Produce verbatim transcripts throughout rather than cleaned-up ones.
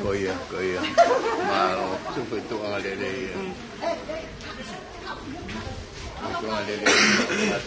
Ko ia, ko ia. Mālō, tuku e tuʻunga lelei ia. Tuʻunga lelei ia.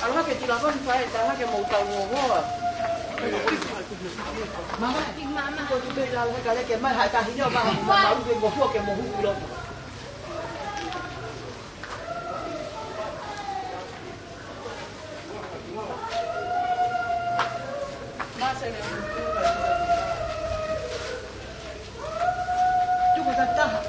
ʻAlu hake ki lalo ni, fai ʻeta hake mo tau ngohoa. Mama, mama, ko tu pe la ka le ke mai ha ka hino ma ma uke mo fo ke mo hu lo. Tuku tataha.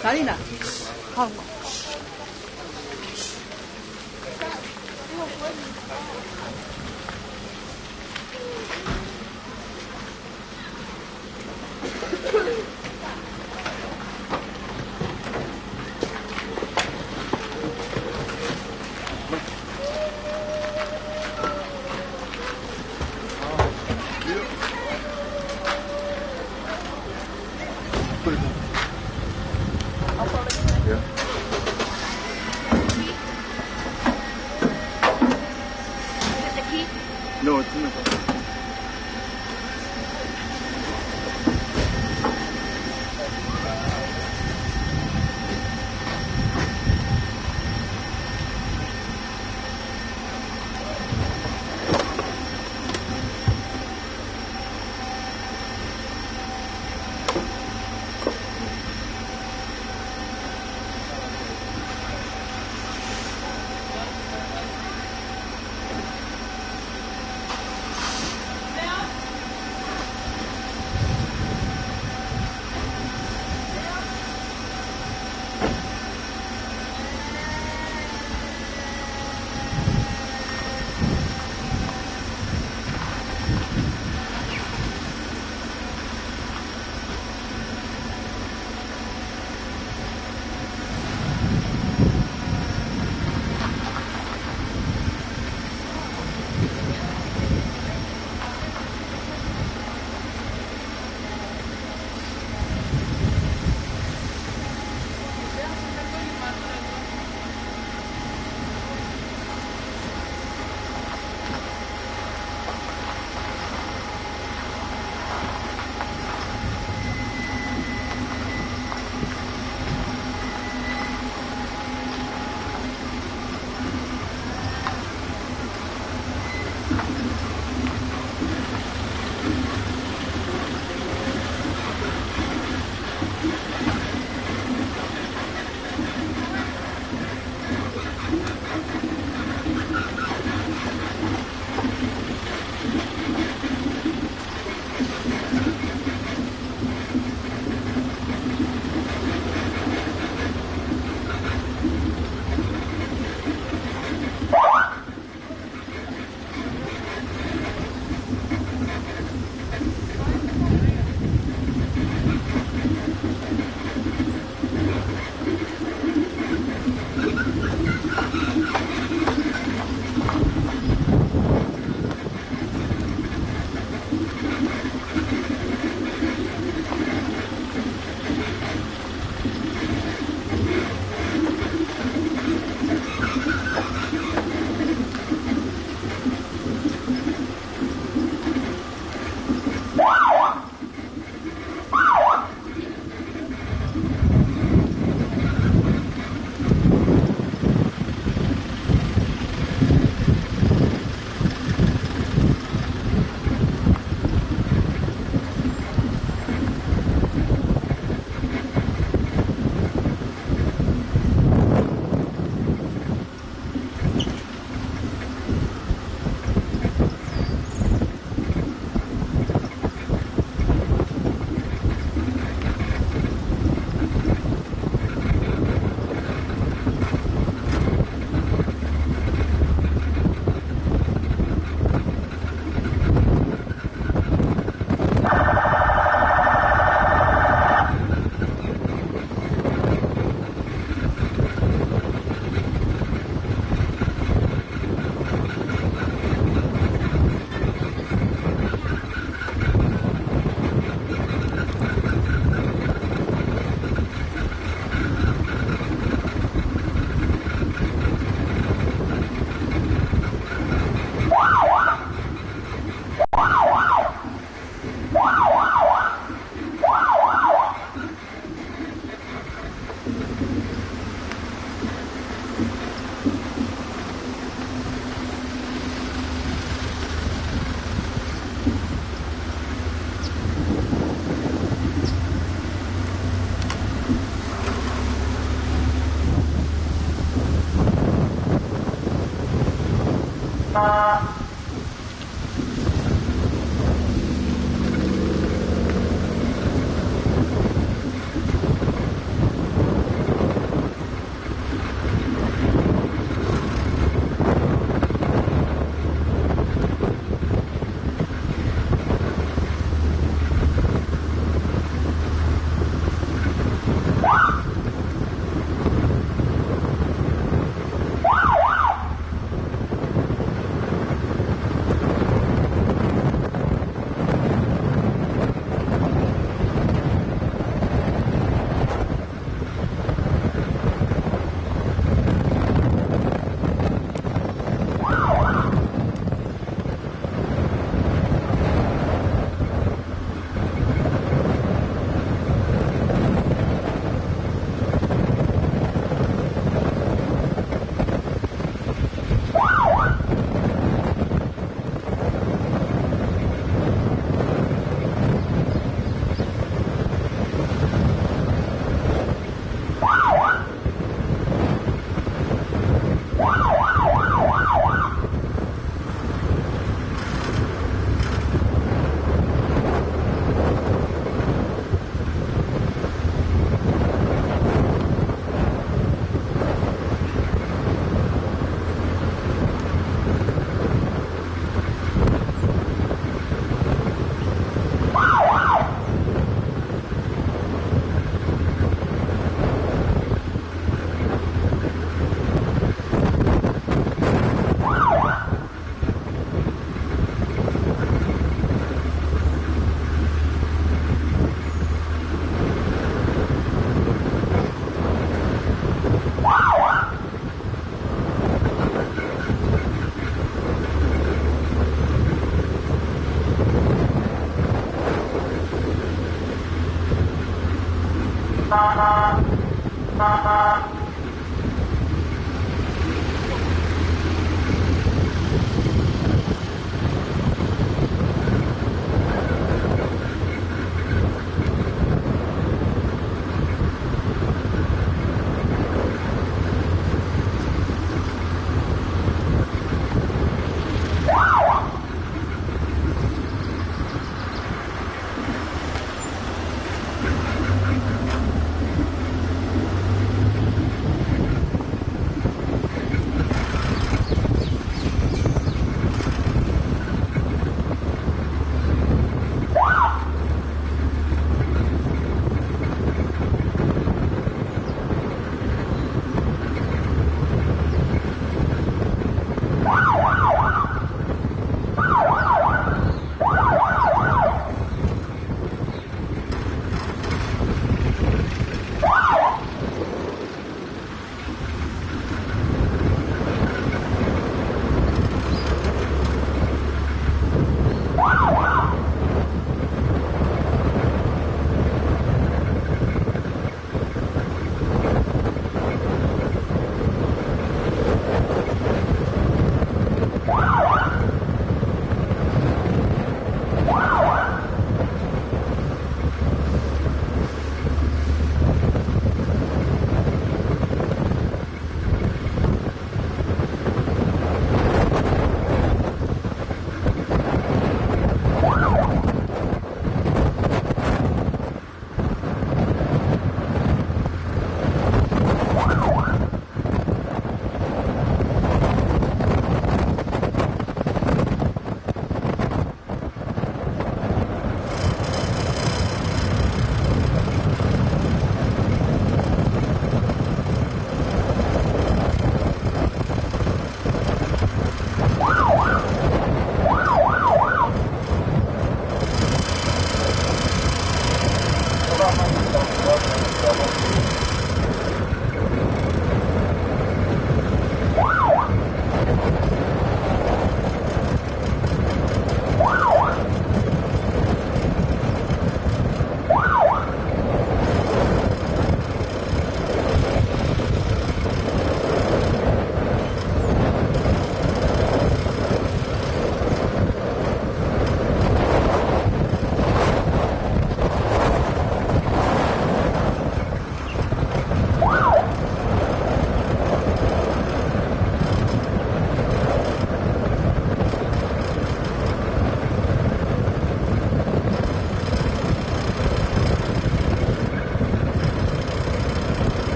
Salina. Yeah. No, it's in the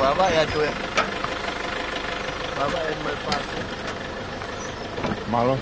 Vavaʻi atu ē. Vavaʻi atu mai pasi. Mālō.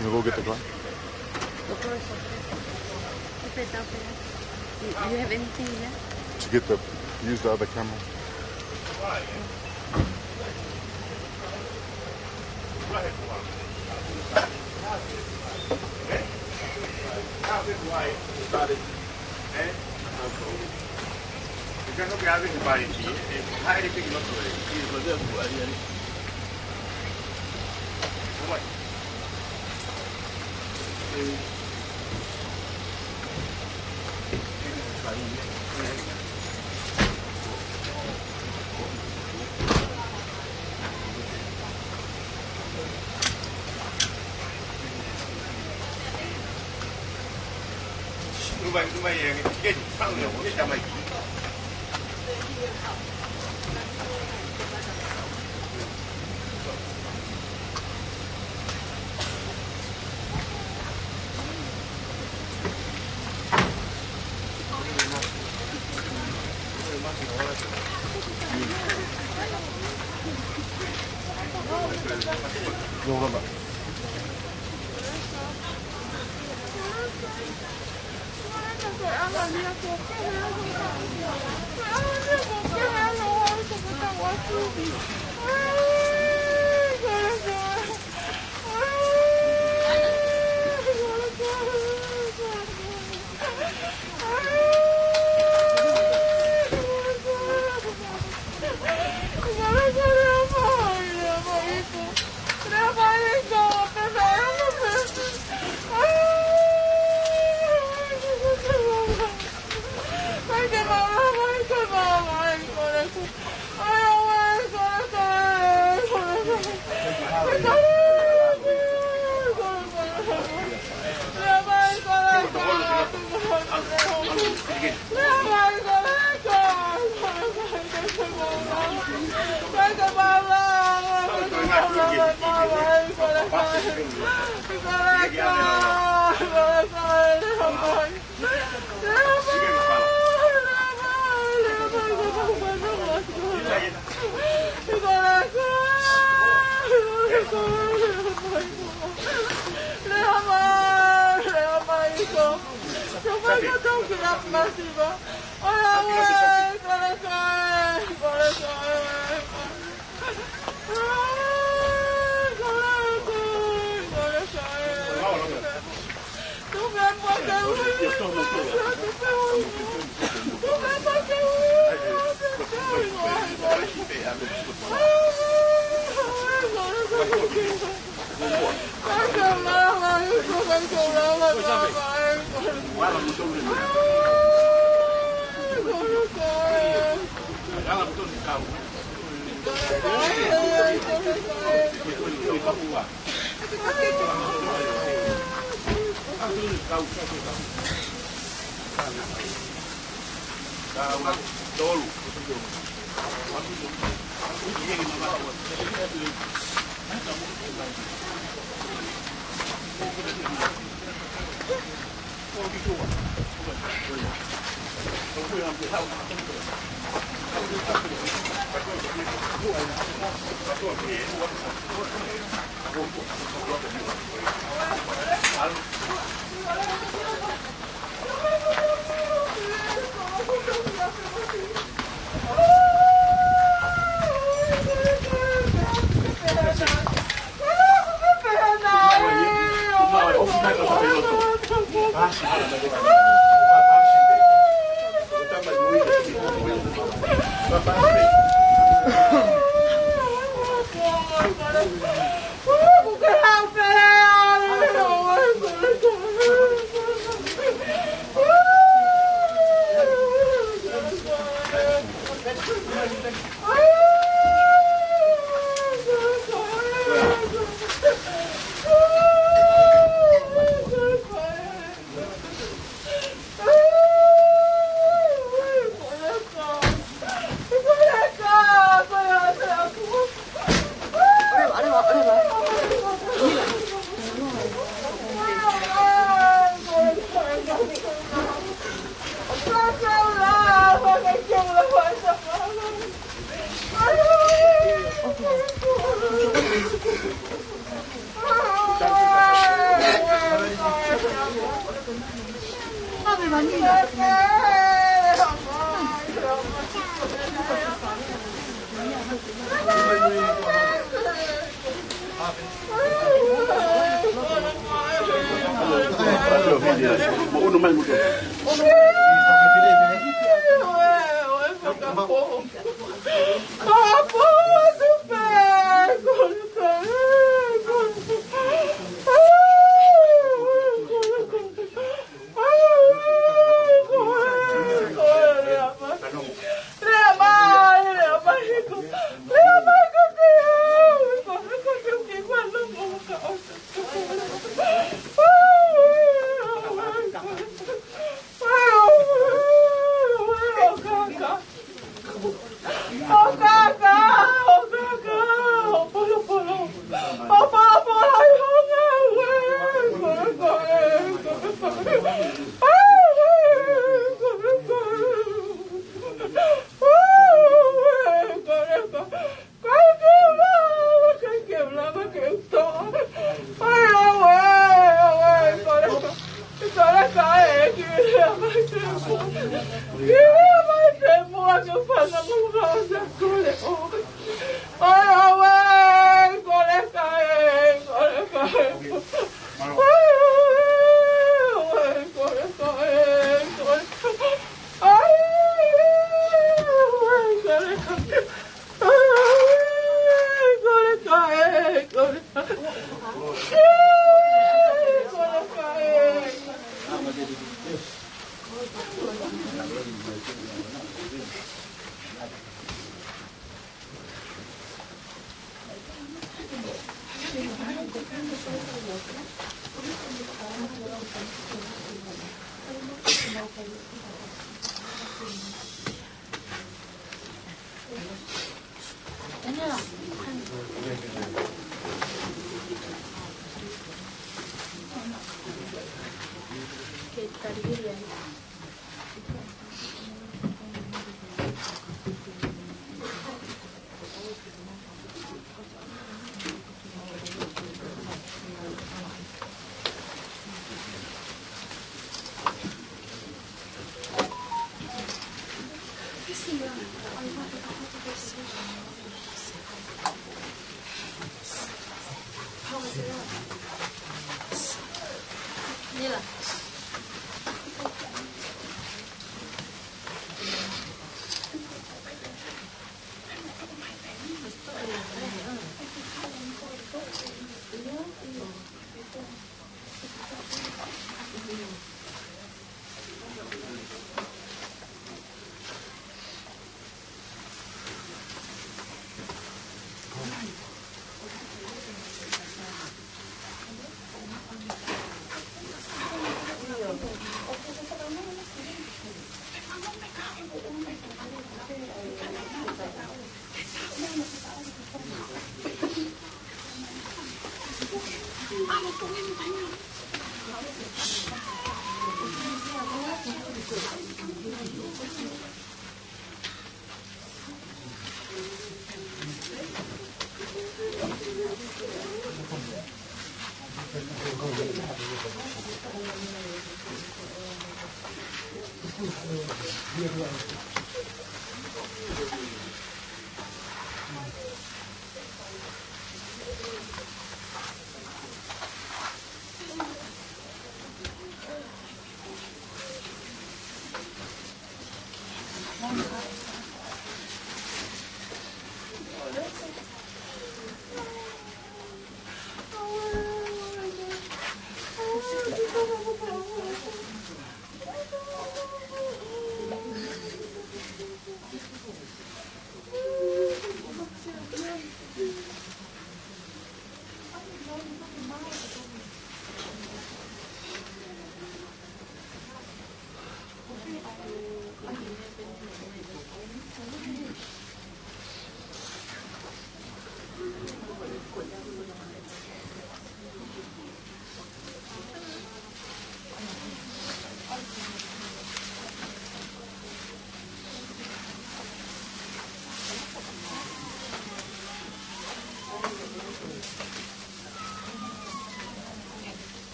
You go get the gun. You, you have anything left? To get the, use the other camera.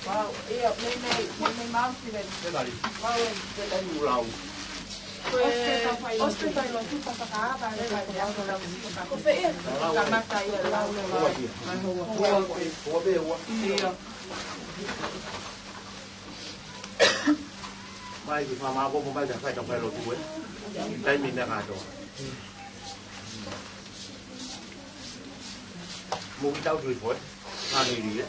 Wow, ia, meimei, meimei mau ki veni. Te kali. Mau e. Te kali ulau. Ko e, ʻosi pē fai lotu, pea fakaava, e fai lotu. Ko fē ia? Kamata ia lau le lau. Ua pē, ua. Ia. Mai ki fama ko mai ka fai ka fai lotu e. Taimi meʻa kātoa. Mo ki tau tui foe. Haleluia.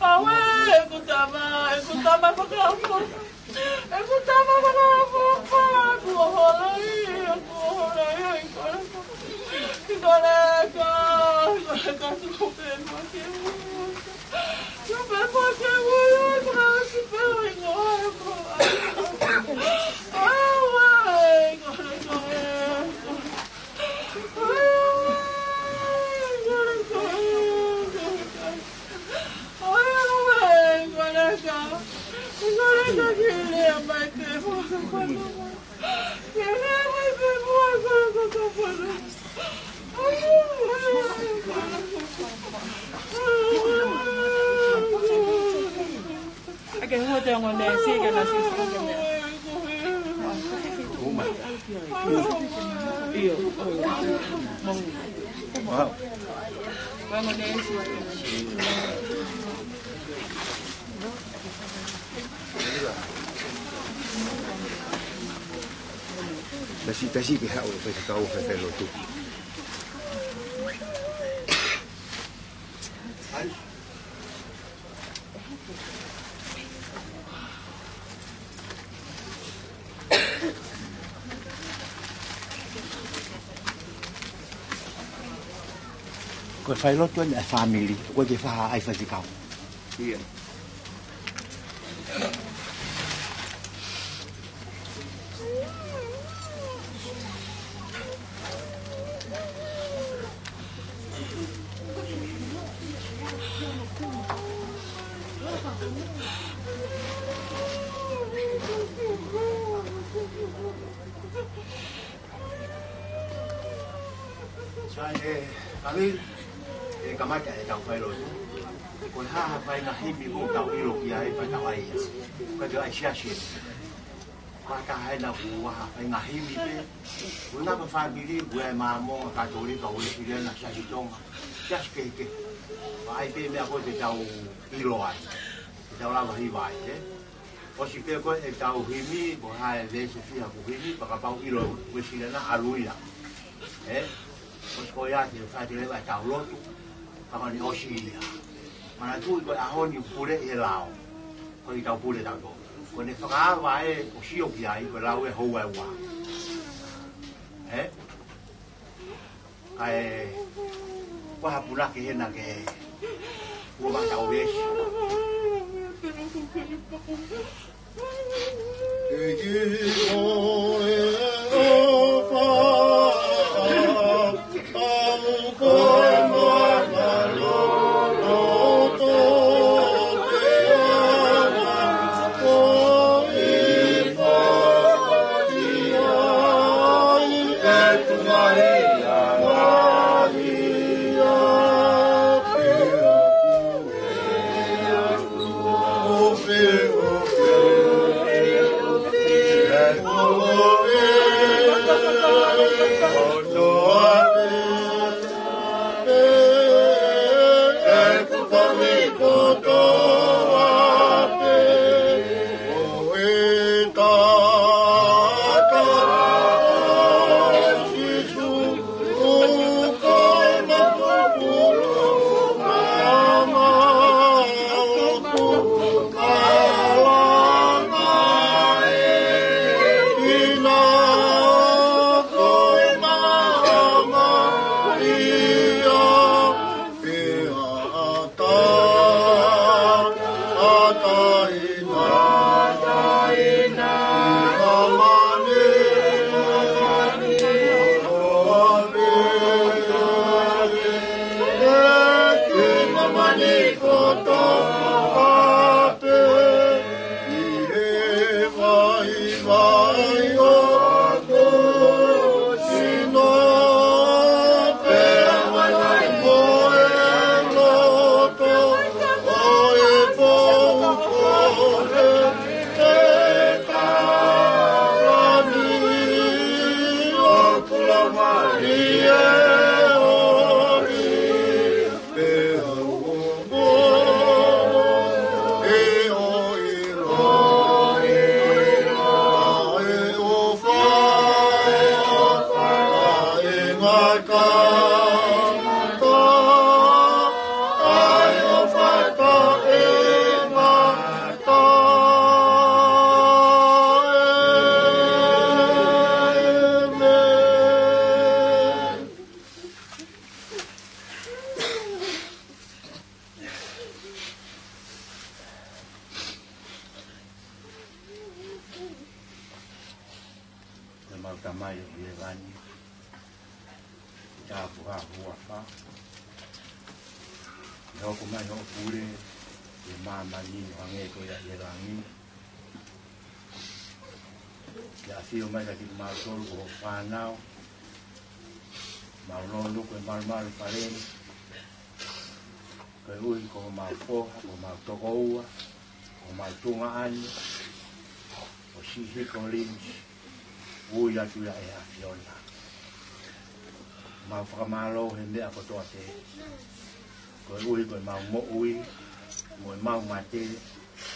Awe, ʻeku tama, ʻeku tama fakaʻofoʻofa. ʻEku tama fakaʻofoʻofa, kuo holoi, kuo holoi, ʻi kole, ʻi kole ka, ʻi kole ka, tuku pē muʻa ke u. Tuku pē muʻa ke u, ʻi kole si pē ʻi kole ko. Awe, ʻi kole ka, ʻi kole. Ake hote ongo ne si ke na si ke ne. Io. Wow. Ongo ne si. Tasi, tasi ke haʻu, pe te kau, pe te lotu. Ko e fai lotu ʻa e fāmili, ko e ke faha ai faifekau. Ia. Sai, ē, kami, ʻe kamata ʻetau fai lotu. Ko e hā ha faʻahinga himi ʻoku tau ʻilo ki ai pea tau ʻai. Ka te ai siasi. Ka ta hai na ku wa ha faʻahinga himi pē. Ko e ngaahi fāmili, ko e Māmonga, Katolika, Uēsiliana, Siasi Tonga. Siasi kehekehe. Pea ʻai pē meʻa ko ē te tau ʻilo ai. Te tau lava hiva ai, ē? ʻOsi pē ko ē ʻetau himi, ko e hā e veesi fiha ʻoku himi, pea kapau ʻilo Uēsiliana, ʻalu ia. Ē? ʻOsi ko ia te fai atu leva ʻetau lotu, pea ko eni ʻosi ia. Manatuʻi ko e ʻaho ni ʻoku pule ʻi he lao. Ko ʻetau pule tautolu. Ko ʻene fakaava ē ʻoku sio ki ai, ko e lau ʻe houa ʻe ua. Ē? Kae ʻoku ʻi ai ha punake hena ke ʻoua ʻe tau veesi. Ngata, ai o fata e ngata. Amen. ʻE mau Tamai ʻi he langi, ʻi he ʻaho ni ʻoku hoko mai hoʻo pule ʻi māmani ʻo hangē ko ia ʻi he langi. ʻIo, ʻafio mai kiate kimautolu ko hoʻo fānau, mau lonu ko e malumalu fale ni, koeʻuhi ko homau foha, ko homau tokoua, ko homau tuongaʻane, ko Sisi Collins, ui atu ia ʻe he ʻAfiona. Mau fakamālō he meʻa kotoa pē, koeʻuhi ko ʻemau moʻui mo ʻemau mate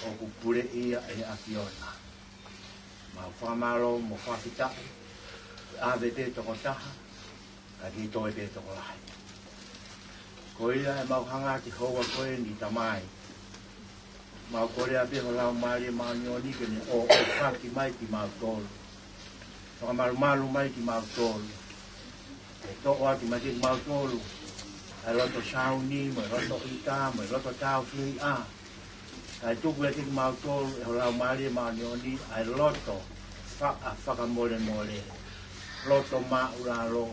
ʻoku puleʻi ia ʻe he ʻAfiona. Mau fakamālō mo fakafetaʻi, ʻave pē tokotaha, ka ke toe pē tokolahi. Ko ia ʻemau hanga ki he houa ko eni Tamai, mau kole ʻa pē ho Laumālie Māʻoniʻoni ke ne ʻoʻofaki mai kimautolu, fakamalumalu mai kimautolu, ke toʻo ʻaki mai kimautolu ʻa e loto sauni, mo e loto ʻita, mo e loto tāufehiʻa. Kae tuku ʻiate kimautolu ʻe ho Laumālie Māʻoniʻoni ʻa e loto faʻa fakamolemole, loto māʻulalo,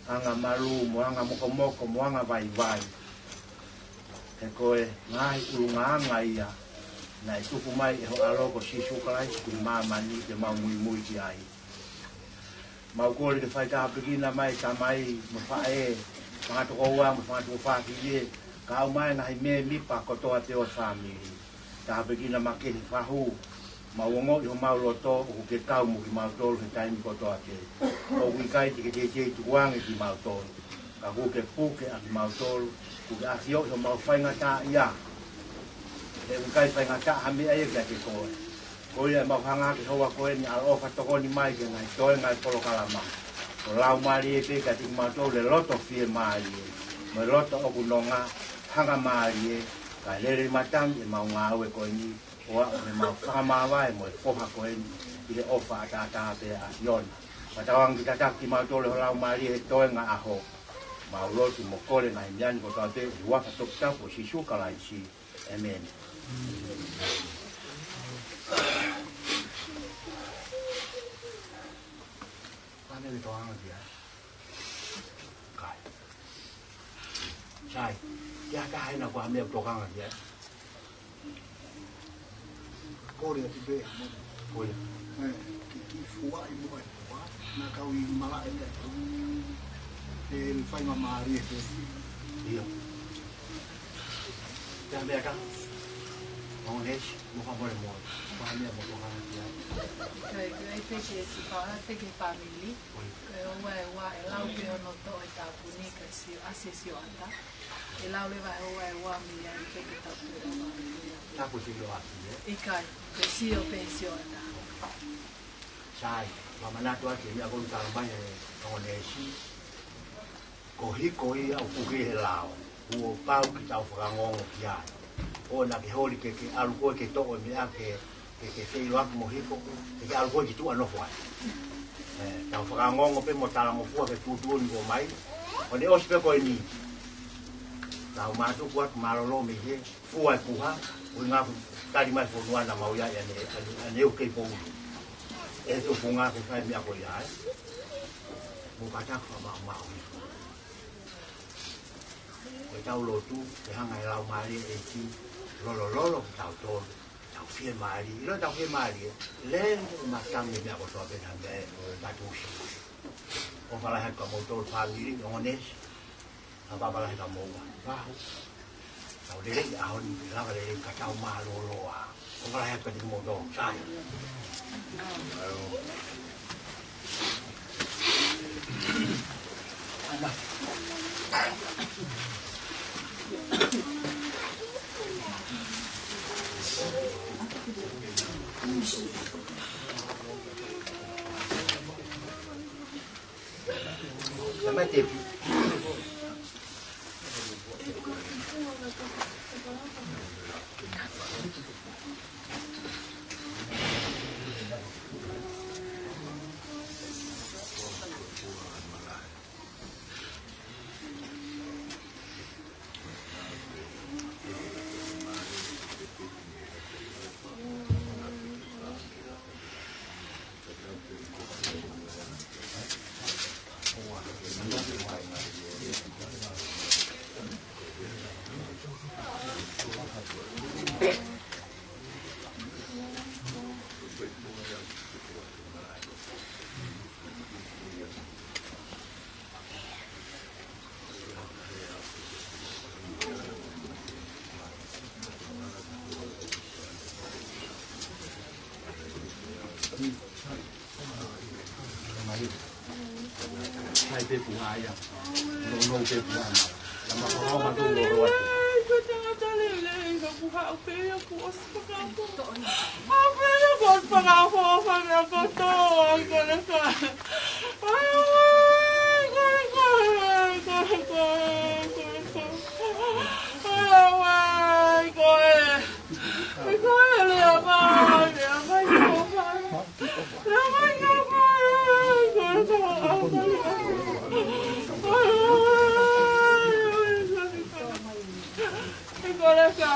anga malū mo anga mokomoko mo anga vaivai. He ko e ngaahi ʻulungaanga ia naʻe tuku mai ʻe ho ʻAlo ko Sīsū Kalaisi ki māmani ke mau muimui ki ai. Mau kole ke fai tāpuekina mai tamai mo faʻē, fanga tokoua mo fanga tuofāfine, kae ʻumaʻā e ngaahi mēmipa kotoa pē ʻo e fāmili. Tāpuekina mai ki he fahu, mau ongoʻi ʻi homau loto ʻoku ke kau mo kimautolu he taimi kotoa pē. ʻOku ʻikai te ke teitei tukuange kimautolu, ka kuo ke puke ʻa kimautolu, kuo ke ʻafioʻi homau faingataʻaʻia. He ʻoku ʻikai faingataʻa ha meʻa ia kiate koe. Ko ia ʻemau hanga ki he houa ko eni, ʻaloʻofa tokoni mai ki he ngaahi toenga ʻo e polokalama. Ko ho Laumālie pē kiate kimautolu ʻa e loto fiemālie, mo e loto ʻoku nonga, hangamālie, kae lele matangi ʻemau ngāue ko eni, ʻo aʻu ki heʻemau fakamāvae mo e foha ko eni, ʻi he ʻofa ʻataʻatā pē ʻa e ʻAfiona. Fakatauange ke tataki kimautolu ʻe ho Laumālie he toenga ʻaho. Mau lotu mo kole ngaahi meʻa ni kotoa pē ʻi he huafa toputapu ʻo Sīsū Kalaisi. ʻĒmeni. Pane le toanga kia. Kai. Sai. Kia ka hai na kua mea tokanga kia. Kole atu pē. Kole. ʻE, ki, ki fua i mua i mua. Na kau i malaʻe pē. ʻE, fai ma mālie pē. ʻIo. Pea meʻa ka. Onesi, mo ka mole mole. Pea meʻa mo ka hana kia. Kai, kai peke si pa, peke family. Ko e ua e ua, ʻe lau pē hono toʻo e tāpuni ka sio, ʻasi e sioʻata. ʻE lau leva he ua e ua mei ai peke tāpuni. Tāpuni sio ʻasi, ē? ʻIkai, ke sio pē sioʻata. Sai, ma manatu atu e meʻa ko eni talamai ʻe Onesi. Ko hiko ia ʻoku puke he lao, kuo pau ke tau fakaongoongo ki ai. ʻOua naʻa ke holi ke, ke ʻalu koe ke toʻo e meʻa ke, ke, ke feʻiloaki mo hiko, ke, ke ʻalu koe ki tuʻa nofo ai. ʻE, tau fakaongoongo pē mo talangofua ke tuʻutuʻuni ko mai. ʻO ne ʻosi pē ko eni. Tau mātuku atu mālōlō mei he fua e puha, ʻuhinga ʻoku tali mai fonua naʻa mau ʻi ai ʻanenai, ʻanenai ʻoku kei poulu. ʻE tufunga ke fai meʻa ko ia, ē. Mo ka taku fakamaʻumaʻu. Ko e tau lotu, ke hanga ʻe he Laumālie ʻEiki, lolololo kitautolu, tau fiemālie, ʻiloʻi tau fiemālie, lele matangi meʻa kotoa pē naʻa mei ai, ʻo e tatusi. ʻOfa lahi atu kia moutolu fāmili, Onesi, ʻa papa lahi kia moua. Vahu. Tau lelei ʻaho ni, lava lelei ka tau mālōlō ā. ʻOfa lahi atu kia moutolu, sai. Tamai Tepi. Hai pē puha ia. No, no pē puha. Lama ko ma tu lo lo. Ko e tangata lelei, ka puha o pē ia kuo ʻosi fakaʻofoʻofa. ʻA pē ia kuo ʻosi fakaʻofoʻofa meʻa kotoa, ʻikai ko e ka. Ai, ai, ai, ai. Ai, ai, ai, ko e. Ko e lea mai, lea mai, ko e. Koleka,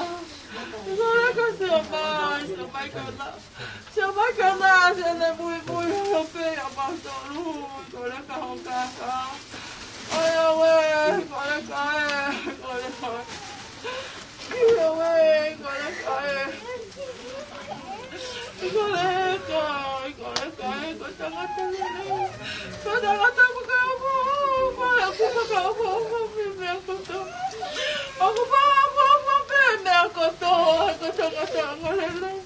koleka, Siomai, Siomai, koleka. Siomai, koleka, Siomai, muimui, hope, ʻa mautolu, koleka, hokaka. Ai, auē, koleka, ē, koleka. Io, ē, koleka, ē. Koleka, koleka, ē, ko e tangata lelei. Ko e tangata fakaʻofoʻofa, ʻoku fakaʻofoʻofa pē meʻa kotoa. ʻOku fakaʻofoʻofa pē meʻa kotoa, ko e tangata angalelei.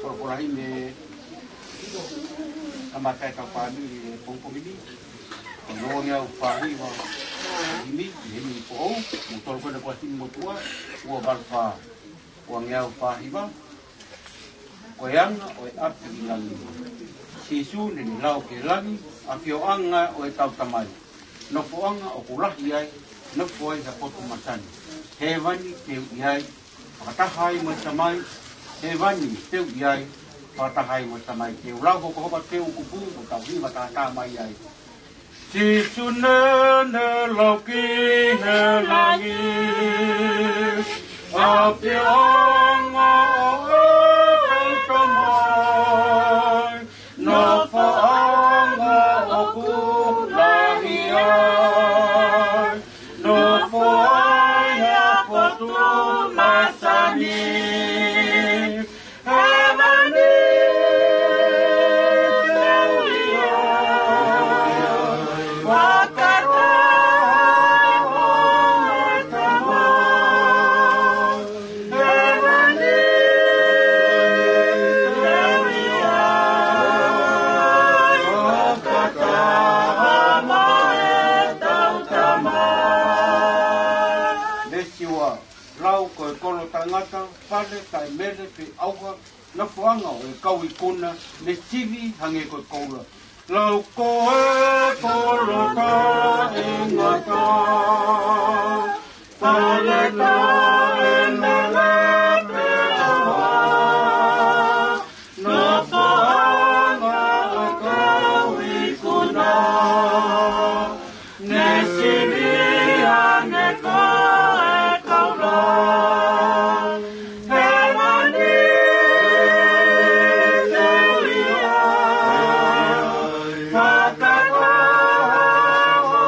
Folofola himi ʻa e tangataʻeiki fāmili ʻi he pongipongi ni. Ko e ua ngeau fā hiva himi, ʻi he himi foʻou, mo tolu ko ena ko e himi motuʻa, ua valu fā. Ua ngeau fā hiva. Ko e anga ʻo e ʻapi ʻi langi. Sīsū naʻa ne lau ki langi, ʻafioʻanga ʻo ʻetau Tamai. Nofoʻanga ʻoku lahi ai, nofo ai ha potu masani. Hēvani teu ʻi ai, fakataha ai mo e Tamai. Hēvani teu ʻi ai, fakataha ai mo e Tamai. Teu lau hokohoko teu kupu, mo tau hiva tātā mai ai. Sīsū naʻa ne lau ki he langi, ʻafioʻanga ʻo ʻetau Tamai, nofoʻanga ʻoku lahi ai, nofo ai ha potu masani. Hēvani teu ʻi ai, fakataha mo e Tamai. Hēvani teu ʻi ai, fakataha mo ʻetau Tamai. Veesi ua. Lau ko e kolo tangata, fale, taʻemele, pe ʻauha, nofoʻanga ʻo e kau ikuna, ne sivi hangē ko e koula. Lau ko e kolo taʻengata, fale taʻemele pe ʻauha, nofoʻanga ʻo e kau ikuna, ne sivi hangē ko e koula. Hēvani teu ʻi ai, fakataha mo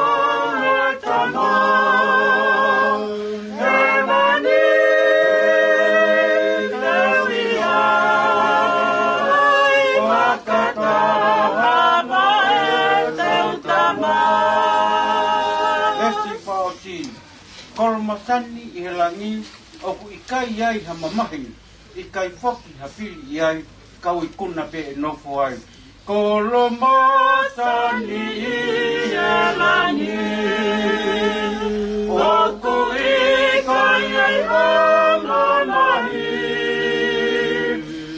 e Tamai. Hēvani teu ʻi ai, fakataha mo ʻetau Tamai. Veesi fā ʻosi. Kolo masani ʻi he langi, ʻoku ʻikai ai ha mamahi, ʻikai foki ha fili ʻi ai, kau ikuna pē ʻe nofo ai. Kolo masani ʻi he langi, ʻoku ʻikai ai ha mamahi,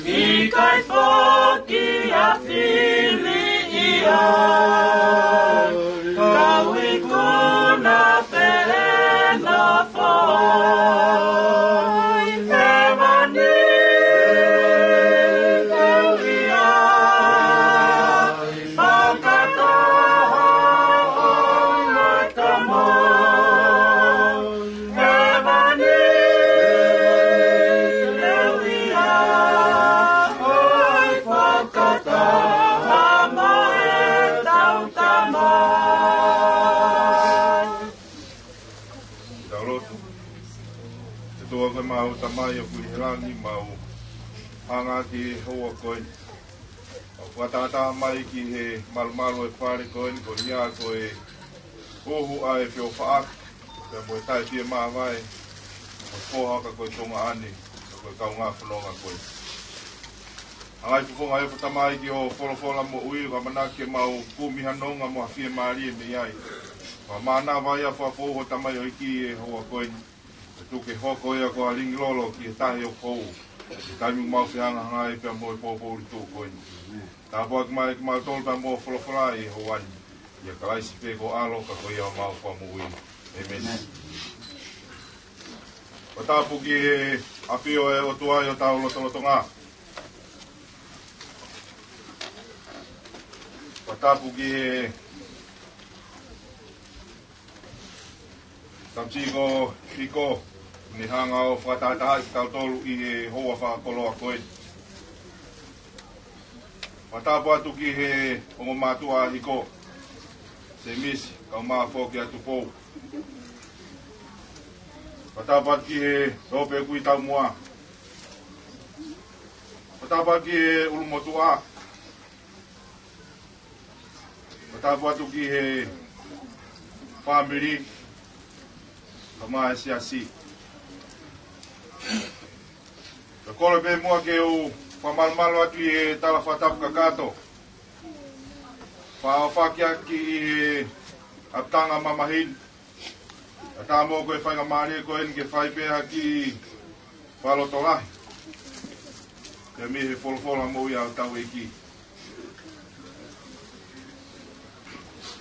ʻikai foki ha fili ʻi ai, kau ikuna pē ʻe nofo ai. Hēvani teu ʻi Tamai ʻoku ʻi he langi, mau hanga ki he houa ko eni. Mau fakatātā mai ki he malumalu e fale ko eni, ko ia ko e uhu ʻa e feʻofaʻaki, pea mo e taʻefiemāvae, mo e foha ka ko e Tonga ʻani, ka ko e kaungā fononga ko eni. Hanga ʻi he fofonga ʻo e Tamai ki hoʻo folofola moʻui, ʻoku ʻamanaki ke mau kumi ha nonga mo ha fiemālie mei ai. Ka mānava ia fakafou ho tamaioʻeiki he houa ko eni. Tuku ke hoko ia ko ha lingi lolo ki he tahi ʻoku ou. Ki he taimi ʻoku mau fehangahangai ai pea mo e poupou lituʻu ko eni. Tāpuaki mai kimautolu pea mo e folofola ʻi he houa ni. ʻIa Kalaisi pē ko e ʻAlo ka ko ia homau Fakamoʻui. ʻĒmeni. Fakatapu ki he ʻafio ʻa e ʻOtua ʻi hotau lotolotonga. Fakatapu ki he Tamasiʻi ko Hiko, ne hanga ʻo fakatātaaʻi kitautolu ʻi he houa fakakoloa ko eni. Fakatapu atu ki he ongo mātuʻa Hiko, Semisi, kau mā foki atu pou. Fakatapu atu ki he Tope Kui Taumuʻa. Fakatapu atu ki he ʻulumotuʻa. Fakatapu atu ki he fāmili, kau mā e siasi. Ka kole pē muʻa ke u fakamalumalu atu ʻi he tala fakatapu kakato. Fakaʻofoʻofa ʻaki ʻi he ʻapitanga mamahi ni. Ka tā mo ko e faingamālie ko eni ke fai pē ha kiʻi fakalotolahi. Pea mei he folofola moʻui ʻa hotau ʻEiki.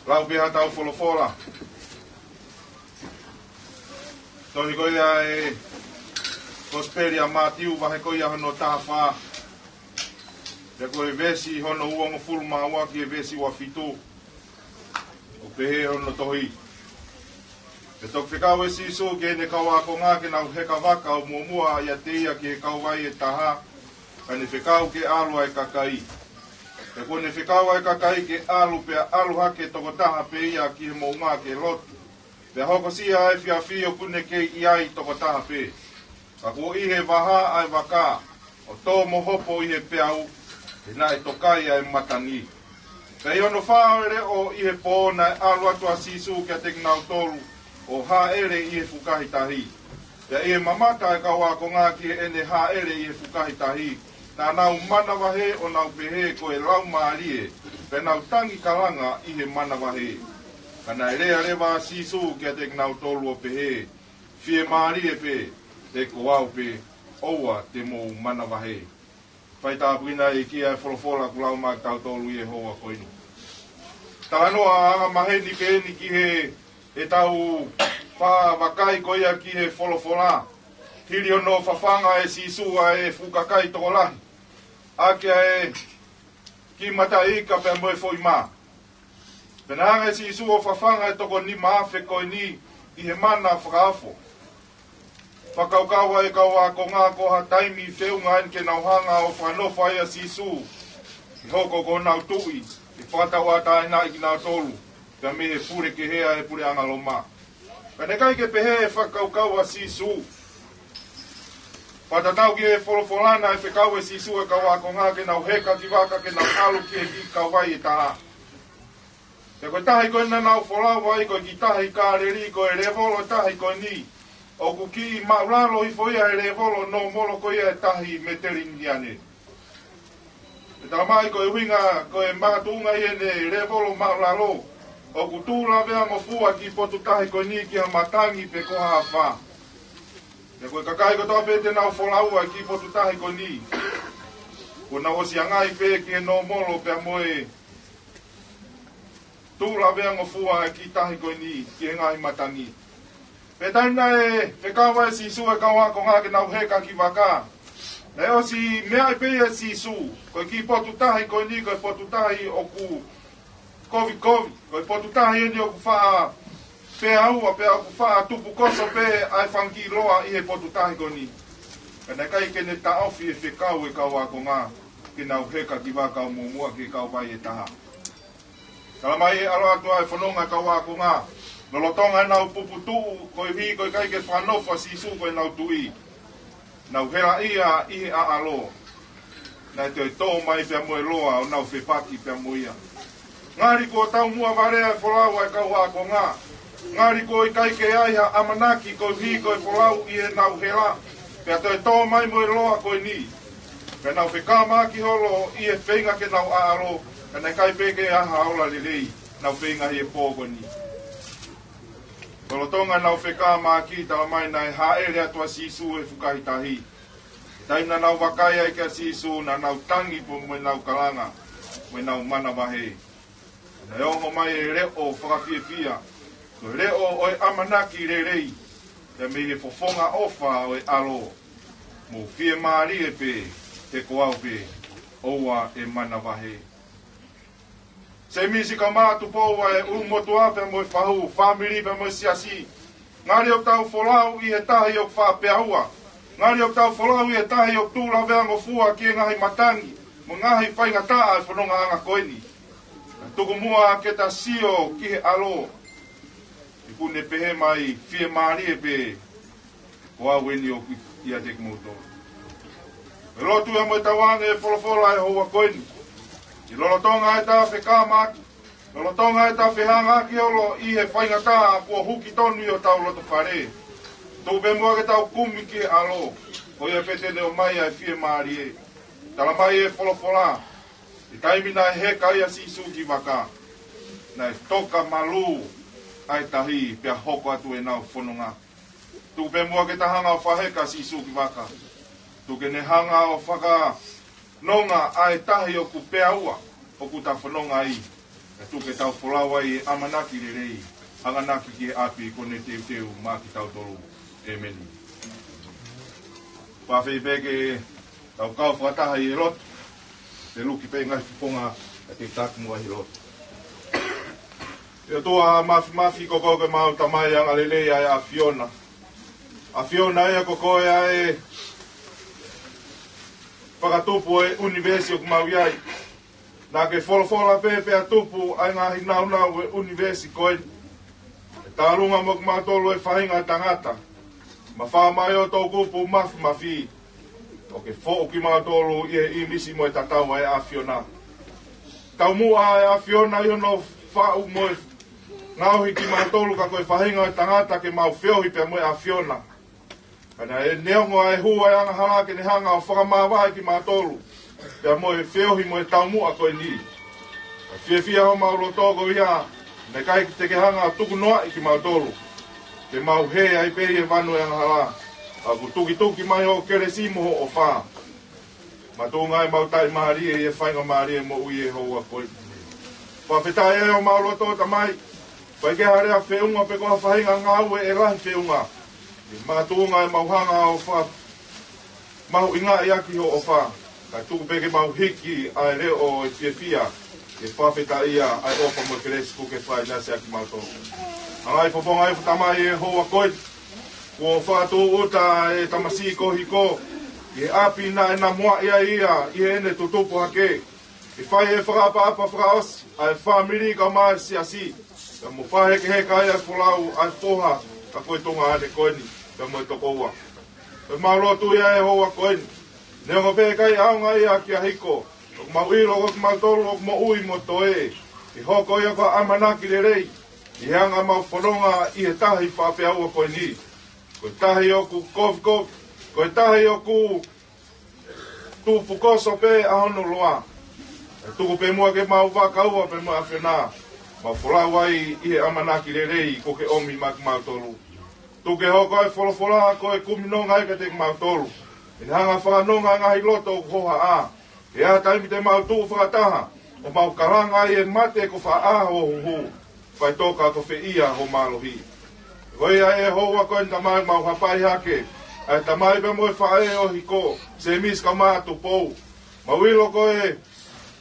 Lau pē haʻatau folofola. Tohi ko ia ʻa e Kosipeli ʻa Mātiu vahe ko ia hono taha fā. Pea ko e veesi hono uongofulu mā ua ki he veesi ua fitu. ʻOku pehē hono tohi. Pea toki fekau ʻe Sīsū ki heʻene kau ākonga ke nau heka vaka ʻo muʻomuʻa ʻiate ia ki he kauvai ʻe taha, kae ne fekau ke ʻalu ʻa e kakai. Pea kuo ne fekau ʻa e kakai ke ʻalu, pea ʻalu hake tokotaha pē ia ki he moʻunga ke lotu. Pea hokosia ʻa e efiafi ʻoku ne kei ʻi ai tokotaha pē. Ka kuo ʻi he vaha ʻa e vaka, ʻo tō mo hopo ʻi he peau, he naʻe tokai ʻa e matangi. Pea ʻi hono fā ʻo e leʻo ʻi he pō naʻe ʻalu atu ʻa Sīsū kiate kinautolu, ʻo hāʻele ʻi he fukahi tahi. Pea ʻi he mamata ʻa e kau ākonga ki heʻene hāʻele ʻi he fukahi tahi, naʻa nau manavahē ʻo nau pehē ko e laumālie, pea nau tangi kalanga ʻi he manavahē. Ka naʻe lea leva ʻa Sīsū kiate kinautolu ʻo pehē, Fiemālie pē, he ko au pē, ʻoua te mou manavahē. Fai tāpuekina ʻe he ʻEiki ʻa e folofola kuo lau maʻa kitautolu ʻi he houa ko eni. Talanoa anga maheni pē eni ki he ʻetau fakavakai ko ia ki he folofola. Hili hono fafanga ʻe Sīsū ʻa e fuʻu kakai tokolahi, ʻaki ʻa e kiʻi mataʻi ika pea mo e foʻi mā. Pea naʻe hanga ʻe Sīsū ʻo fafanga e toko nima afe ko eni ʻi he mana fakaofo. Fakakaukau ʻa e kau ākonga ko ha taimi feʻunga eni ke nau hanga ʻo fakanofo ai ʻa Sīsū, ʻi he hoko ko honau tuʻi, ʻe fakatauʻatāinaʻi kinautolu pea mei he pule kehe ʻa e puleʻanga Loma. Ka naʻe ʻikai ke pehē e fakakaukau ʻa Sīsū. Fakatatau ki he folofola, naʻe fekau ʻe Sīsū e kau ākonga ke nau heka ki vaka ke nau ʻalu ki he kiʻi kauvai ʻe taha. Pea ko e tahi ko ē naʻa nau folau ai ko e kiʻi tahi Kāleli, ko e lēvolo tahi ko eni ʻoku kiʻi māʻulalo hifo ia he lēvolo nōmolo ko ia e tahi Meteleniane. Pea talamai ko e ʻuhinga, ko e makatuʻunga ʻi heʻene lēvolo māʻulalo, ʻoku tūlaveangofua e kiʻi potu tahi ko eni ki ha matangi pe ko ha afā. Pea ko e kakai kotoa pē te nau folau ai e kiʻi potu tahi ko eni, kuo nau ʻosi ʻangai pē ki he nōmolo pea mo e tūlaveangofua e kiʻi tahi ko eni ki he ngaahi matangi. Pea taimi naʻe fekau ai ʻe Sīsū e kau ākonga ke nau heka ki vaka, naʻe ʻosi meaʻi pē ia ʻe Sīsū, ko e kiʻi potu tahi ko eni ko e potu tahi ʻoku kovikovi, ko e potu tahi eni ʻoku faʻa peaua, pea ʻoku faʻa tupukoso pē ʻa e fanga kiʻi loa ʻi he potu tahi ko eni. Ka naʻe ʻikai ke ne taʻofi e fekau e kau ākonga ke nau heka ki vaka ʻo muʻomuʻa ki he kauvai ʻe taha. Talamai ʻe ʻalu atu ʻa e fononga e kau ākonga, lolotonga ʻenau puputuʻu, koeʻuhi ko e ʻikai ke fakanofo ʻa Sīsū ko ʻenau tuʻi. Nau helaʻia ʻi he ʻaʻalo. Naʻe toe tō mai pea mo e loa ʻo nau fepaki pea mo ia. Ngali kuo taumuʻa valea e folau ʻa e kau ākonga. Ngali kuo ʻikai ke ʻi ai ha ʻamanaki koeʻuhi ko e folau ʻi heʻenau hela. Pea toe tō mai mo e loa ko eni. Pea nau fekāmaki holo ʻi he feinga ke nau ʻaʻalo. Ka naʻe ʻikai pē ke ʻi ai ha ola lelei. Nau feinga ʻi he pō ko eni. Lolotonga ʻenau fekāmaki, talamai naʻe hāʻele atu ʻa Sīsū he fukahi tahi. Taimi naʻa nau vakai ai kia Sīsū, naʻa nau tangi pea mo ʻenau kalanga, mo ʻenau manavahē. Naʻe ongo mai e leʻo fakafiefia, ko e leʻo ʻo e ʻamanaki lelei, pea mei he fofonga ʻofa ʻo e ʻAlo. Mou fiemālie pē, he ko au pē, ʻoua ʻe manavahē. Sēmisi kae ʻumaʻā Tupou, ʻa e ʻulumotuʻa pea mo e fahu, fāmili pea mo e siasi. Ngali ʻoku tau folau ʻi he tahi ʻoku faʻa peaua. Ngali ʻoku tau folau ʻi he tahi ʻoku tuʻu laveangofua ki he ngaahi matangi mo e ngaahi faingataʻa ʻo e fonongaʻanga ko eni. Ka tuku muʻa ke ta sio ki he ʻAlo. He ʻoku ne pehē mai, fiemālie pē, ko au eni ʻoku ʻiate kimoutolu. ʻE lotu ia mo e tauange e folofola ʻo e houa ko eni. ʻI lolotonga ʻetau fekāmaki, lolotonga ʻetau fehangahangai holo ʻi he faingataʻa kuo huki tonu ʻi hotau lotofale. Tuku pē muʻa ke tau kumi ki he ʻAlo, ko ia pē te ne ʻomai ʻa e fiemālie. Talamai ʻe he folofola, ʻi he taimi naʻe heka ai ʻa Sīsū ki vaka, naʻe toka malū ʻa e tahi pea hoko atu ʻenau fononga. Tuku pē muʻa ke ta hanga ʻo fakaheka ʻa Sīsū ki vaka. Tuku ke ne hanga ʻo fakanonga ʻa e tahi ʻoku peaua ʻoku ta fononga ai. Ka tuku ke tau folau ai e ʻamanaki lelei, hanganaki ki he ʻapi kuo ne teuteu maʻa kitautolu. ʻĒmeni. Pea fai pē ke tau kau fakataha ʻi he lotu. Te luki pē ngaahi fofonga ka te taki muʻa ʻi he lotu. ʻE ʻOtua Māfimafi, ko koe ko ʻemau Tamai angalelei ʻa e ʻAfiona. ʻAfiona ia, ko koe ʻa e fakatupu ʻo e ʻunivēsi ʻoku mau ʻi ai. Naʻa ke folofola pē pea tupu ʻa e ngaahi nāunau ʻo e ʻunivēsi ko eni. ʻE tālunga mo kimautolu e faʻahinga ʻo e tangata. Mafao mai ʻo e toʻukupu māfimafi, ʻo ke foʻu kimautolu ʻi he ʻīmisi mo e tatau ʻa e ʻAfiona. Taumuʻa ʻa e ʻAfiona ʻi hono faʻu mo e ngaohi kimautolu ka ko e faʻahinga ʻo e tangata ke mau feohi pea mo e ʻAfiona. Ka naʻe neongo ʻa e hū ʻa e angahala ke ne hanga ʻo fakamāvae kimautolu pea mo e feohi mo e taumuʻa ko eni. Ka fiefia homau loto ko ia, naʻe ʻikai te ke hanga ʻo tukunoaʻi kimautolu ke mau hē ai pē ʻi he vanu ʻo e angahala. Ka kuo tukituki mai hoʻo kelesi mo hoʻo ʻofa. Makatuʻunga ʻemau taʻimālie ʻi he faingamālie moʻui ʻi he houa ko eni. Fakafetaʻi ai homau loto, Tamai. ʻIkai ke ʻi ai ha lea feʻunga pe ko ha faʻahinga ngāue ʻe lahi feʻunga. Makatuʻunga ʻemau hanga ʻo fakamahuʻingaʻi ʻaki hoʻo ʻofa. Ka tuku pē ke mau hiki ʻa e leʻo ʻo e fiefia, ke fakafetaʻia ʻa e ʻofa mo e kelesi kuo ke fakaʻinasi ʻaki kimautolu. Hanga ʻi he fofonga ʻo e Tamai ʻi he houa ko eni. Kuo fakatūʻuta e tamasiʻi ko Hiko ʻi he ʻapi naʻe namuaʻi ai ia ʻi heʻene tutupu hake. Ke fai e fakaʻapaʻapa fakaʻosi ʻa e fāmili kae ʻumaʻā e siasi. Pea mo fakahekeheka ai ʻa e folau ʻa e foha ka ko e tuongaʻane ko eni pea mo e tokoua. Pea mau lotu ia ʻi he houa ko eni. Neongo pē ʻikai ʻaonga ia kia Hiko, ʻoku mau ʻilo ko kimautolu ʻoku moʻui mo toe. Ke hoko ia ko ha ʻamanaki lelei ʻi he anga ʻemau fononga ʻi he tahi faʻa peaua ko eni. Ko e tahi ʻoku kofikofi, ko e tahi ʻoku tupukoso pē ʻa hono loa. Ka tuku pē muʻa ke mau vakaua pē mo e ʻAfiona, mau folau ai ʻi he ʻamanaki lelei kuo ke ʻomi maʻa kimautolu. Tuku ke hoko ʻa e folofola ko e kumi nonga ia kiate kimautolu. Ke ne hanga ʻo fakanonga ʻa e ngaahi loto ʻoku hohaʻa. He ʻi ai ha taimi te mau tuʻu fakataha ʻo mau kalanga ai ʻe mate ko fē ʻa hoʻo huhu, faʻitoka ko fē ia hoʻo mālohi. Ko ia ʻi he houa ko eni, Tamai, mau hapai hake ʻa e tamai pea mo e faʻē ʻo Hiko, Sēmisi kae ʻumaʻā Tupou. Mau ʻilo ko e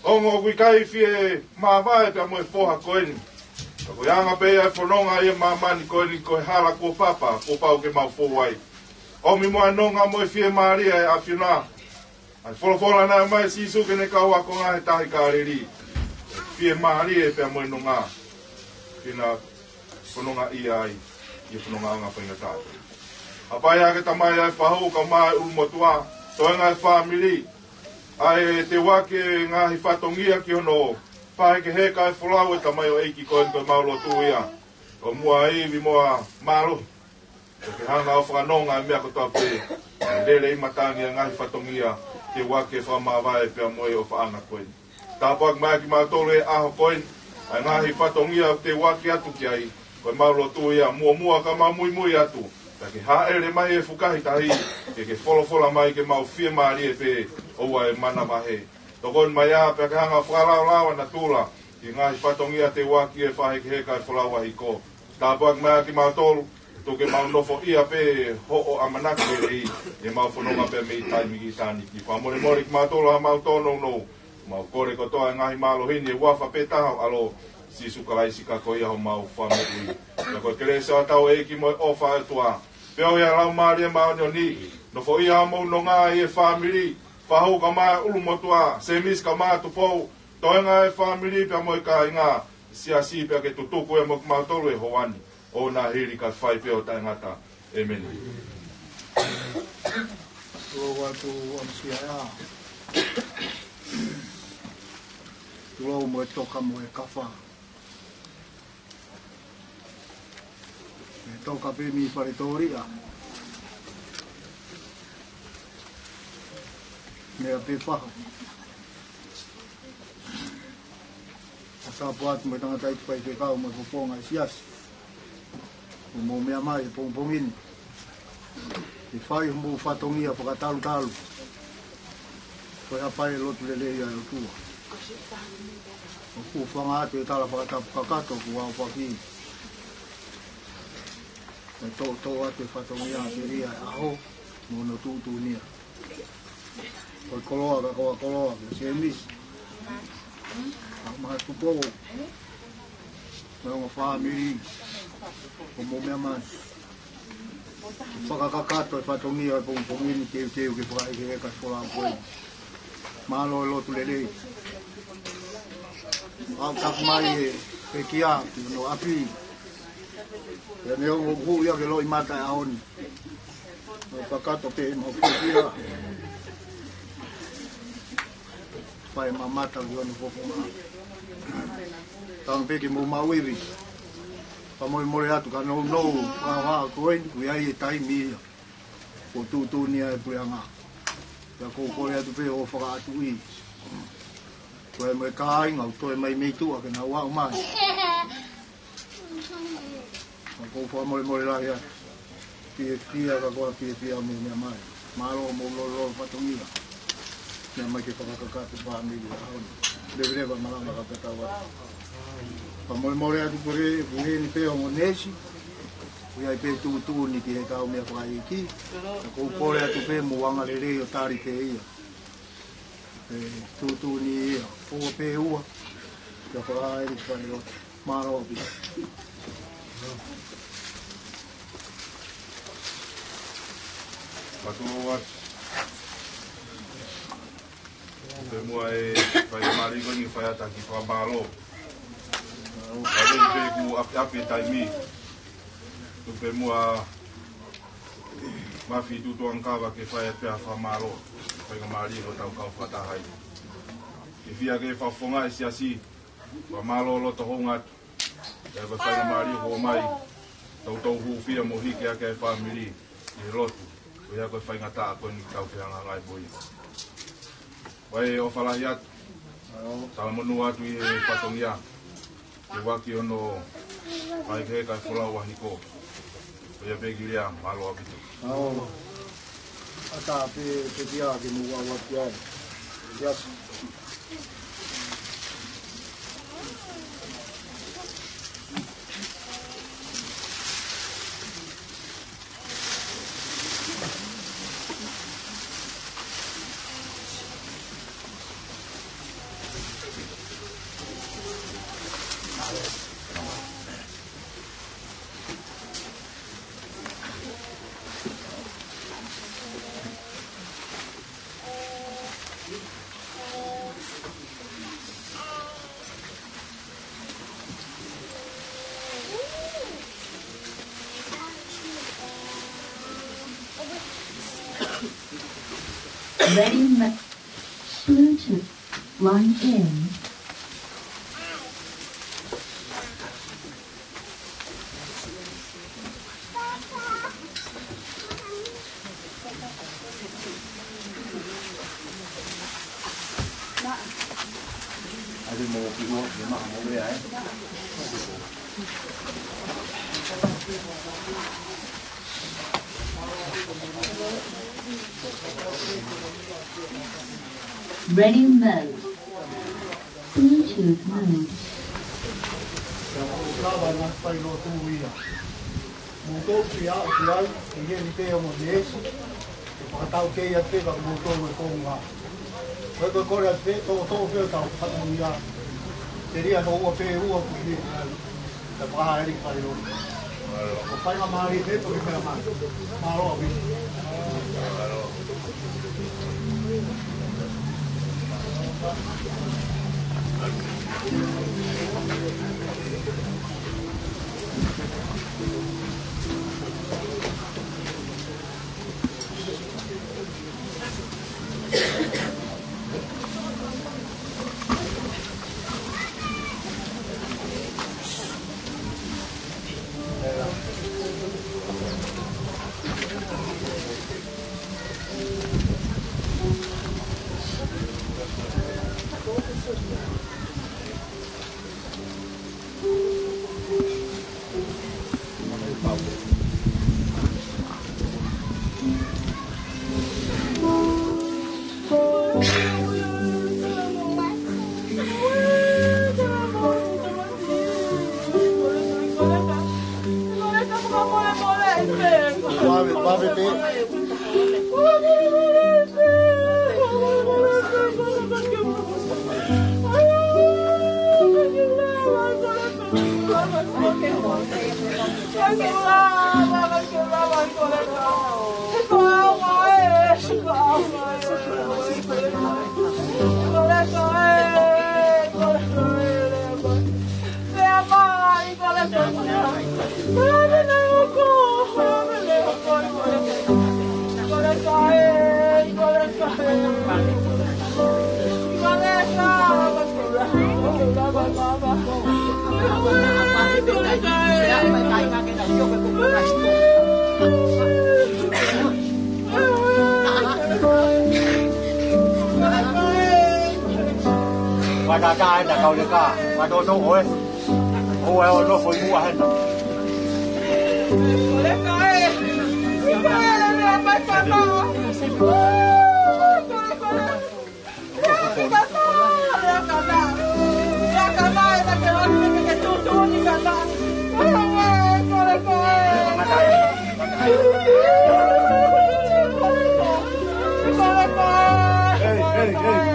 ongo ʻoku ʻikai fie māvae pea mo e foha ko eni. Ka ko e anga pē ia ʻo e fononga ʻi he māmani ko eni, ko e hala kuo papa kuo pau ke mau fou ai. ʻOmi muʻa e nonga mo e fiemālie ʻa e ʻAfiona. ʻA e folofola naʻe ʻomai ʻe Sīsū ki heʻene kau ākonga he tahi Kāleli. Fiemālie pea mo e nonga ke na fononga ai ʻi he fonongaʻanga faingataʻa. Hapai ʻa e tamai ʻa e fahu kae ʻumaʻā e ʻulumotuʻa, toenga e fāmili, ʻa e teuaki e ngaahi fatongia ki hono fahekeheka e folau e tamaioʻeiki ko eni, ko ʻemau lotu ia. ʻO muʻa ivi mo ha mālohi, ʻo ke hanga ʻo fakanonga e meʻa kotoa pē, ʻa e lele ʻi matangi e ngaahi fatongia, teuaki e fakamāvae pea mo e ʻofaʻanga ko eni. Tāpuaki mai kimautolu he ʻaho ko eni, ʻa e ngaahi fatongia ʻoku teuaki atu ki ai, ko ʻemau lotu ia, muʻomuʻa ka mau muimui atu, ka ke hāʻele mai e fukahi tahi, ke ke folofola mai ke mau fiemālie pē, ʻoua ʻe manavahē. Tokoni mai ā pea ke hanga ʻo fakalaolao ʻa natula, ki he ngaahi fatongia teuaki e fahekeheka e folau ʻa Hiko. Tāpuaki mai ā kimautolu, tuku ke mau nofoʻia pē hoʻo ʻamanaki lelei, ʻi heʻemau fononga pea mei taimi ki ʻitāniti. Fakamolemole kimautolu ʻa ʻemau tōnounou, mau kole kotoa e ngaahi mālohi ni ʻi he huafa pē taha ho ʻAlo, Sīsū Kalaisi ka ko ia homau Fakamoʻui. Pea ko e kelesi ʻa hotau ʻEiki mo e ʻofa ʻa e ʻOtua, feohi ʻa e Laumālie Māʻoniʻoni, nofoʻia homou nonga ʻi he fāmili, fahu kae ʻumaʻā e ʻulumotuʻa, Semisi kae ʻumaʻā Tupou, toenga e fāmili pea mo e kāinga, siasi pea ke tutuku ʻa e mo kimautolu he houa ni, ʻo na hili kae fai pē ʻo taʻengata. ʻĒmeni. Tulou atu ʻamusia ʻa Tulou mo e toka mo e kafa. E toka pē mei Faletōlia. Meʻa pē faha. ʻA Sapo atu mo e tangata ʻi Tuʻi Faifekau mo e fofonga e siasi. ʻOku mou meʻa mai he pongipongi ni. Ke fai homou fatongia fakatalutalu. Ko e hapai e lotu lelei ʻa e ʻOtua. ʻOku fanga atu e tala fakatapu kakato kuo aofaki. Mo e toʻotoʻo atu e fatongia ke lia e ʻaho, mo hono tuʻutuʻuni ia. Ko e koloa ka ko e koloa, ko Semisi. Kae ʻumaʻā Tupou. Mo e ongo fāmili. ʻOku mou meʻa mai. Fakakakato e fatongia e pongipongi ni teuteu ke fakaʻekeʻeka e folau ko eni. Mālō e lotu lelei. ʻOku tapu mai e pekia ki hono ʻapi. Pea neongo ʻoku hū ia ke loʻimata e ʻaho ni. ʻOku kakato pē ʻemau pekia. Fai mamata ki hono fofonga. Tau pē ke mou maʻu ivi. Fakamolemole atu ka nounou, fakahā ko eni, ʻoku ʻi ai e taimi ia. Kuo tuʻutuʻuni ai e puleʻanga. Pea ʻoku ou kole atu pē hoʻo fakaʻatuʻi. Ko e mo e kāinga, ʻoku toe mai mei tuʻa ke nau aʻu mai. ʻOku ou fakamolemole lahi atu. Fiefia ka ko e fiefia mo e meʻa mai. Mālō mo lolo fatongia. Meʻa mai ke fakakakato e fāmili ʻaho ni. Leveleva malanga ka tatau atu. Fakamolemole atu ko e, ko eni pē ongo neesi. ʻOku ʻi ai pē tuʻutuʻuni ki heʻetau meʻa fakaʻeiki. ʻOku ou kole atu pē mo e anga lelei ʻo tali pē ia. E, tuʻutuʻuni ia, ua pē ua. Kia fakaʻaeli fai o, mālō ʻaupito. Mālō atu. Pea muʻa e fai mālie ko eni fai ʻa e taki fakamālō. Mālō pē kuo ʻapiʻapi e taimi. Tuku pē muʻa Mafi Tutuʻangakava ke fai atu pē ʻa e fakamālō. Fai ka mālie ko ʻetau kau fakataha ai. Ke fia ke fakafofongaʻi e siasi. Fakamālō loto hounga atu. Pea ko e fai ka mālie kuo ʻomai. Toutou hūfia mo hiki hake e fāmili. ʻI he lotu. Ko ia ko e faingataʻa ko eni ke tau fehangahangai mo ia. Ko e ʻofa lahi atu. Talamonū atu ʻi he fatongia. Ke ʻoua ke ono fai ke kai folau ʻa Hiko. Ko ia pē ki lea, mālō ʻaupito. ʻAta pē, pē kia ke mou ʻoatu ai. Yes. Ready, ma-, Bluetooth line in. Ready mode. Bluetooth mode. Ia, ko e lava na fai lotu ia. Mou tō ki a, ki ai, ʻi he ni pē ʻo mo Siesi. Ke fakatau ke ia te ka mou tō mo e konga. Ko e ko e kore atu pē, tō, tō pē ʻo tau fakatau ia. Te ria no ua pē, ua ku ia. Ka fakahā eri fai lo. Ko fai ma mali pē, to ki mea mali. Mālō ʻaupito. Vave, vave pē. Matata e na kauleka, matoto oe. ʻO e ʻo nofo ʻi muʻa hena. Hey, hey, hey.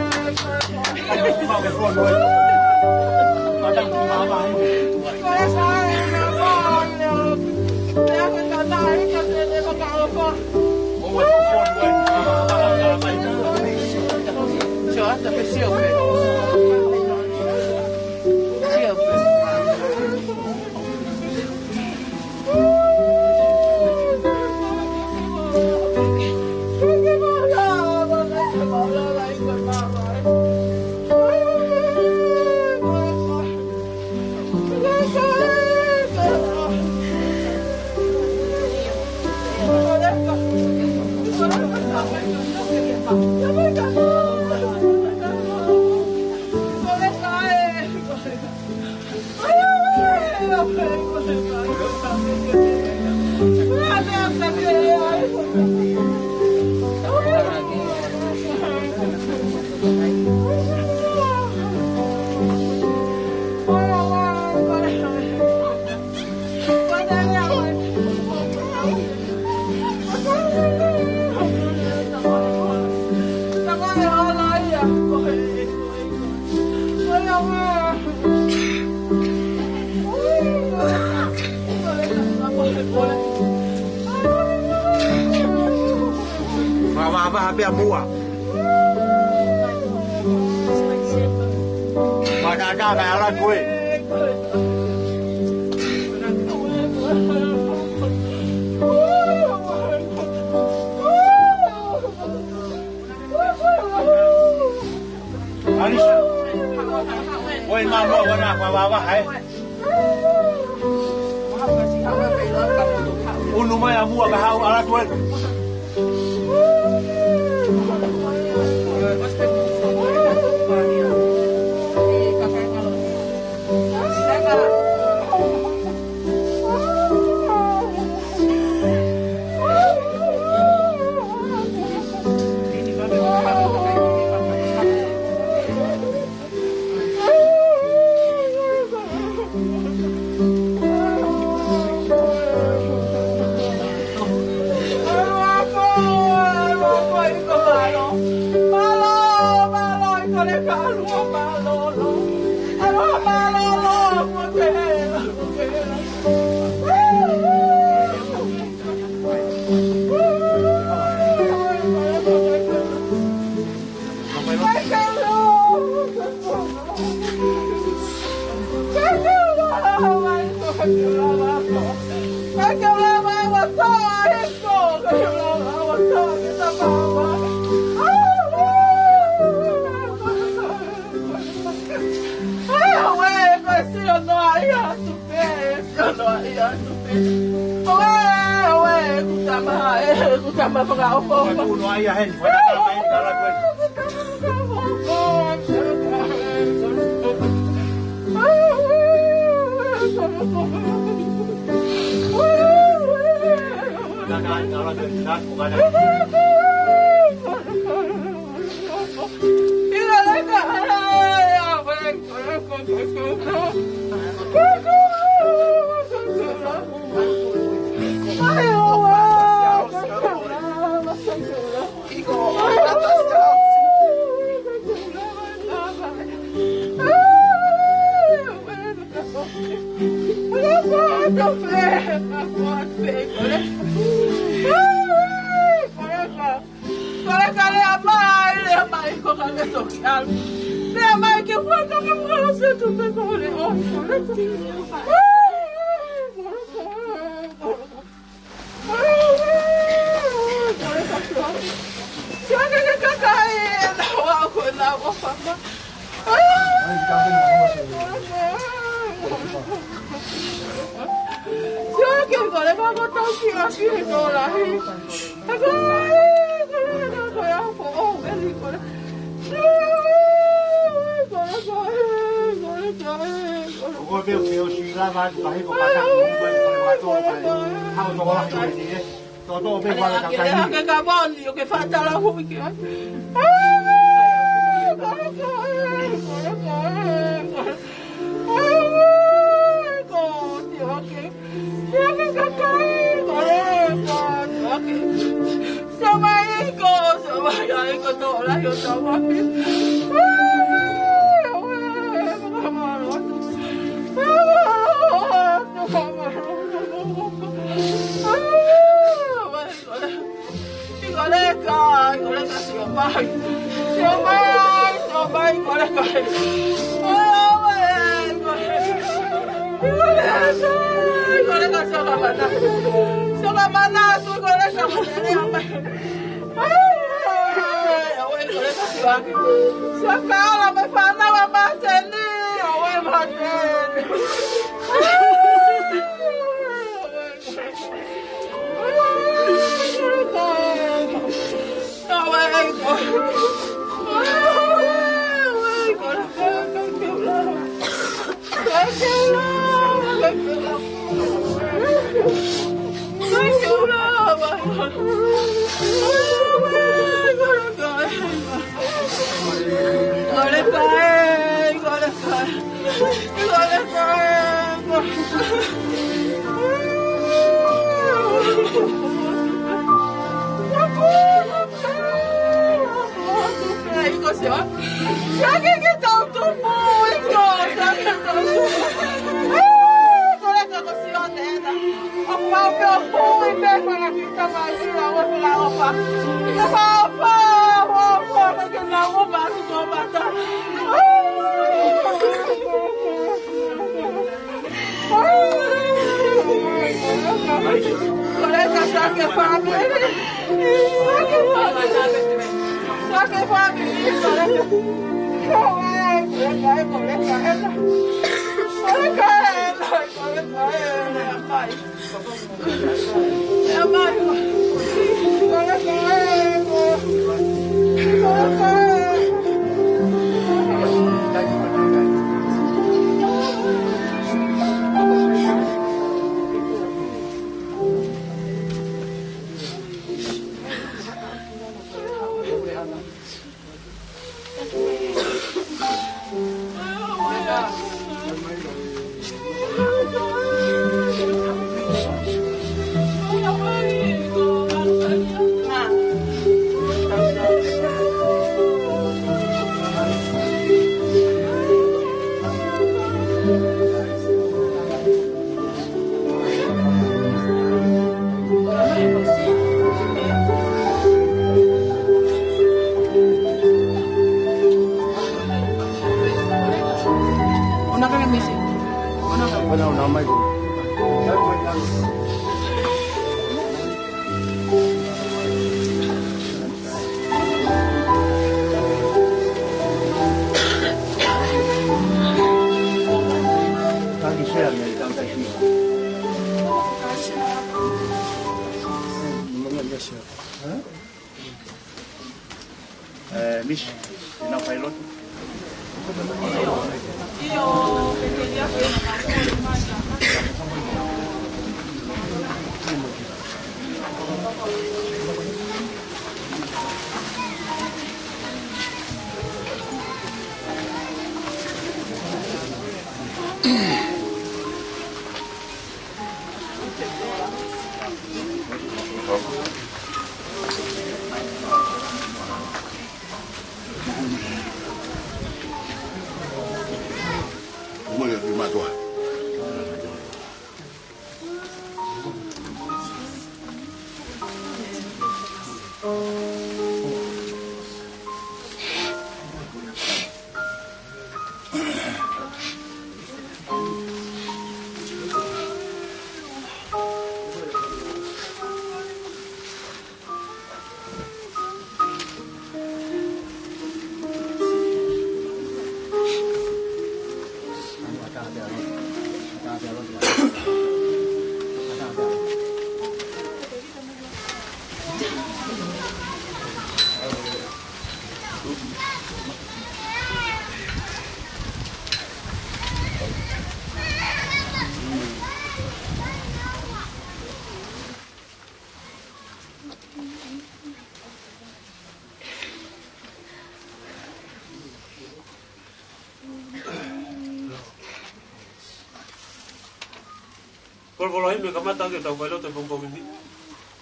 Mavaha pea muʻa. Matata ka ala koe. Māmani, ʻoua naʻa vāvāvaha, ē. ʻUnu mai ʻa muʻa ka haʻu ʻalu atu ē. Koleka, lea mai, lea mai, ko ka ke toki ʻalu. Lea mai ke fuata ka mkalo se tu pe kole o, koleka. Koleka, koleka. Siʻaki ke kakai, na wa ko na wa fama. Siʻaki, koleka ko tau siʻaki he tō lahi. Siʻaki kakai, koleka, siʻaki. Siʻomai ko, siʻomai ai ko tō lahi ʻo tau api. Koleka, koleka, siʻomai. Siʻomai, siʻomai, koleka. Koleka, koleka, siʻoka mana. Siʻoka mana, siʻoka mana, siʻoka mana. Siʻoka ala mai fānau ʻa Mateni, ʻo e Mateni. Koleka, siʻaki family. Siʻaki family, koleka. Eh, Miss, ʻi he ʻenau fai lotu. Kole folofola himi ke kamata ʻaki ʻetau failotu he pongipongi ni.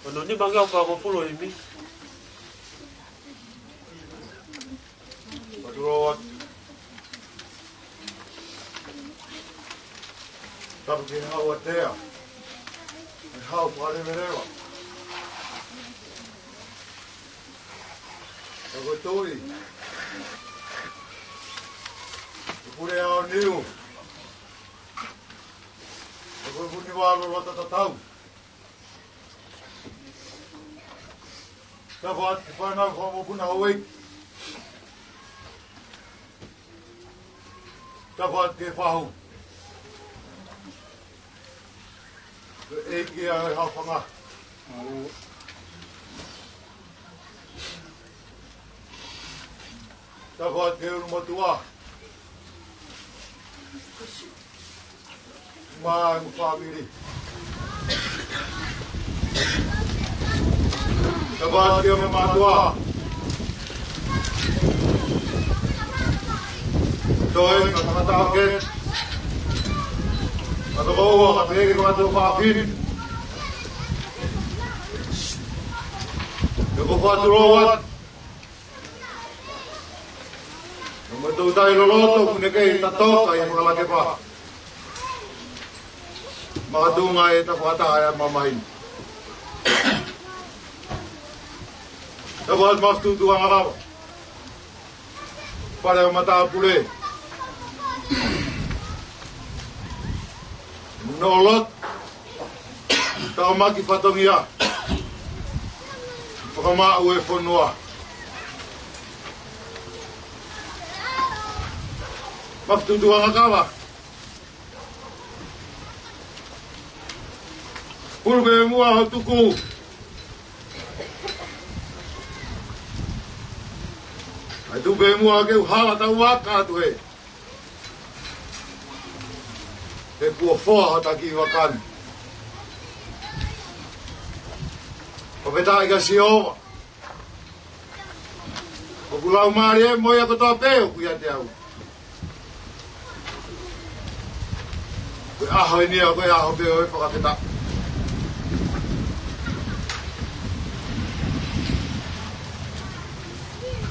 Ko hono nima ngeau fāngofulu himi. Fatulou atu. Tapu ki he Hau ʻa Tea, ʻa e Hau Fakaleveleva, ʻa e Tuʻi, ʻa e Pule ʻAoniu, ʻa e Pule Funivalu Loto Tatau. Tapu atu ki he fānau ʻa e Fanga Mokopuna Houʻeiki. Tapu atu ki he fahu, ʻa e ʻEiki ʻa e Hau Fanga. Tapu atu ki he ʻulumotuʻa mo e ongo fāmili. Tapu atu ki he ongo mātuʻa, toe ʻa e tangata ʻo ke, ʻa e tokoua, kae pehē ki he kau tuofāfine. Pea ʻoku ou fakatulou atu, ʻoku mou toutai loloto, ʻoku ne kei tatoka ʻi he fakalakepa makatuʻunga ʻi he tafaʻaki ʻa e mamahi ni. Tapu atu mo e tuʻutuʻuni ʻa e Fale ʻo e Matāpule, ʻa e lotu, tauʻaki fatongia, fakamaʻu e fonua. Mafi Tuʻutuʻuangakava. Pulu pē muʻa ho tuku. ʻAi tuʻu pē muʻa ke u hala tau vaka atu he. He kuo foa ha taki vaka ni. Ko pē taʻi ka Sihova. ʻOku lau mālie mo ia kotoa pē ʻoku ʻiate au. Ko e ʻaho eni ia, ko e ʻaho pē ʻo e fakafetaʻi.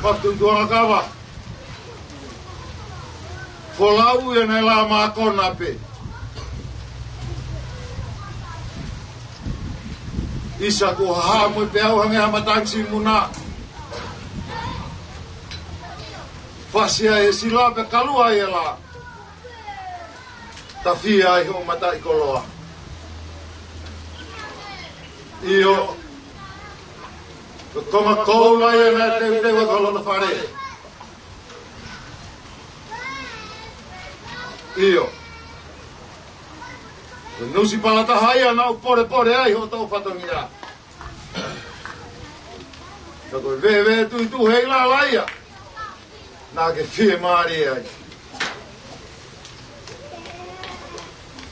Mafi Tuʻutuʻuangakava. Folau ia naʻe lā mākona pē. ʻIsa kuo hā mo e peau hangē ha matangi muna. Fasi ai e sila pea kalu ai e lā. Tafi ai hoʻo mataʻikoloa. ʻIo. Ko e konga koula ia naʻe teuteu ʻaki ho loto fale. ʻIo. Ko e nusi palataha ia naʻa ku polepole ai hoʻo toʻu fatongia. Ka ko e vēvē tuʻituʻu hei lala ia naʻa ke fiemālie ai.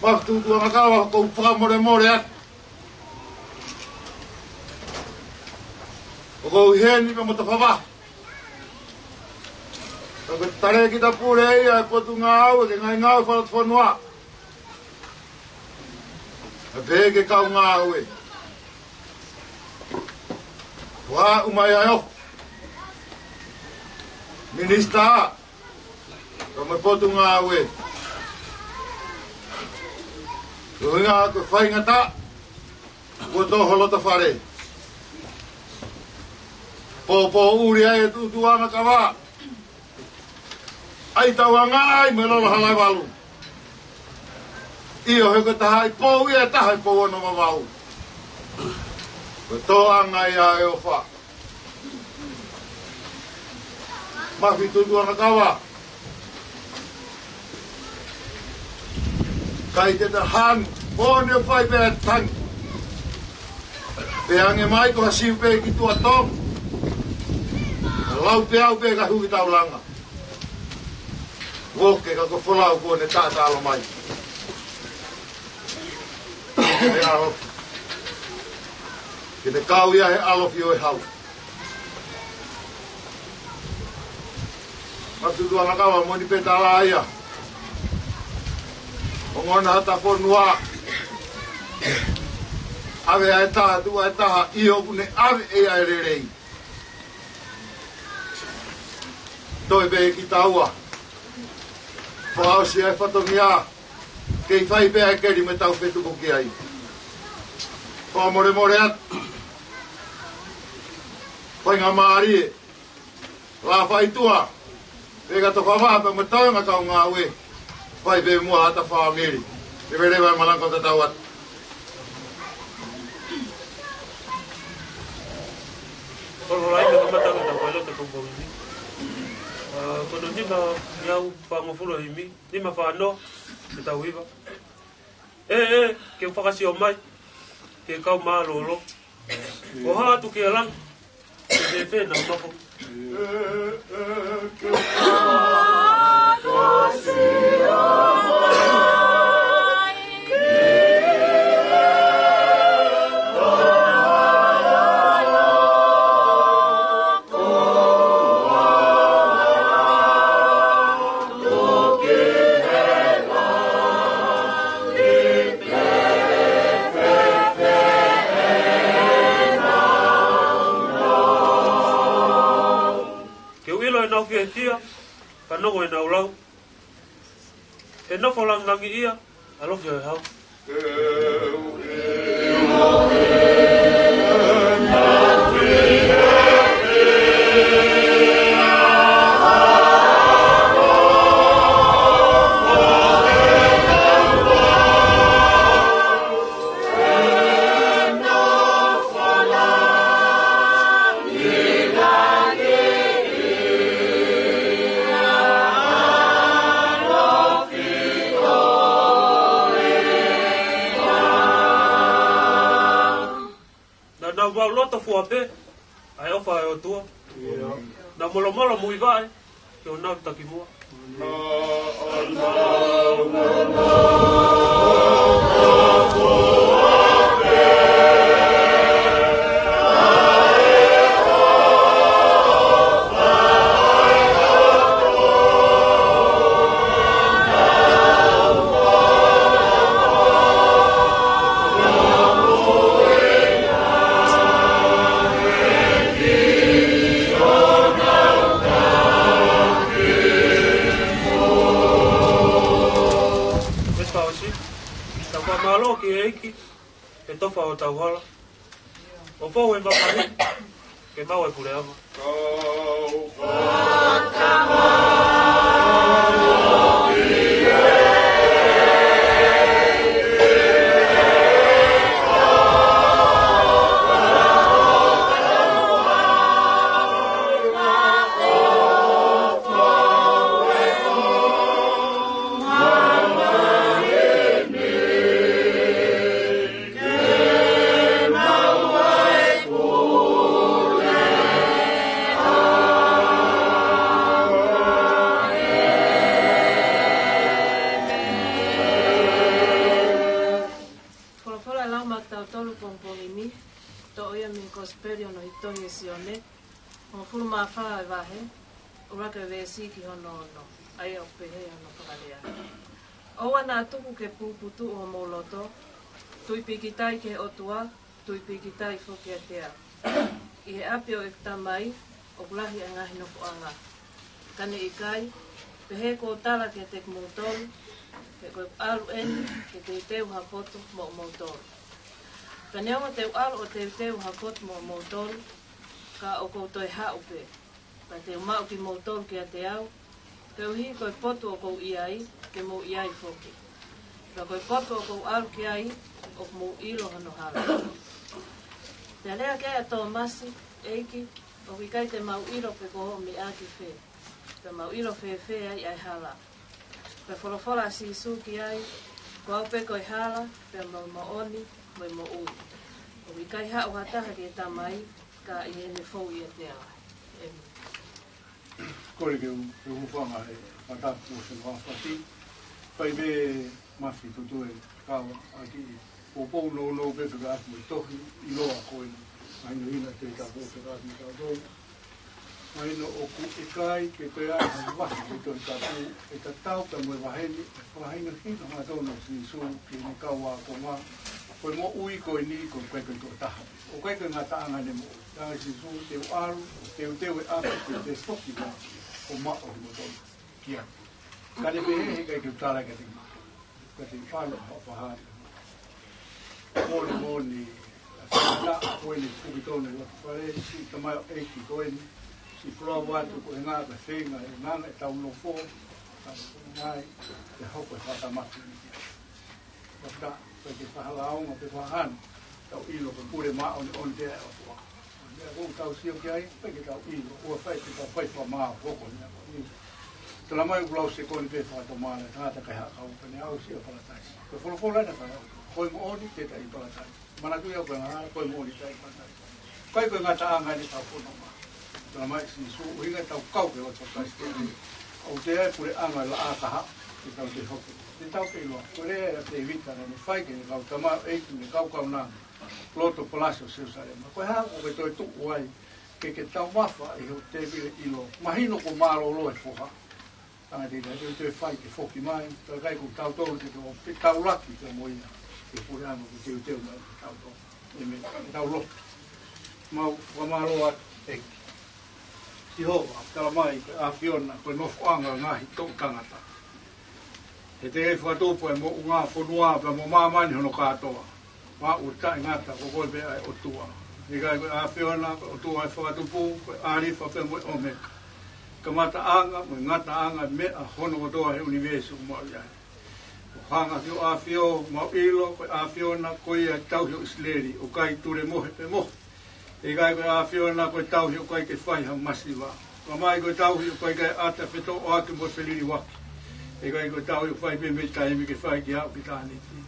Mafi Tuʻutuʻuangakava, ʻoku ou fakamolemole atu. ʻOku ou ʻi heni pē mo Tafavā. Ka ko e talēkita pule ia e Potungāue ki he ngaahi ngāue fakalotofonua. Pea pehē ki he kau ngāue. Fakaʻumaʻā ʻa e ʻofa. Minisitā, ka mo e Potungāue. Ko e ʻuhinga ko e faingataʻa kuo tō ho loto fale. Pōpōʻuli ai e Tuʻutuʻuangakava. ʻAi tauanga ai mo e Lolo Halaevalu. ʻIo, he ko e taha ʻi pou ia, e taha ʻi Pouono Vavau. Ko e tōʻanga ia e ʻofa. Mafi Tuʻutuʻuangakava. Kai te ta han, pone fai pē tangi. Pea hangē mai ko ha siu pē ki tuʻa tong. Lau pē au pē ka huki taulanga. Voke ka ko Folau kuo ne taʻataʻalo mai. He ʻalofi. Ke ne kau ia he ʻalofi ʻo e hau. Mafi Tuʻutuʻuangakava, moʻoni pē tala ia. ʻOku ngona ha tafonua. ʻAve ʻa e taha, tuʻu ʻa e taha, ʻio ʻoku ne ʻave ʻe ia e lelei. Toe pē kitaua. Fakaʻosi ʻa e fatongia. Kei fai pē ʻa e keli mo e tau fetuku ki ai. Fakamolemole atu. Faingamālie. Lā faitua. Pea ka toka vā pē mo e tauʻanga kau ngāue. Fai pē muʻa ha tafaʻaki. Leveleva e malanga ka tau atu. Kolo lai me kamata me tau kailote kau kau himi. Ā, ko hono nima ngeau fāngofulu himi, nima fā noa, ke tau hiva. ʻE, ʻe, ke u fakasio mai, ke kau mālōlō. ʻO hā atu ki he langi, ke fēfē nau mako. Ke u ʻilo ʻenau fiefia, ka nongo ʻenau lau. He nofo langilangiʻia, ʻalofi ʻo e hau. Mau loto fua pē ʻa e ʻofa ʻa e ʻOtua. Naʻa molomolo muivaʻe ke ʻoua naʻa takimuʻa. Tau fakamālō ki he ʻEiki he tofa ʻo hotau hala. ʻO fou he vaka ni ke maʻu e puleʻanga. Folofola lau maʻatautolu pongipongi ni, toʻo ia mei he Kosipeli hono tohi ʻe Sione, hongofulu mā fā e vahe, ʻuluaki veesi ki hono ono, ʻa ia ʻoku pehē hono fakalea: ʻOua naʻa tuku ke puputuʻu homou loto, tui pīkitai ki he ʻOtua, tui pīkitai foki kiate au. ʻI he ʻapi ʻo ʻeku Tamai ʻoku lahi ʻa e ngaahi nofoʻanga. Ka ne ʻikai, pehē kuo u tala kiate kimoutolu, he ko ʻeku ʻalu eni ke teuteu ha potu moʻomoutolu. Ka neongo te u ʻalu ʻo teuteu ha potu moʻomoutolu, ka ʻoku ou toe haʻu pē, pea te u maʻu kimoutolu kiate au, koeʻuhi ko e potu ʻoku ou ʻi ai, ke mou ʻi ai foki. Pea ko e potu ʻoku ou ʻalu ki ai, ʻoku mou ʻilo hono hala. Pea lea ki ai ʻa Tōmasi: ʻEiki, ʻoku ʻikai te mau ʻilo pe ko hoʻo meʻa ki fē, pea mau ʻilo fēfē ai ʻa e hala? Pea folofola ʻa Sīsū ki ai: Ko au pē ko e hala, pea mo e moʻoni, mo e moʻui. ʻOku ʻikai haʻu ha taha ki he Tamai, ka ʻi heʻene fou ʻiate au. ʻĒmeni. Kole ke u, ke u hūfanga he fakatapu ʻo e fenua fati. Fai pē Mafi Tutu e kau ʻaki e poupou nounou pē fekauʻaki mo e tohi ʻiloa ko eni. Mahino hina te ka pō fekauʻaki mo tautolu. Mahino ʻoku ʻikai ke toe ʻi ai ha vahe he Tohi Tapu ʻe tatau pea mo e vahe ni, ʻe fakahinohino hangatonu ʻa Sīsū ki heʻene kau ākonga, ko e moʻui ko eni ko e, ko e, ko e tokotaha. ʻOku ʻikai ko e ngataʻanga ʻene moʻui. Talaange ʻe Sīsū, te u ʻalu ʻo teuteu e ʻapi, te u toe foki mai ʻo maʻu kimoutolu kiate au. Ka ne pehē, he ʻikai ke u tala kiate kimoutolu, ka te u ʻalu ʻo fakahā. Moʻoni, moʻoni, ʻa e faingataʻa ko eni ʻoku tonu he loto fale, siʻi tamaioʻeiki ko eni, siʻi folau atu ko e ngaahi pē feinga, e ngaahi ʻetau nofo, ka ko e ngaahi, ʻe hoko e fakatamaki ni. Fakataha, ʻikai ke fakalaonga pe fakahanu, tau ʻilo ko e pule māʻoniʻoni pē ʻa e ʻOtua. Meʻa ʻoku tau sio ki ai, ʻikai ke tau ʻilo, ʻoua fai ke tau fai fakamaau, hoko ni ako ni. Tala mai ʻoku lau sekoni pē fakatomala, tangata kai haʻa kau ka ne aʻusia palataisi. Ko e folofola ena fai au, ko e moʻoni te ta ʻi palataisi. Manatuʻi au ko e ngaahi, ko e moʻoni te ta ʻi palataisi. ʻIkai ko e ngataʻanga eni ʻetau fononga. Tala mai ʻe Sīsū, ʻuhinga ʻetau kau ki he loto Kalaisi. ʻOku ʻi ai e puleʻanga laʻā kahaʻu, te tau toe hoko. Te tau toe ʻiloa. Ko e lea ʻa Tēvita naʻa ne fai ki heʻene kau tamaioʻeiki mo e kau kaunanga loto palasi ʻo Selūsalema. Ko e hā ʻoku ke toe tuʻu ai ke ke taumafa ʻi hoʻo tēvile ʻilo? Mahino kuo mālōlō e foha. Tangata ʻi he toe fai ke foki mai, ka ʻikai ko tautolu te tau, te tau laki pea mo ia, ke puleʻanga kuo teuteu mai ke tau tō. ʻĒmeni. Ke tau lotu. Mau fakamālō atu ʻEiki Sihova, tala mai ko e ʻAfiona ko e nofoʻanga ʻo e ngaahi toʻu tangata. He te ke fakatupu e moʻunga fonua pea mo māmani hono kātoa. Maʻu taʻengata ko koe pē ʻa e ʻOtua. ʻIkai ko e ʻAfiona ko e ʻOtua ʻa e fakatupu, ko e ʻAlifa pea mo e ʻOmeka. Kamataʻanga mo e ngataʻanga e meʻa hono kotoa he ʻunivēsi ʻoku mau ʻi ai. ʻO hanga ki hoʻo ʻAfio, mau ʻilo ko e ʻAfiona ko ia e tauhi ʻo ʻIsileli, ʻoku ʻikai tulemohe pe mohe. ʻIkai ko e ʻAfiona ko e tauhi ʻoku ʻikai ke fai ha masiva. Tala mai ko e tauhi ʻoku ʻikai ke ʻata fetoʻoaki mo feliliuaki. ʻIkai ko e tauhi ʻoku fai pē mei taimi ke fai ki aʻu ki ʻitāniti.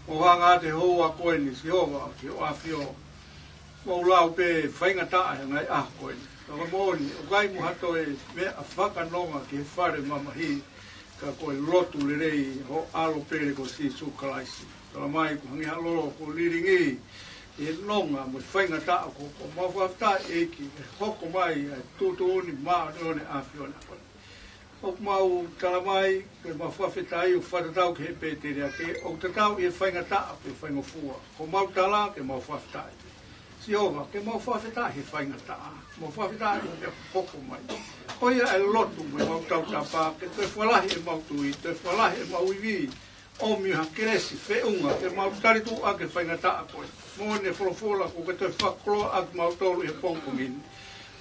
ʻO hanga atu he houa ko eni Sihova ki hoʻo ʻAfio. Mou lau pē faingataʻa he ngaahi ʻaho ko eni. Ka ko e moʻoni, ʻoku ʻikai mo ha toe meʻa fakanonga ki he fale mamahi, ka ko e lotu lelei ho ʻAlo pele ko Sīsū Kalaisi. Tala mai kuo hangē ha lolo kuo lilingi ʻi he nonga mo e faingataʻa ko, ko mau fakafetaʻi ʻEiki, ʻe hoko mai ʻa e tuʻutuʻuni māʻoniʻoni ʻa e ʻAfiona ko eni. ʻOku mau tala mai, ke mau fakafetaʻi ʻo fakatatau ki he pēteliake, ʻoku tatau ʻi he faingataʻa pe faingofua. Ko mau tala, ke mau fakafetaʻi. Sihova, ke mau fakafetaʻi he faingataʻa. Mau fakafetaʻi he meʻa kuo hoko mai. Ko ia ʻa e lotu mo ʻemau tautapa, ke toe fakalahi ʻemau tui, toe fakalahi ʻemau ivi, ʻomi ha kelesi feʻunga ke mau tali tuʻu ʻaki e faingataʻa ko ē. Moʻoni e folofola kuo ke toe fakakoloa ʻaki kimautolu ʻi he pongipongi ni.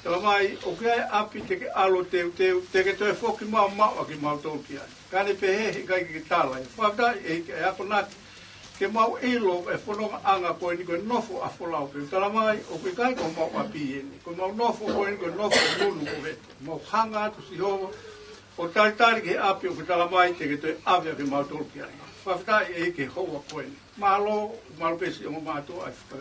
Tala mai, ʻoku ʻi ai e ʻapi te ke ʻalu ʻo teuteu, te ke toe foki maʻu ʻaki kimautolu ki ai. Ka ne pehē he ʻikai ke ke tala ia. Fakafetaʻi ʻEiki ʻa e akonaki ke mau ʻilo e fonongaʻanga ko eni ko e nofo ʻa folau pē. Tala mai, ʻoku ʻikai ko homau ʻapi eni. Ko ʻemau nofo ko eni ko e nofo nunu ko ē. Mau hanga atu Sihova, ʻo talitali ki he ʻapi ʻoku tala mai te ke toe ʻave ʻaki kimautolu ki ai. Fakafetaʻi ʻEiki he houa ko eni. Mālō, mālō pē siʻi ongo mātuʻa ʻa e faka-,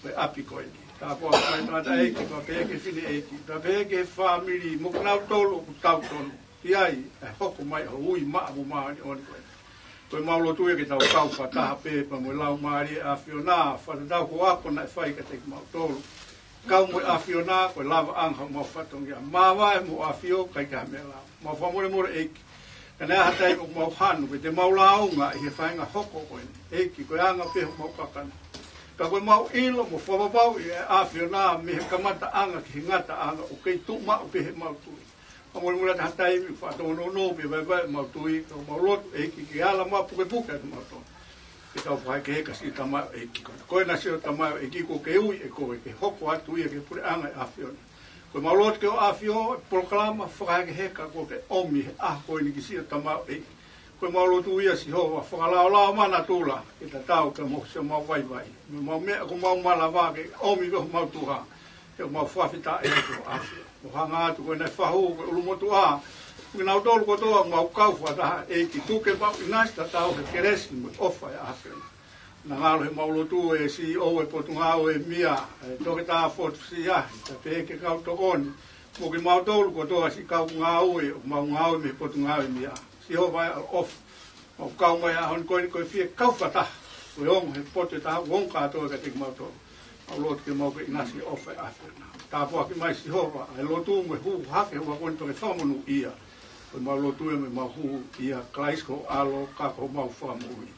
ʻo e ʻapi ko eni. Tāpuaki mai tangataʻeiki, pea pehē ki he fineʻeiki, pea pehē ki he fāmili, mo kinautolu ʻoku tautonu ʻi ai ʻa e hoko mai ʻa e ui maʻa mo māʻoniʻoni ko eni. Ko ʻemau lotu ia ke tau kau fakataha pē pea mo e Laumālie ʻo e ʻAfiona, fakatatau ko e ako naʻe fai kiate kimautolu. Kau mo e ʻAfiona, ko e lavaʻanga homau fatongia. Māvae mo e ʻAfio, ʻikai ke ʻi ai ha meʻa lava. Mau fakamolemole ʻEiki. Ka ne ʻi ai ha taimi ʻoku mau hanu, pe te mau lāunga ʻi he faʻahinga hoko ko eni. ʻEiki, ko e anga pē homau kakano. Ka ko ʻemau ʻilo mo fakapapauʻi ʻa e ʻAfiona mei he kamataʻanga ki he ngataʻanga ʻoku kei tuʻu maʻu pē heʻemau tui. Fakamolemole ʻi ha taimi, fakatōnounou pe vaivai ʻemau tui, ka mau lotu ʻEiki ke ala mai ʻo pukepuke ʻa kimautolu. Ke tau fakahekeheka siʻi tamaioʻeiki ko ē. Ko ena siʻo tamaioʻeiki kuo ke ui ʻe koe ke hoko atu ia ki he puleʻanga ʻo e ʻAfiona. Ko ʻemau lotu ki ho ʻAfio, polokalama fakahekeheka kuo ke ʻomi he ʻaho ko eni ki siʻo tamaioʻeiki. Ko ʻemau lotu ia Sihova, fakalaolao mai natula, ke tatau pea mo siʻomau vaivai. Mo ʻemau meʻa ʻoku mau malava ke ʻomi ki homau tuha. He ʻoku mau fakafetaʻi ʻEiki ho ʻAfio. ʻO hanga atu ko ena ʻa e fahu, ko e ʻulumotuʻa. Ko kinautolu kotoa ʻoku mau kau fakataha ʻEiki, tuku ke mau ʻinasi tatau he kelesi mo e ʻofa ʻa e ʻAfiona. Naʻa ngalo heʻemau lotu e CEO e Potungāue ʻa e MEA, ʻa e Toketā Fotu Siahi, pea pehē ki he kau tokoni. Mo kimautolu kotoa siʻi kau ngāue, ʻoku mau ngāue mei he Potungāue ʻa e MEA. Sihova ʻaloʻofa. Mau kau mai he ʻaho ni ko eni ko e fie kau fakataha. Ko e ongo he potu ʻe taha, ongo kātoa kiate kimautolu. Mau lotu ke mau kei ʻinasi he ʻofa ʻa e ʻAfiona. Tāpuaki mai Sihova, ʻa e lotu mo e hū hake he ʻaho ko eni pea ke fakamonūʻia. Ko ʻemau lotu ia mo ʻemau hū ʻia Kalaisi ko ho ʻAlo, ka ko homau Fakamoʻui.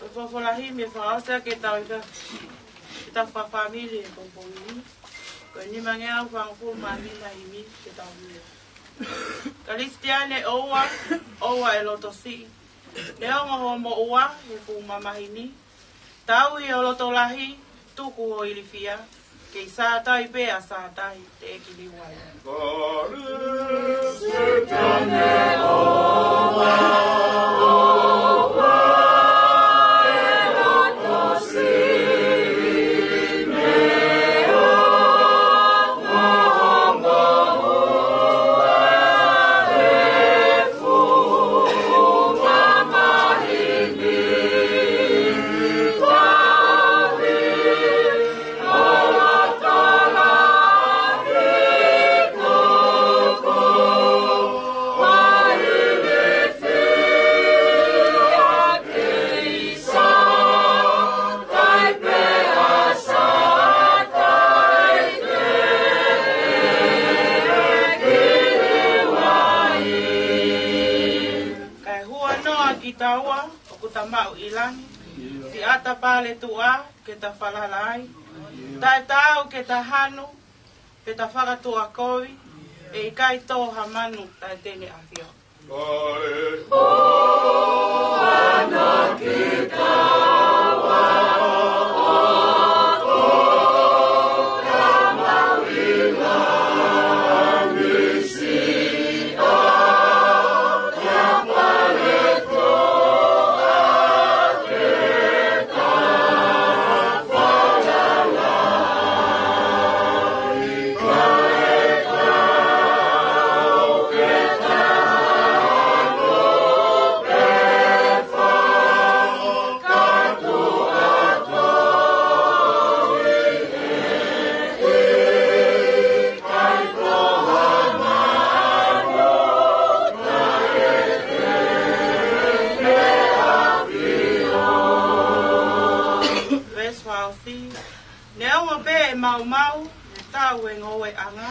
Ko e folofola himi ʻe fakaʻosi ke tau ika, ke tau fakafāmili he pongipongi ni. Ko e nimangeau fāngofulu mā nima himi ke tau himi. Kalisitiane ʻoua, ʻoua ʻe loto siʻi. Neongo hoʻo moʻua he fuʻu mamahi ni, tauhi ho loto lahi, tuku hoʻo ilifia, kei Sātai pē ʻa Sātai, teʻeki liu ai. Kae huanoa kitaua ʻoku ta maʻu ʻi langi, siʻata pale tuʻa ke ta falala ai. Taʻetaau ke ta hanu, pe ta fakatuʻakovi, ʻe ʻikai tō ha manu taʻe te ne ʻafio. Verse twelve. Neongo pē ʻe maumau, ʻe tau e ngoueʻanga,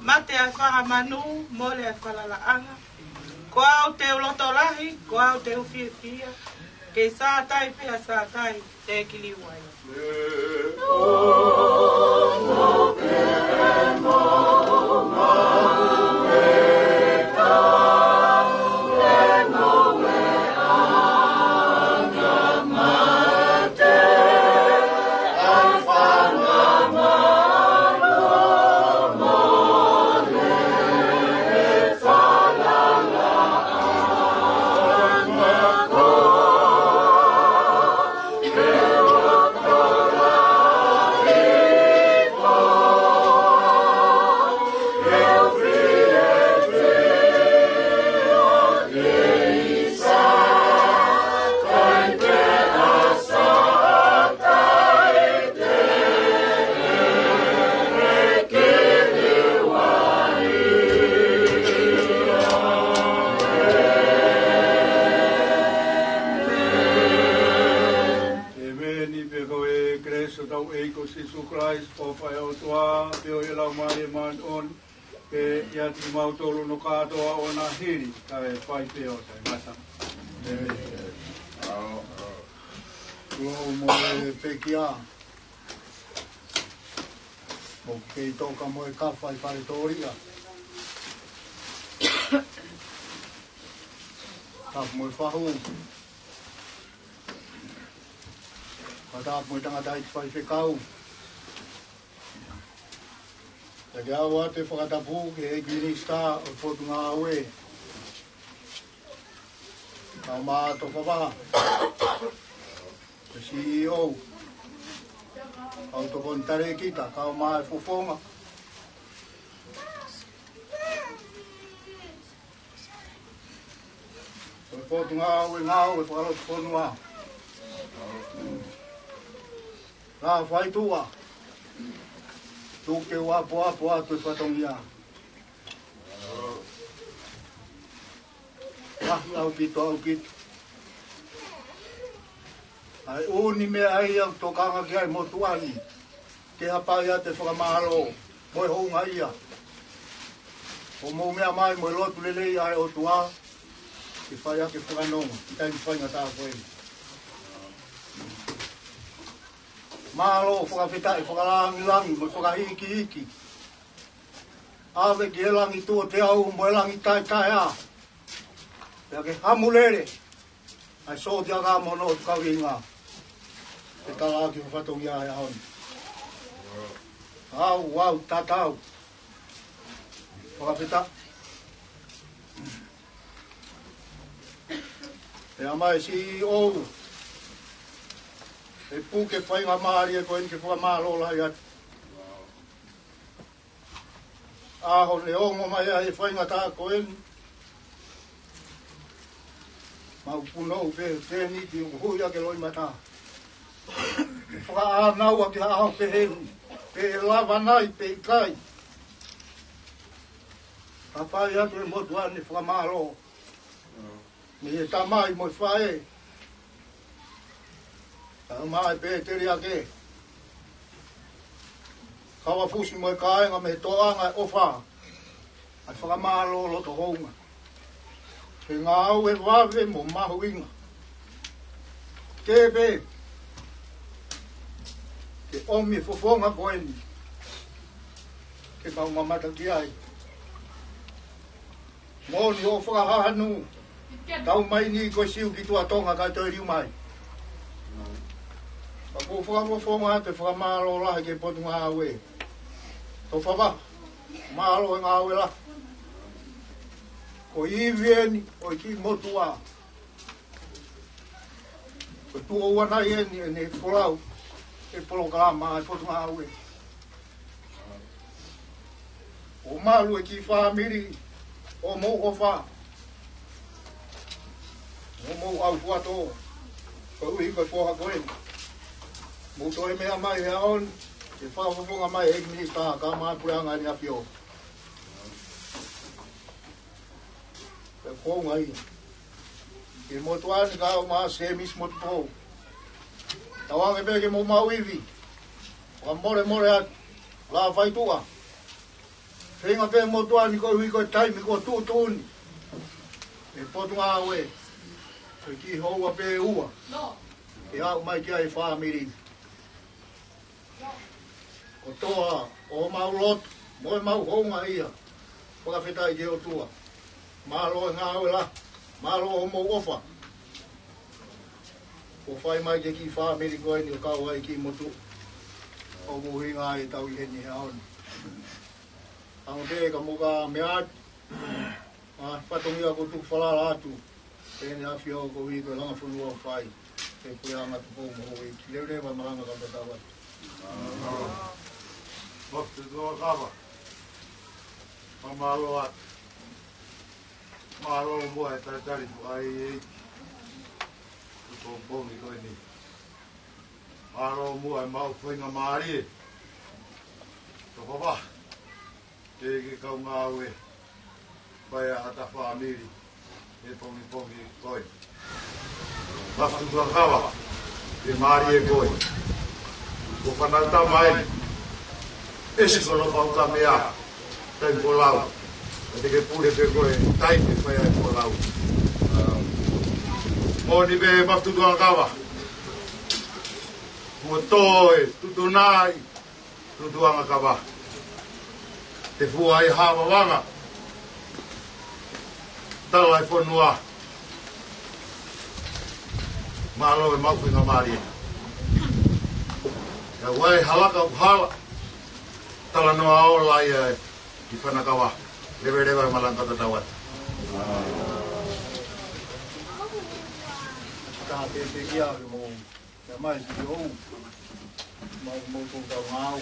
mate ʻa e fanga manu, mole ʻa e falalaʻanga. Ko au te u loto lahi, ko au te u fiefia, kei Sātai pē ʻa Sātai, teʻeki liu ai. ʻEmeni. Pea ko e kelesi ʻa hotau ʻEiki ko Sīsū Kalaisi, ʻofa ʻa e ʻOtua, feohi ʻa e Laumālie Māʻoniʻoni, ke ʻiate kimautolu hono kātoa ʻo na hili, kae fai pē ʻo taʻengata. ʻEmeni. Kuo mo e pekia. Mo kei toka mo e kafa ʻi Paletoria. Tapu mo e fahu. Fakatapu mo e tangataʻeiki faifekau. Pea ke ʻoatu e fakatapu ki he ʻEiki Minisitā ʻo e Potungāue, kae ʻumaʻā Tofavaha, ko e C E O, kau tokoni talēkita, kae ʻumaʻā e fofonga ʻo e Potungāue Ngāue Fakalotofonua. Lā faituʻa, tuku ke u apoapo atu e fatongia. Lahi ʻaupito, ʻaupito ʻa e ʻū meʻa ʻoku tokanga ki ai e motuʻa ni, ke hapai atu e fakamālō mo e houngaʻia. ʻOku mou meʻa mai mo e lotu lelei ʻa e ʻOtua, ke fai ʻaki e fakanonga ʻi he taimi faingataʻa ko eni. Mālō fakafetaʻi, fakalāngilangi mo e fakahīkihiki ʻAve ki he langi tuʻo teau mo e langi taʻetaʻeʻā. Pea ke haʻamulele ʻa e sōtia ka mono ʻo e kaveinga. Ke tala ki he fatongia ʻa e ʻaho ni. Au, au, tatau. Fakafetaʻi. Pea mai si o e puke faingamālie ko eni ke fakamālō lahi atu. ʻAho ni ʻoku ongo mai ai e faingataʻa ko eni. Mau punou pē tēniti ʻoku hui ake loʻimata. Fakaʻānaua ki he ʻaho pehē ni. Pe ʻe lava nai pe ʻikai. Ka fai atu e motuʻa ni fakamālō. Mei he tamai mo e faʻē. Tamai pē teliake. Kavafusi mo e kāinga mei he toʻanga ʻo e ʻofa. ʻA e fakamālō loto hounga. He ngāue vave mo mahuʻinga. Ke pē. Ke ʻomi fofonga ko eni. Ke mau mamata ki ai. Moʻoni hoʻo fakahahanu. Tau mai ni ko e Siu ki Tuʻa Tonga ka toe liu mai. Ka ko e fakafofonga atu e fakamālō lahi ki he Potungāue. Tau fava. Mālō e ngāue lahi. Ko e ivi eni ʻo e kiʻi motuʻa. Ko e tuʻo ua nai eni ʻene folau e polokalama ʻa e Potungāue. ʻO malu e kiʻi fāmili ʻo mou ʻofa. ʻO mou ʻau fuato. Koeʻuhi ko e foha ko eni. Mou toe meʻa mai he ʻaho ni. Ke fakafofonga mai he minisitā ka mai puleʻanga ni ʻAfio. Pea ko e ngaahi. Ke motuʻa ni ka o ma Semisi Motupou. Tauange pē ke mou maʻu ivi. Fakamolemole atu. Lā faituʻa. Feinga pē motuʻa ni koeʻuhi ko e taimi kuo tuʻutuʻuni. E Potungāue. Ko e kiʻi houa pē ua. Ke aʻu mai ki ai e fāmili. Kotoa ʻo mau lotu, mo e mau houngaʻia. Fakafetaʻi ki he ʻOtua. Mālō e ngāue lahi, mālō hoʻomou ʻofa. Kuo fai mai ki he kiʻi fāmili ko eni ʻo kau ai ki he motuʻa. ʻOku ʻuhinga ai ʻetau ʻi heni he ʻaho ni. Hangē pē ka mou ka meʻa atu. ʻA e fatongia kuo tuku falala atu. Pea ne ʻAfio koeʻuhi ko e langa fonua ʻoku fai. Ke puleʻanga Tupou mo Houʻeiki. Leveleva e malanga ka tatau atu. Maftu tua kava. Fakamālō atu. Mālō muʻa e talitali ʻa e ʻEiki. Tuku pongi ko eni. Mālō muʻa e maʻu faingamālie. Tau fava. Ke ke kau ngāue. Fai ʻa hata fāmili. He pongipongi ko ē. Maftu tua kava. Ke mālie ko ē. Ko fanau tama ē. ʻEsi ko lo pau ka meʻa. Taimi folau. Ka te ke pule pē ko e taimi fai ai folau. Moʻoni pē maftu tua kava. Kuo tō e tutunai. Tutuʻanga kava. Te fua ai ha vavanga. Tala e fonua. Mālō e maʻu faingamālie. Ka ʻoku ʻi ai e hala ka ʻoku hala. Talanoa ola ia ʻi Fanakava. Leveleva e malanga ka tatau atu. Ka te te kia mo. Ia mai, si ou. Mau, mau tō tau ngāu.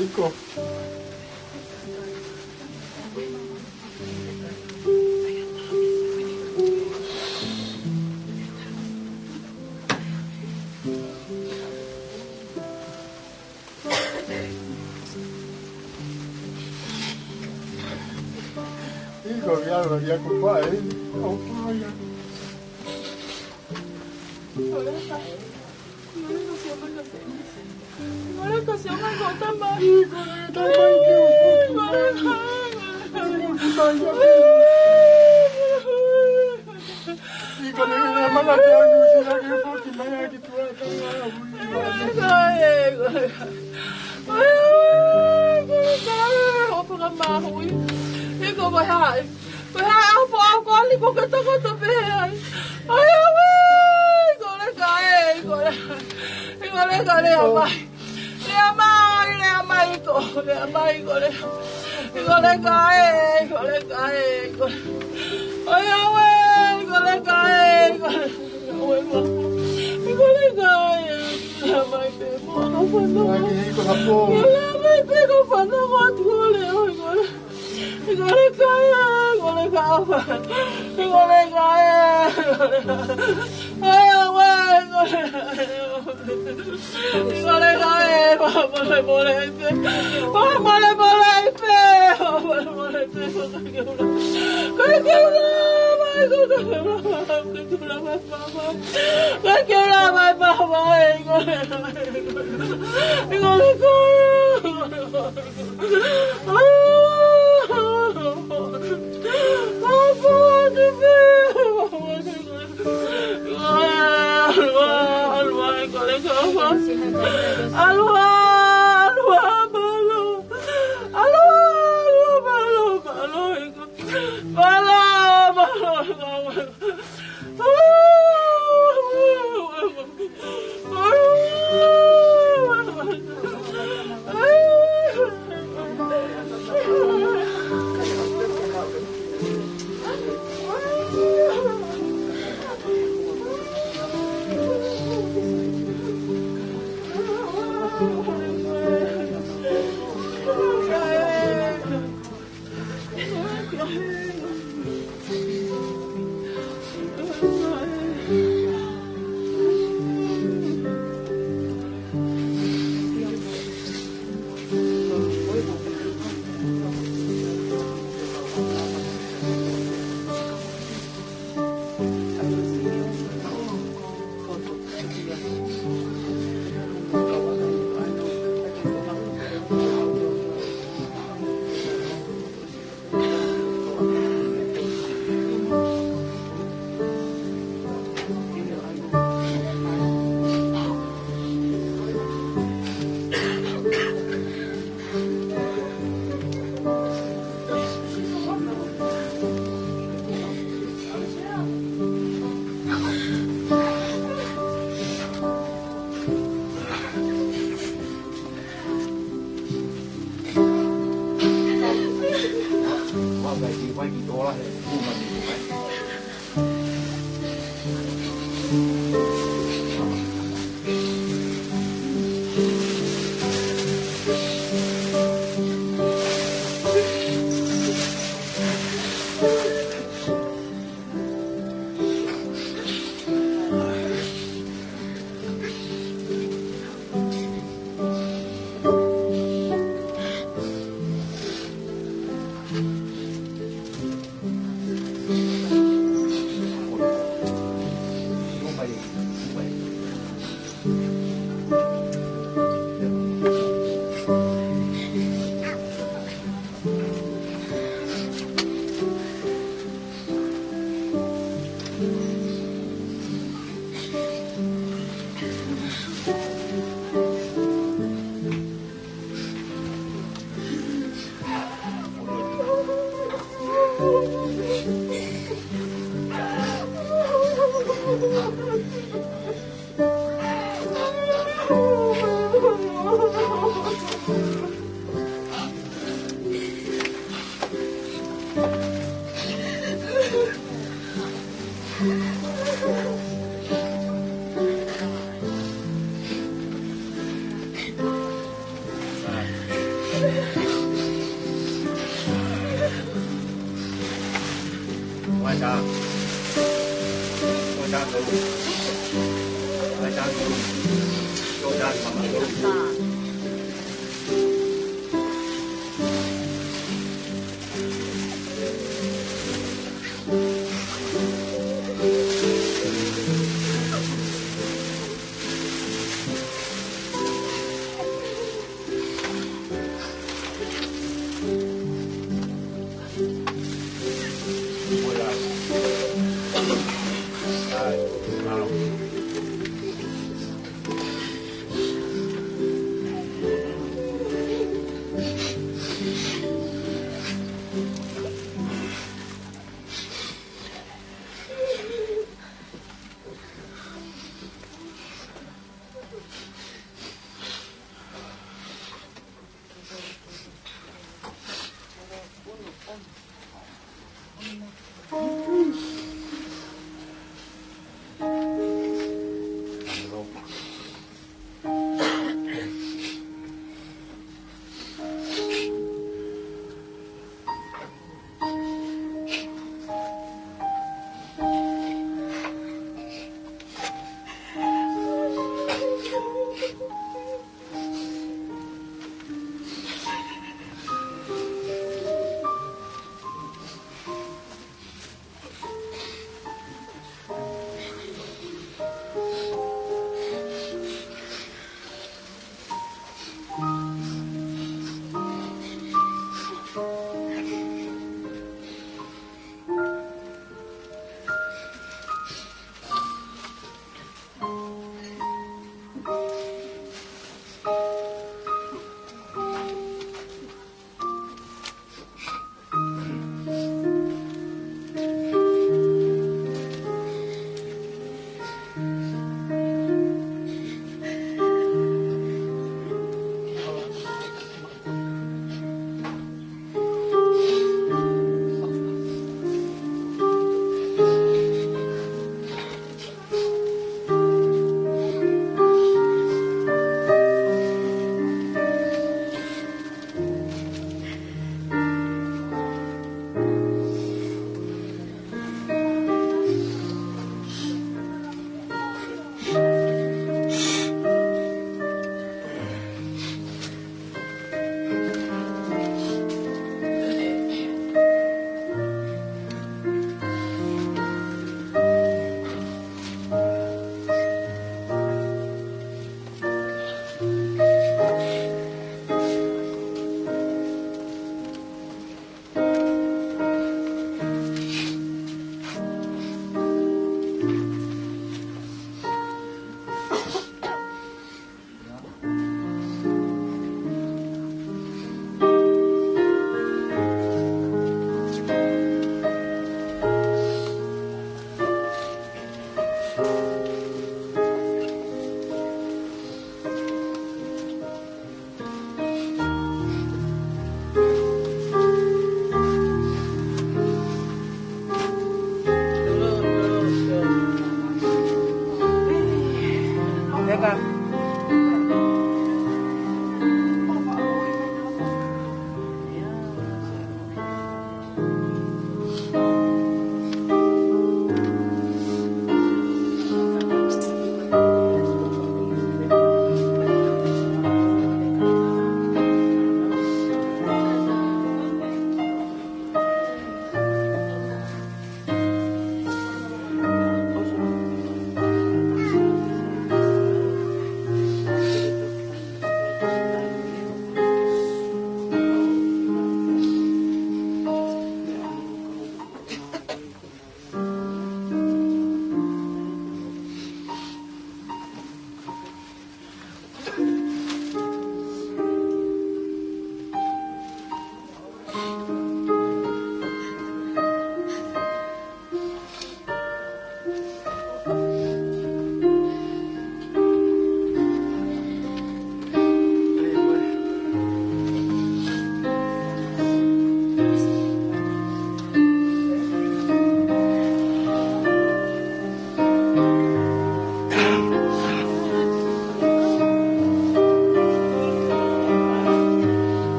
ʻIko. ʻIko, ia, ia, ko pa, e, o pa, ia. ʻIko, ko e hā, ko e hā ʻa e foʻi ʻaho ko eni kuo ke tokoto pehē ai. ʻAi, ʻauē, ʻikoleka ē, ʻikoleka. ʻIkoleka, lea mai. Lea mai, lea mai, ʻIko, lea mai, ʻikoleka. ʻIkoleka ē, ʻikoleka ē, ʻikoleka. ʻAi, ʻauē, ʻikoleka ē, ʻikoleka. ʻAuē, ʻikoleka ē, lea mai pē, mo, no, no, no. Lea mai pē, no, no, no, ʻikoleka. ʻIkoleka ē, ʻikoleka ē. ʻAi, ʻauē, ʻikoleka ē. ʻIkoleka ē, fakamolemole pē. Fakamolemole pē. Fakamolemole pē. Fakamolemole pē. Fakamolemole pē. Fakamolemole pē. Ke ke la mai papa e ko. E ko le ko. Papa te pe. Alua, alua, e ko le ko. Alua, alua, malo. Alua, alua, malo, malo, e ko. Malo, malo, malo.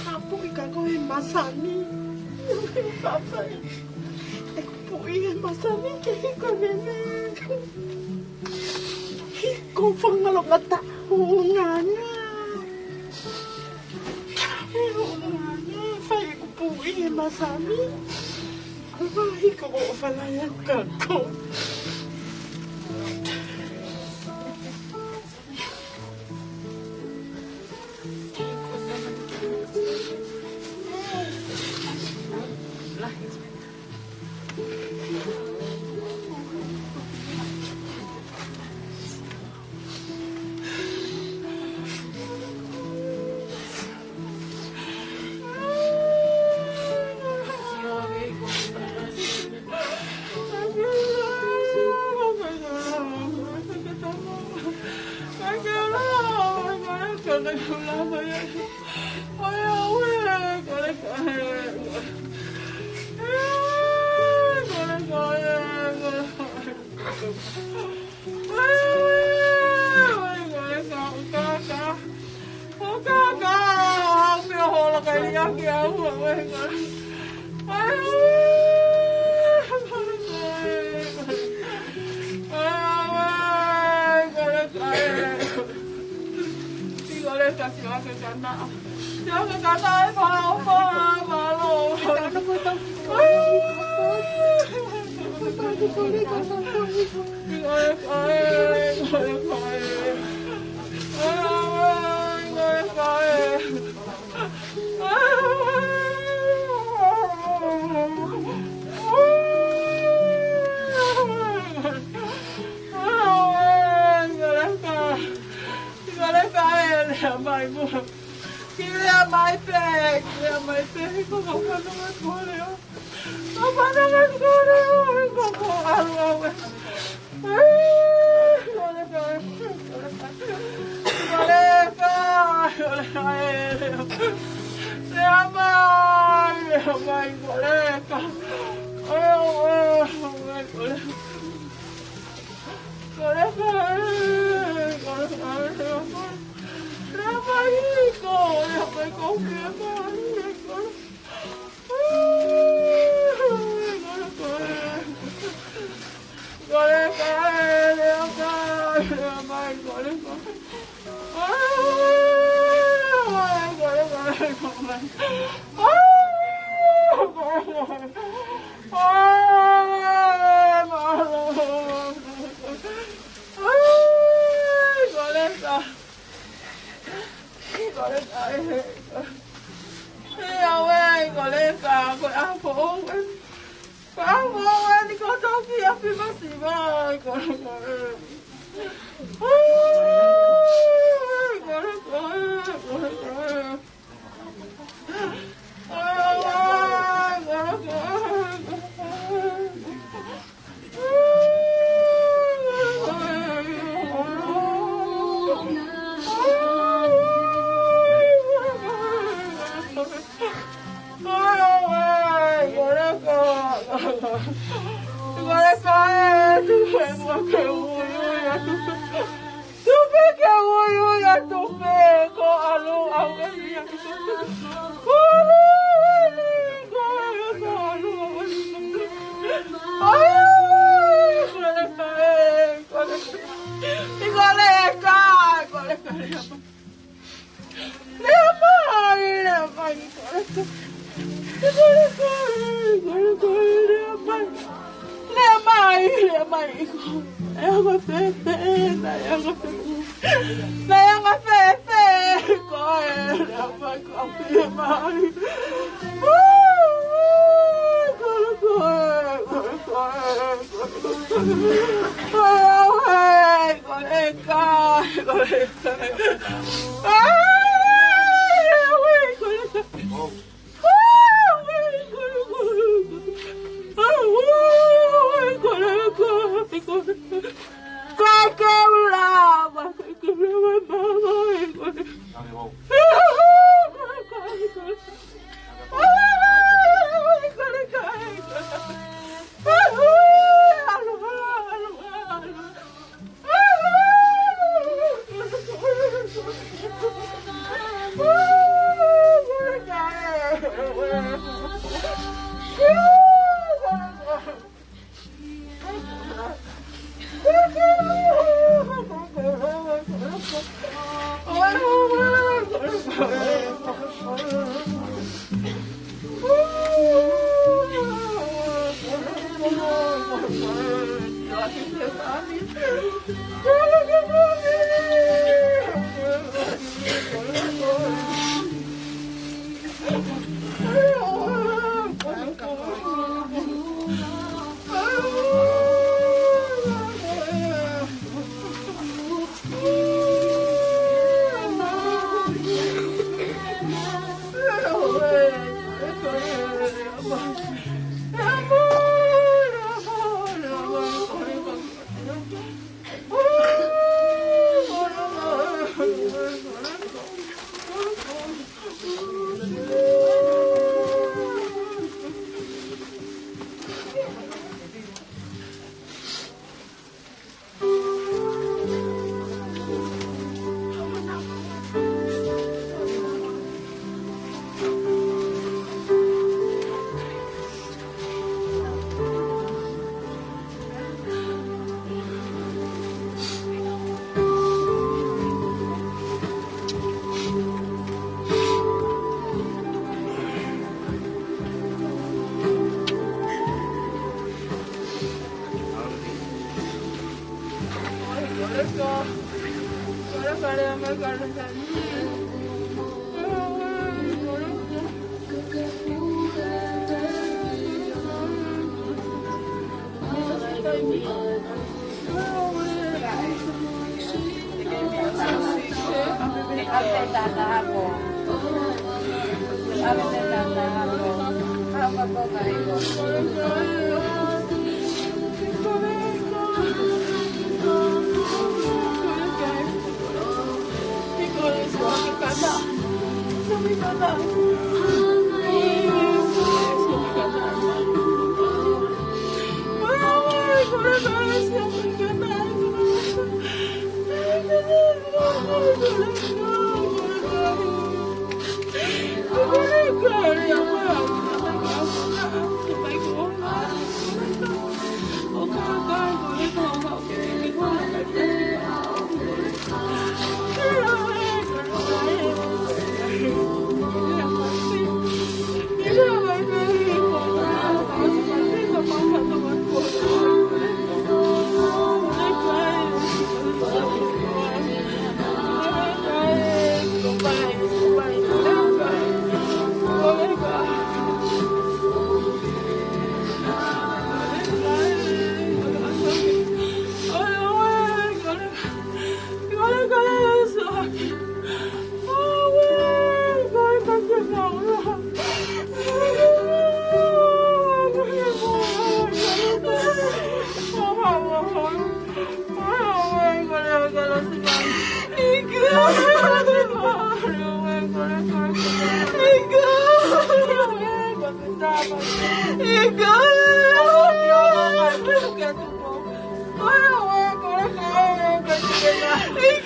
Haʻaku puʻi ka ko e masani. Papa, ʻeku puʻi e masani ke hiko nene. Hiko fangalongata ungana. He ungana, fai ʻeku puʻi e masani. Hiko ko fanai e kako. Ki lea mai pē, ki lea mai pē, ko ka fana mai kole o. Ka fana mai kole o, ko ko alu awe. Kole ka, kole ka, kole ka, kole ka e. Lea mai, lea mai kole ka. Kole ka e, kole ka e, lea mai. Lea mai ko, lea mai ko, lea mai ko. Kole ka e. Ia wei, kole ka, ko e ʻaho foʻou eni. Ko e ʻaho foʻou eni, ko toki api masiva, kole ka e. Ai, kole ka e, kole ka e. Ai, kole ka e, kole ka e. Tupe ke uiui atu pē. Tupe ke uiui atu pē. Ko ʻalu au e mia ki tupe. Ko ʻalu e ni, ko e, ko ʻalu au e ni. Ai, ko le kae, ko le kae. Ko le kae, ko le kae. Lea mai, lea mai, ko le kae. Ko le kae, ko le kae, lea mai. Lea mai, lea mai, ko. Naʻe anga fēfē, naʻe anga fēfē. Naʻe anga fēfē, ko e lea mai, ko e lea mai. Ko le kae, ko le kae, ko le kae. Ko le kae, ko le kae, ko le kae. Ai, lea mai, ko le kae.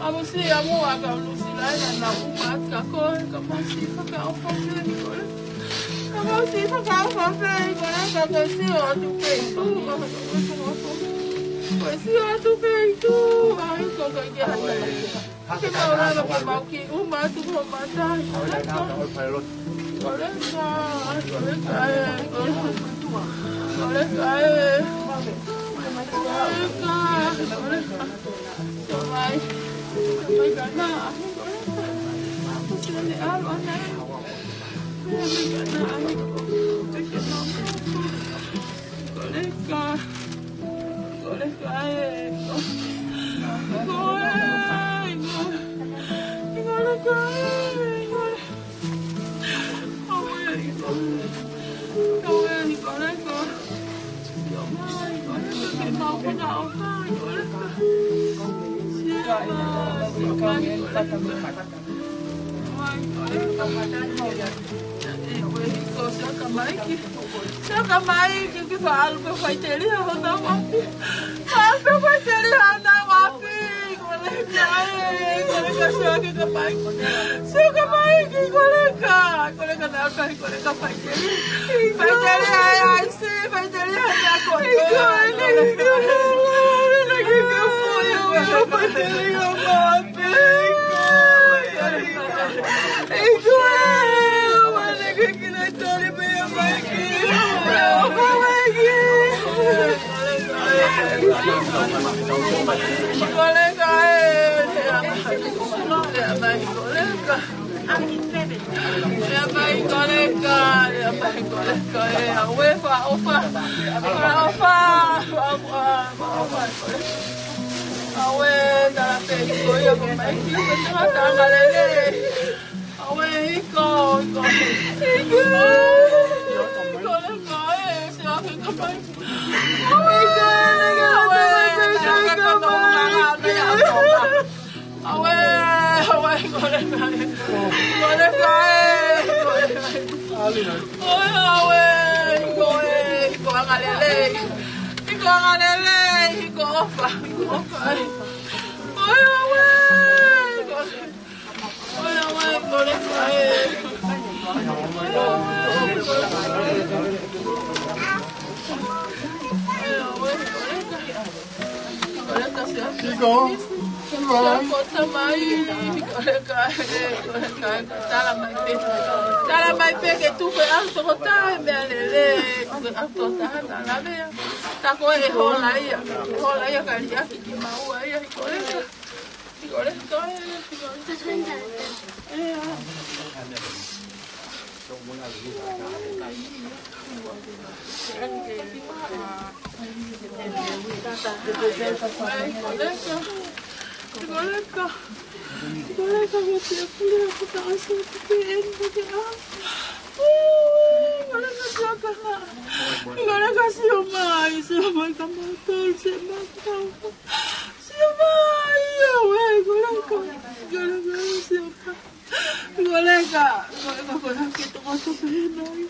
ʻAmusi ʻamu ʻa ka ulusi lai na na u mata ko e ka masi fakaʻofa pē ʻi kole. Ka masi fakaʻofa pē ʻi kole ka ko si o atu pē ʻi tu ka ko si o atu pē ʻi tu. Ai ko ka kia. Ke mau lava ke mau ki uma atu ko mata. Koleka, koleka e, koleka e, koleka, koleka. Tamai, tamai kana, koleka. Sene alo ana. Tamai kana, koleka. Koleka. Koleka e, koleka. Koleka e, koleka. Saka mai ki, saka mai ki, ki faʻalu pē faʻiteliha hona mafi. Faʻalu pē faʻiteliha hona mafi. Koleka e, koleka saka. Sio ka mai, sio ka mai ki Koleka, Koleka na kai, Koleka faiteliha. Faiteliha, ai, ai, si, faiteliha, na ko. Koleka, e, Koleka. Lea mai Koleka. Lea mai Koleka, lea mai Koleka, e, ʻauē, fakaʻofa, fakaʻofa, fakaʻofa, fakaʻofa. ʻAuē, tala pē ko ia ko mai ki he tangata lelei. ʻAuē, hiko, hiko. Hiko. Koleka, e, sio ange ka mai. ʻAuē, ʻauē, sio ange ka mai. ʻAuē, ʻauē, Koleka. Koleka, e, Koleka. ʻAuē, ʻauē, hiko e, hiko angalelei. Hiko angalelei, hiko ʻofa, hiko ʻofa. ʻAuē, ʻauē, Koleka. ʻAuē, ʻauē, Koleka, e. ʻAuē, ʻauē, Koleka. Koleka, sio. Hiko, hiko. Sio ko tamai, Koleka, e, Koleka, e, tala mai pē. Tala mai pē ke tuku e ʻalu tokotaha he meʻa lelei, tuku e ʻalu tokotaha, tala mai. Tā ko e hola ia, hola ia ka liʻaki kimaua ia, Koleka. Koleka, e, Koleka. E, a. Koleka. Koleka. Koleka, ko e pule ʻoku taʻasa ki he eni ko e a. Koleka, sio ka na. Koleka, sio mai, sio mai ka mātou, sio mai ka. Sio mai, ʻauē, Koleka. Koleka, sio mai. Koleka, Koleka, Koleka, ke toko toko pehē nai.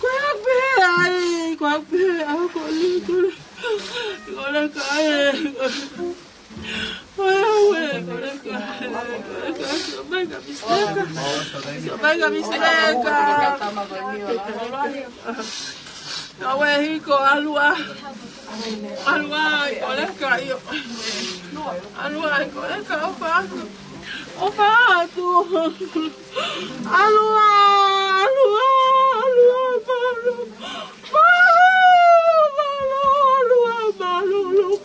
Ko e hā pē ai, ko e hā pē ai, ko e, Koleka, e, Koleka. ʻAuē, ʻauē, Koleka, Koleka, sio mai ka Miss Leka. Sio mai ka Miss Leka. ʻAuē, hiko, ʻalu ā. ʻAlu ā, Koleka, ʻio. ʻAlu ā, Koleka, ʻofa atu. ʻOfa atu. ʻAlu ā, ʻalu ā, ʻalu ā, mālō. Mālō, mālō, ʻalu ā, mālō,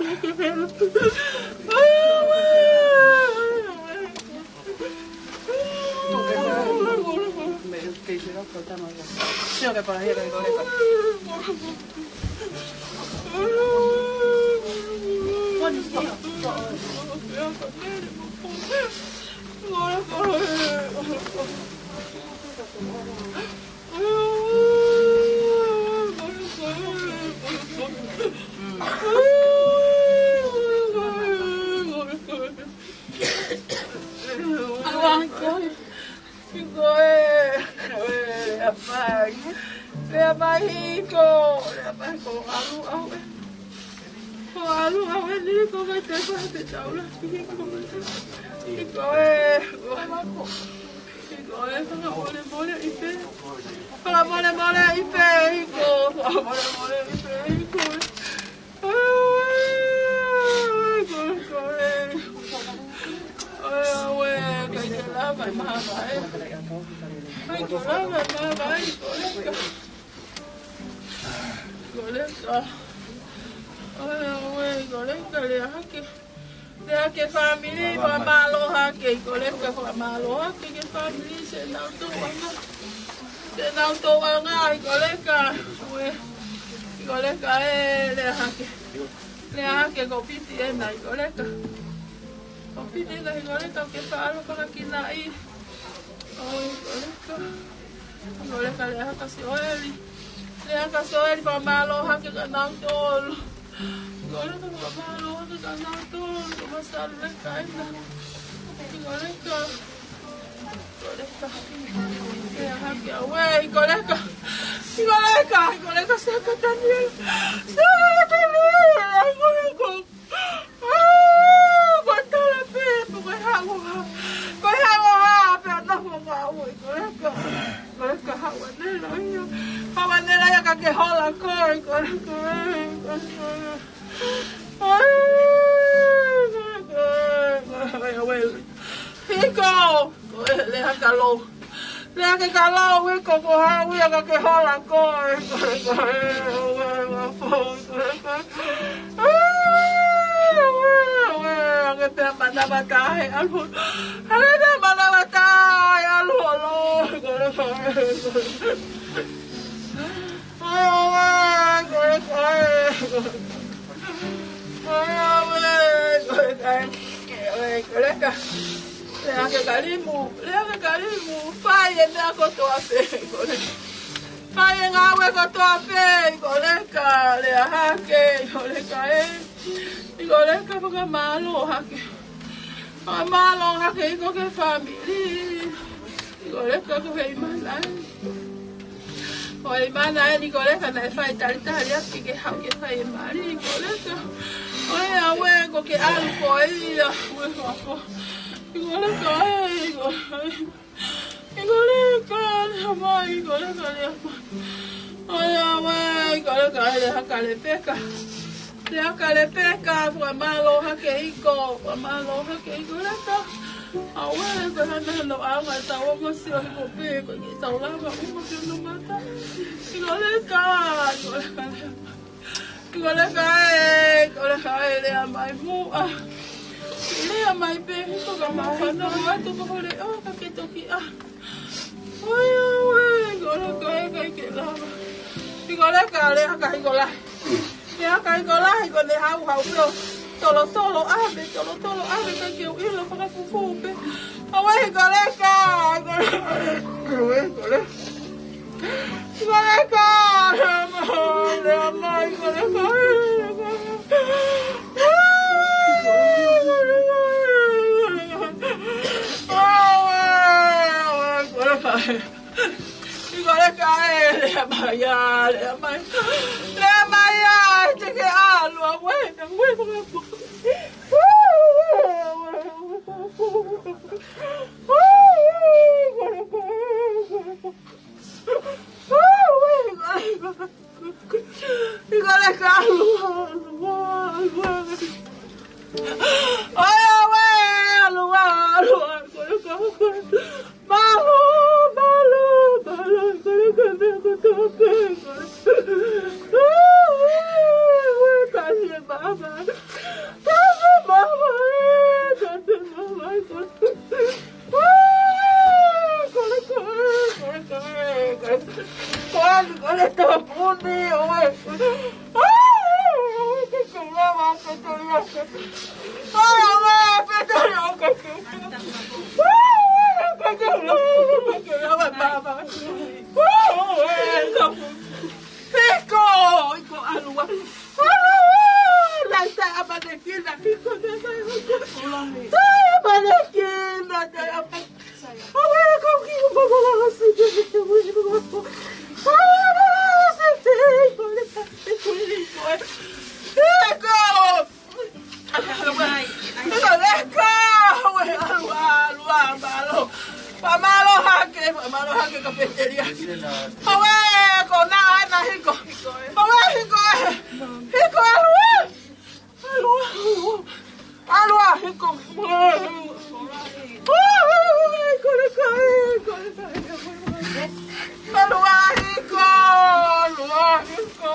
mālō. Hiko e, e, lea mai. Lea mai hiko, lea mai ko ʻalu ʻauē. Ko ʻalu ʻauē ni ko mai te pa te taula. Hiko e, hiko e, fakamolemole ʻi pē. Fakamolemole ʻi pē hiko, fakamolemole ʻi pē hiko. ʻAuē, ʻauē, ʻauē, ʻauē, ʻauē, ʻikai ke lava e mavahe. ʻIkai ke lava e mavahe, Koleka. Koleka. ʻAuē, ʻauē, Koleka, lea hake. Lea ki he fāmili, fakamālō hake, Koleka, fakamālō hake ki he fāmili, siʻenau tōʻonga. Siʻenau tōʻonga, ʻi Koleka, ʻauē. ʻI Koleka, e, lea hake. Lea hake ko Piti ena, ʻi Koleka. Ko Piti ena, ʻi Koleka, ke faʻa ʻalu fakakinaʻi. ʻOi, ʻi Koleka. ʻI Koleka, lea hake kia Sioeli. Lea hake kia Sioeli, fakamālō hake kia nautolu. ʻI Koleka, fakamālō hake kia nautolu, ko Masalu Leka ena. ʻI Koleka. Koleka. Lea hake ʻauē, ʻi Koleka. ʻI Koleka, ʻi Koleka, Siakataniela. Siakataniela, ʻi Koleka. ʻA, ko e tala pē, ko e hā, ko e hā. Ko e hā, Ka lou. Lea ke ka lou ē ko ko hau ia ka ke hola ko ē, ko ē, ko ē, ko ē, ko ē, ko ē. Ke pea manavata ai, ʻalu. Ke pea manavata ai, ʻalu, ʻalu. Ko ē, ko ē, ko ē. Ai, ʻoe, ko ē, ko ē. Ai, ʻoe, ko ē, ko ē. Lea ke kalimu, lea ke kalimu, fai e meʻa kotoa pē, ko ē. Fai e ngāue kotoa pē, ko ē ka lea hake, ko ē ka ē. Ko ē ka fakamālō hake. Fakamālō hake ʻi ko ke fāmili. Ko ē ka ko hei mana ē. Ko e mana ē ni ko ē ka naʻe fai talitali atu ke haʻu ke fai e mali, ko ē ka. ʻOi, ʻoe, ko ke ʻalu ko ia, ʻoe, ko ē. Ko ē ka ē, ko ē. Ko ē ka lea mai, ko ē ka lea mai. ʻOi, ʻoe, ko ē ka lea hake Lepeka. Lea hake Lepeka, fakamālō hake ʻi ko, fakamālō hake ʻi ko leka. ʻOe, ko hana no ʻaonga ʻetau ongo sio ʻi ko pē, ko ke tau lava uma ke no mata. ʻI ko leka, ʻi ko leka. ʻI ko leka ē, ʻi ko leka ē, lea mai muʻa. Lea mai pē, ʻi ko ka mau fanongo atu ko hole, ʻo ka ke toki ʻā. ʻOi, ʻoe, ʻi ko leka ē, ʻikai ke lava. ʻI ko leka, lea hake ʻi ko lahi. Lea hake ʻi ko lahi, ko ne hauhau pē ʻo tolotolo ʻave, tolotolo ʻave, ʻikai ke u ʻilo, fakafufū pē. ʻOe, ʻi ko leka, ʻi ko leka, ʻoe, ʻi ko leka. ʻI ko leka, lea mai, lea mai, ʻi ko leka, ʻi ko leka. ʻOe, ʻoe, ʻi ko leka. ʻI ko leka ē, lea mai ā, lea mai. Lea mai ā, te ke ʻalu, ʻoe, ʻoe, ʻoe, ʻoe. ʻI ko leka, ʻalu, ʻalu, ʻalu, ʻalu. ʻOe, ʻoe, ʻalu, ʻalu, ʻalu. Mālō, mālō, mālō, ʻi ko leka meʻa kotoa pē, ʻi ko leka. ʻOe, ʻoe, kasi e māmā. Kasi e māmā, ē, kasi e māmā, ʻi ko leka. ʻOe, ʻoe, ʻoe, ʻoe, ʻoe, ʻoe. Ko anu, ko le tōpuni, ʻoe. ʻOe, ʻoe, ʻoe, ke ke lava, ke ke lava. ʻOe, ʻoe, ke ke lava, ke ke lava. ʻOe, ʻoe, ke ke lava, ke ke lava, māmā. ʻOe, ʻoe, ʻoe. Hiko, hiko, ʻalua. ʻAlua, lai, taʻe ʻamanekina, hiko, taʻe ʻamanekina, taʻe ʻamanekina. ʻAue, kau ki, ʻaue, hiko, hiko. Leka, ʻoe, ʻalua, ʻalua, mālō. Fakamālō hake, fakamālō hake ka petelia. ʻAue, ko ena ʻena hiko. ʻAue, hiko ē. Hiko, ʻalua. ʻAlua, ʻalua. ʻAlua, hiko. ʻAlua, hiko, ʻalua, hiko.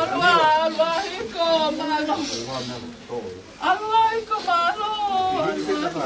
ʻAlua, ʻalua, hiko, mālō. ʻAlua, hiko, mālō. ʻAlua, hiko, mālō.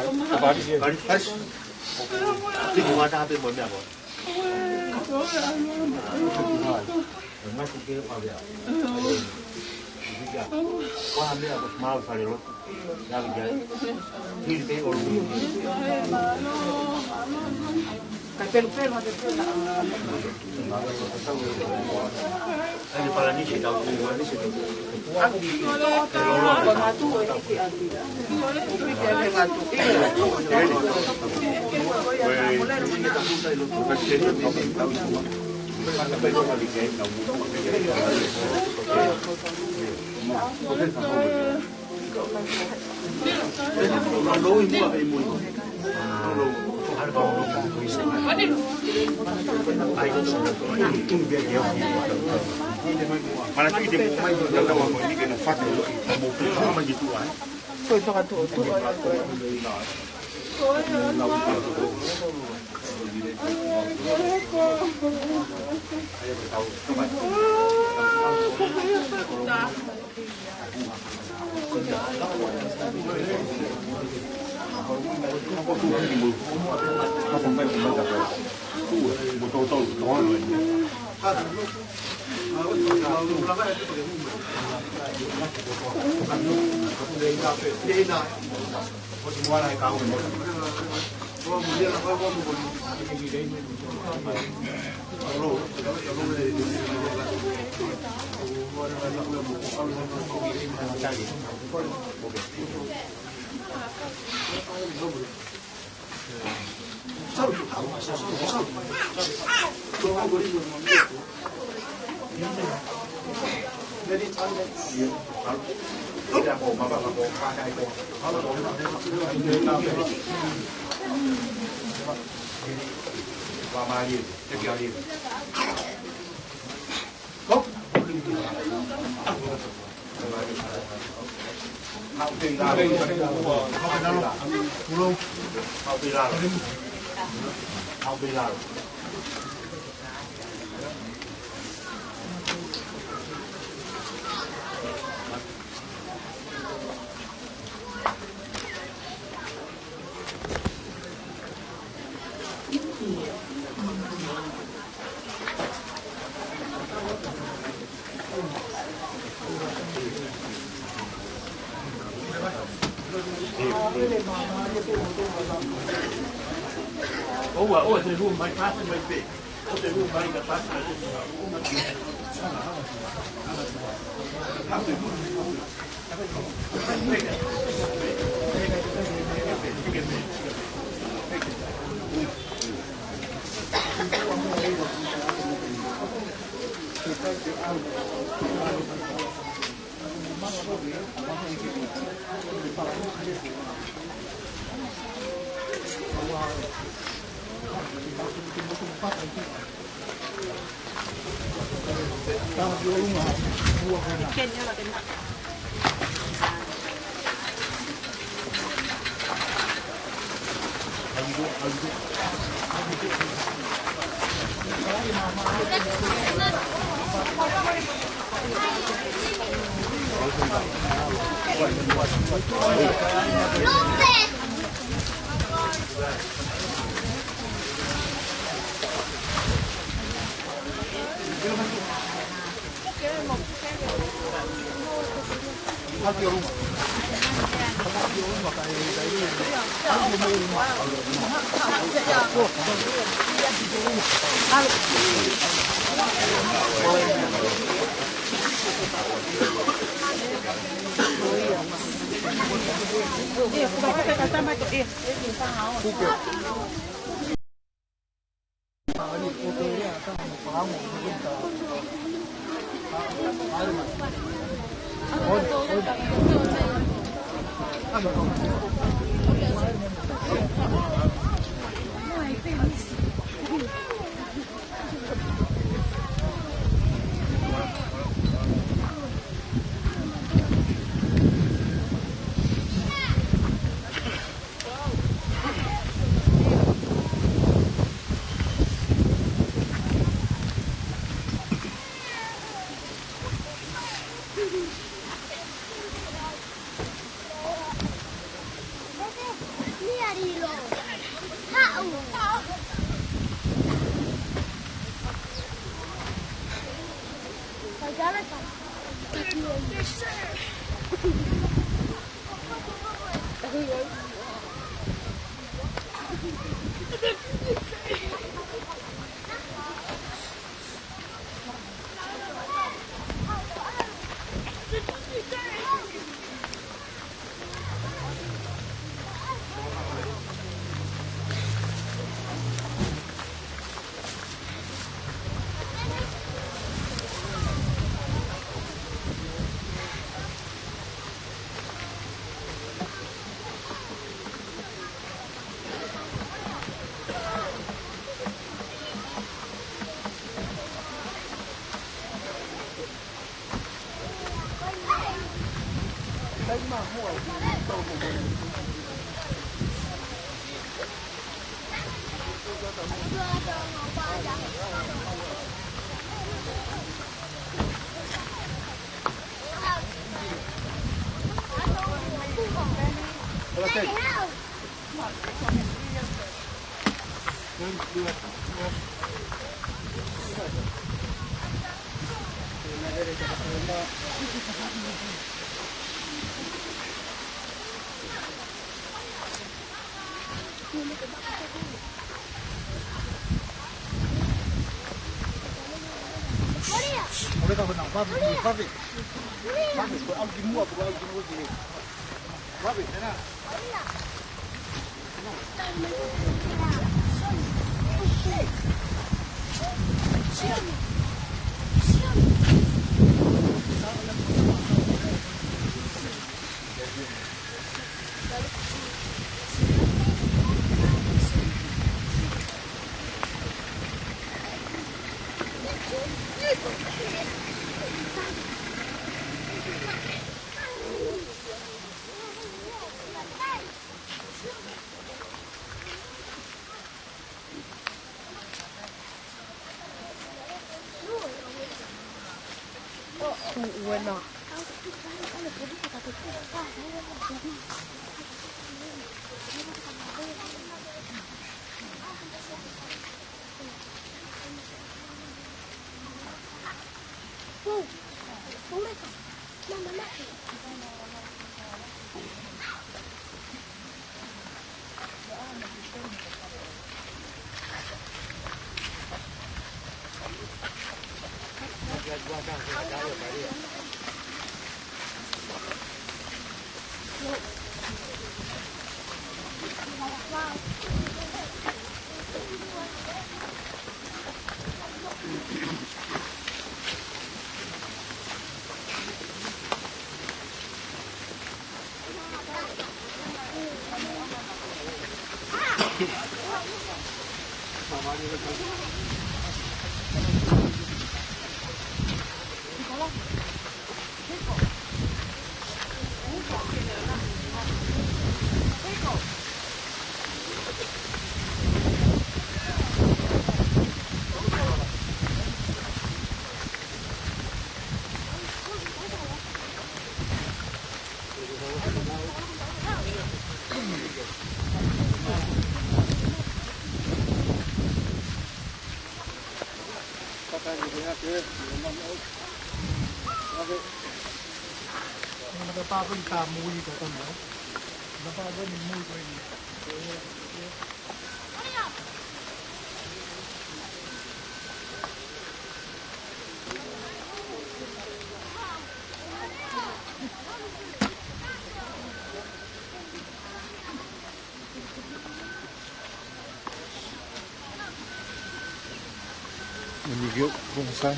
When you get one side,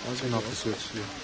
that's enough to switch, yeah.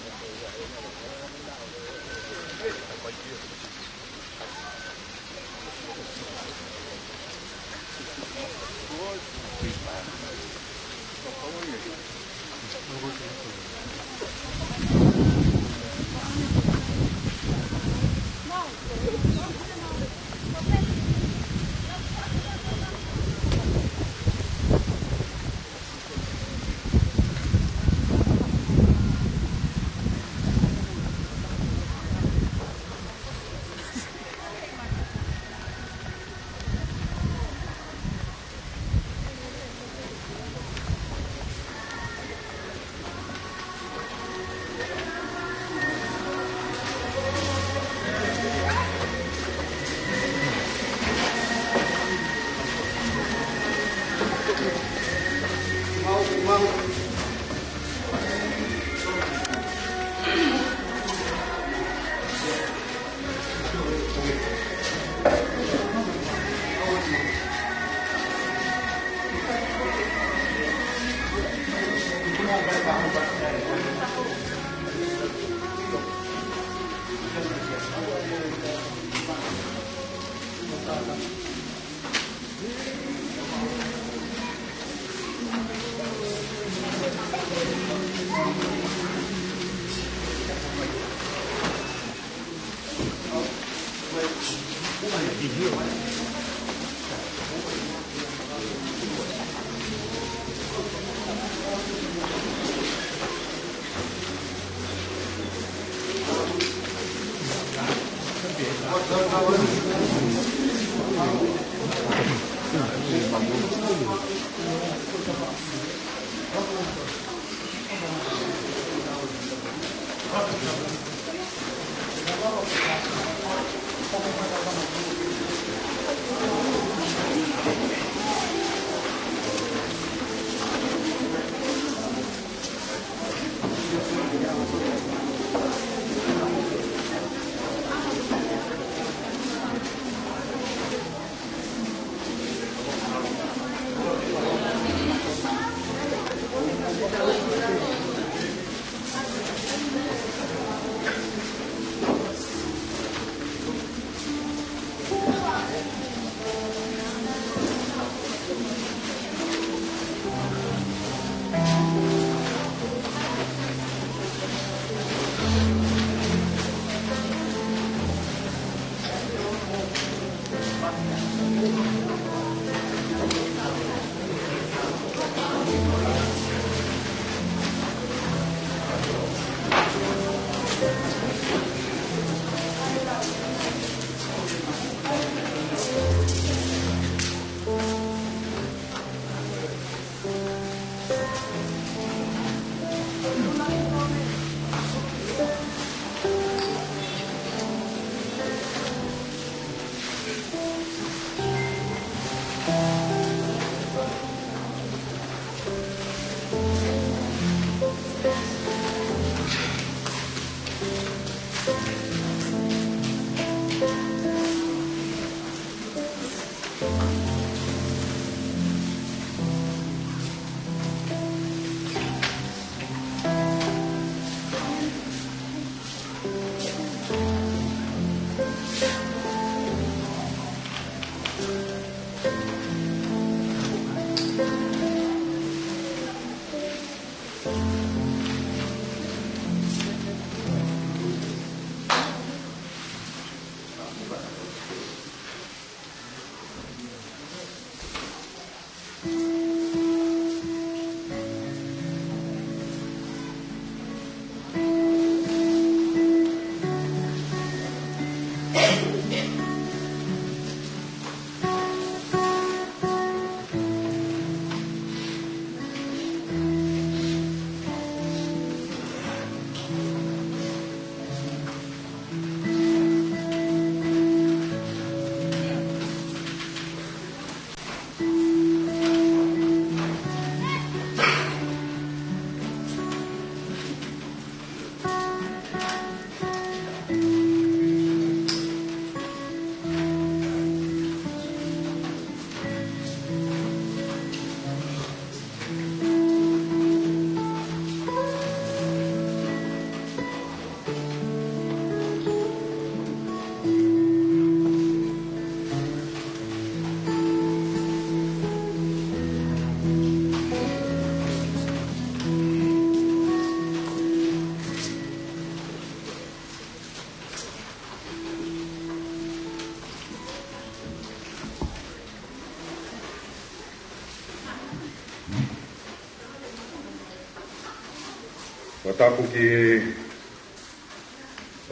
Fakatapu ki he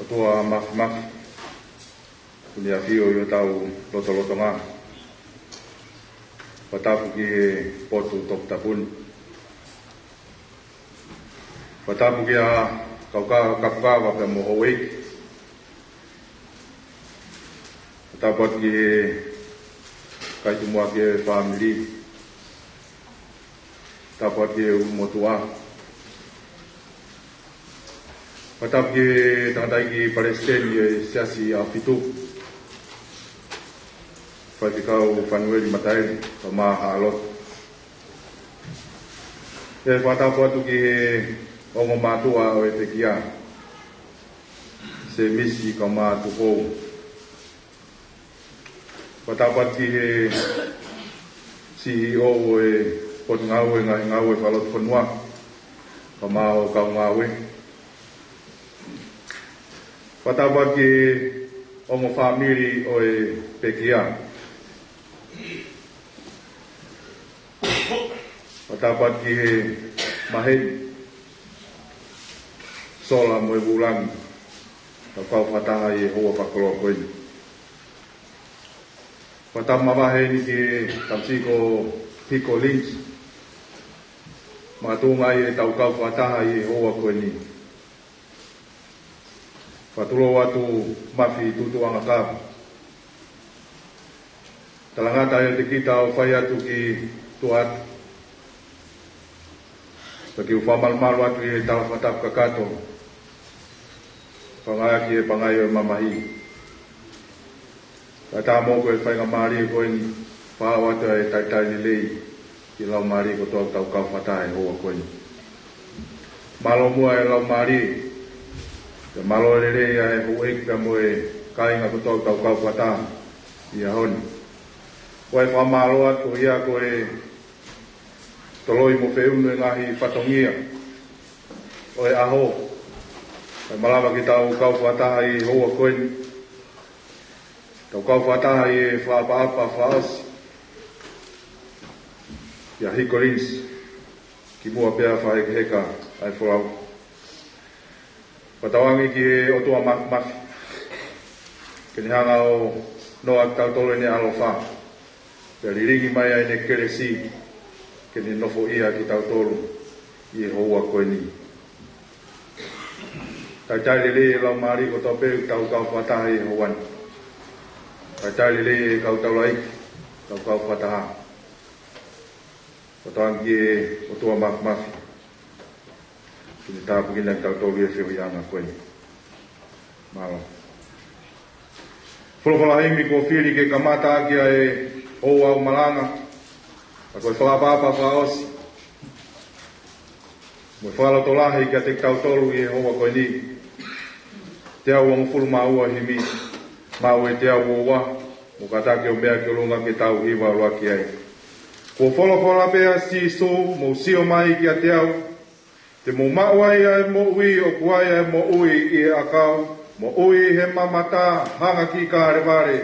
ʻOtua Māfimafi, ʻoku ne ʻafio ʻi hotau lotolotonga. Fakatapu ki he potu toputapu ni. Fakatapu ki he kau kapakava pea mo houʻeiki. Fakatapu atu ki he kaitumuʻa, ki he fāmili. Fakatapu atu ki he ʻulumotuʻa. Fakatapu ki he tangataʻeiki palesiteni ʻo e Siasi ʻAhofitu, Faifekau Fanueli Mataele, kae ʻumaʻā haʻa lotu. ʻE fakatapu atu ki he ongo mātuʻa ʻo e pekia, Semisi kae ʻumaʻā Tupou. Fakatapu atu ki he CEO ʻo e Potungāue Ngaahi Ngāue Fakalotofonua, kae ʻumaʻā hoʻo kau ngāue. Fakatapu atu ki he ongo fāmili ʻo e pekia. Fakatapu atu ki he maheni, sola mo e vūlangi, tau kau fakataha ʻi he houa fakakoloa ko eni. Fakatapu mavahe eni ki he tamasiʻi ko Hiko Lins, makatuʻunga ʻi heʻetau kau fakataha ʻi he houa ko eni. Fakatulou atu Mafi Tutuʻanga Kapu. Talangata ʻiate kita ʻo fai atu ki tuʻa atu. Pea ke u fakamalumalu atu ʻi he tala fakatapu kakato. Fakaʻaongaʻi ʻa e pangai ʻo e mamahi. Kae ʻatā mo koe ʻa e faingamālie ko eni, fakaaʻu atu ʻa e talitali lelei ki he laumālie kotoa ʻoku tau kau fakataha he houa ko eni. Mālō muʻa e laumālie, pea mālō e lelei ʻa e houʻeiki pea mo e kāinga kotoa ʻoku tau kau fakataha ʻi he ʻaho ni. ʻOku ou fakamālō atu ia ko e toloi mo feʻunu e ngaahi fatongia ʻo e ʻaho, kae malava ke tau kau fakataha ʻi he houa ko eni. Tau kau fakataha ʻi he fakaʻapaʻapa fakaʻosi ʻia Hiko Lins, kimuʻa pea fakahekeheka ʻa e folau. Fakatauange ki he ʻOtua Māfimafi ke ne hanga ʻo noa kitautolu ʻi heʻene ʻaloʻofa, pea lilingi mai ʻa ʻene kelesi ke ne nofoʻia kitautolu ʻi he houa ko eni. Talitali lelei e laumālie kotoa pē ʻoku tau kau fakataha ʻi he houa ni. Talitali lelei e kau taulaʻeiki ʻoku tau kau fakataha. Fakatauange ki he ʻOtua Māfimafi ke ne tāpuekina kitautolu ʻi he feohiʻanga ko eni. Mālō. Folofola himi kuo fili ke kamata ʻaki ʻa e ouau malanga, ʻa ia ko e fakaʻapaʻapa fakaʻosi mo e fakalotolahi kiate kitautolu ʻi he houa ko eni. Teau hongofulu mā ua himi, maʻu e teau ua ua, mou kātaki ʻo meʻa ki ʻolunga ke tau hiva ʻo ʻalu ki ai. Kuo folofola pē ʻa Sīsū, mou sio mai kiate au, te mou maʻu ai ʻa e moʻui, ʻoku ai ʻa e moʻui ʻi he ʻakau, moʻui ʻi he mamata, hanga ki Kalevale,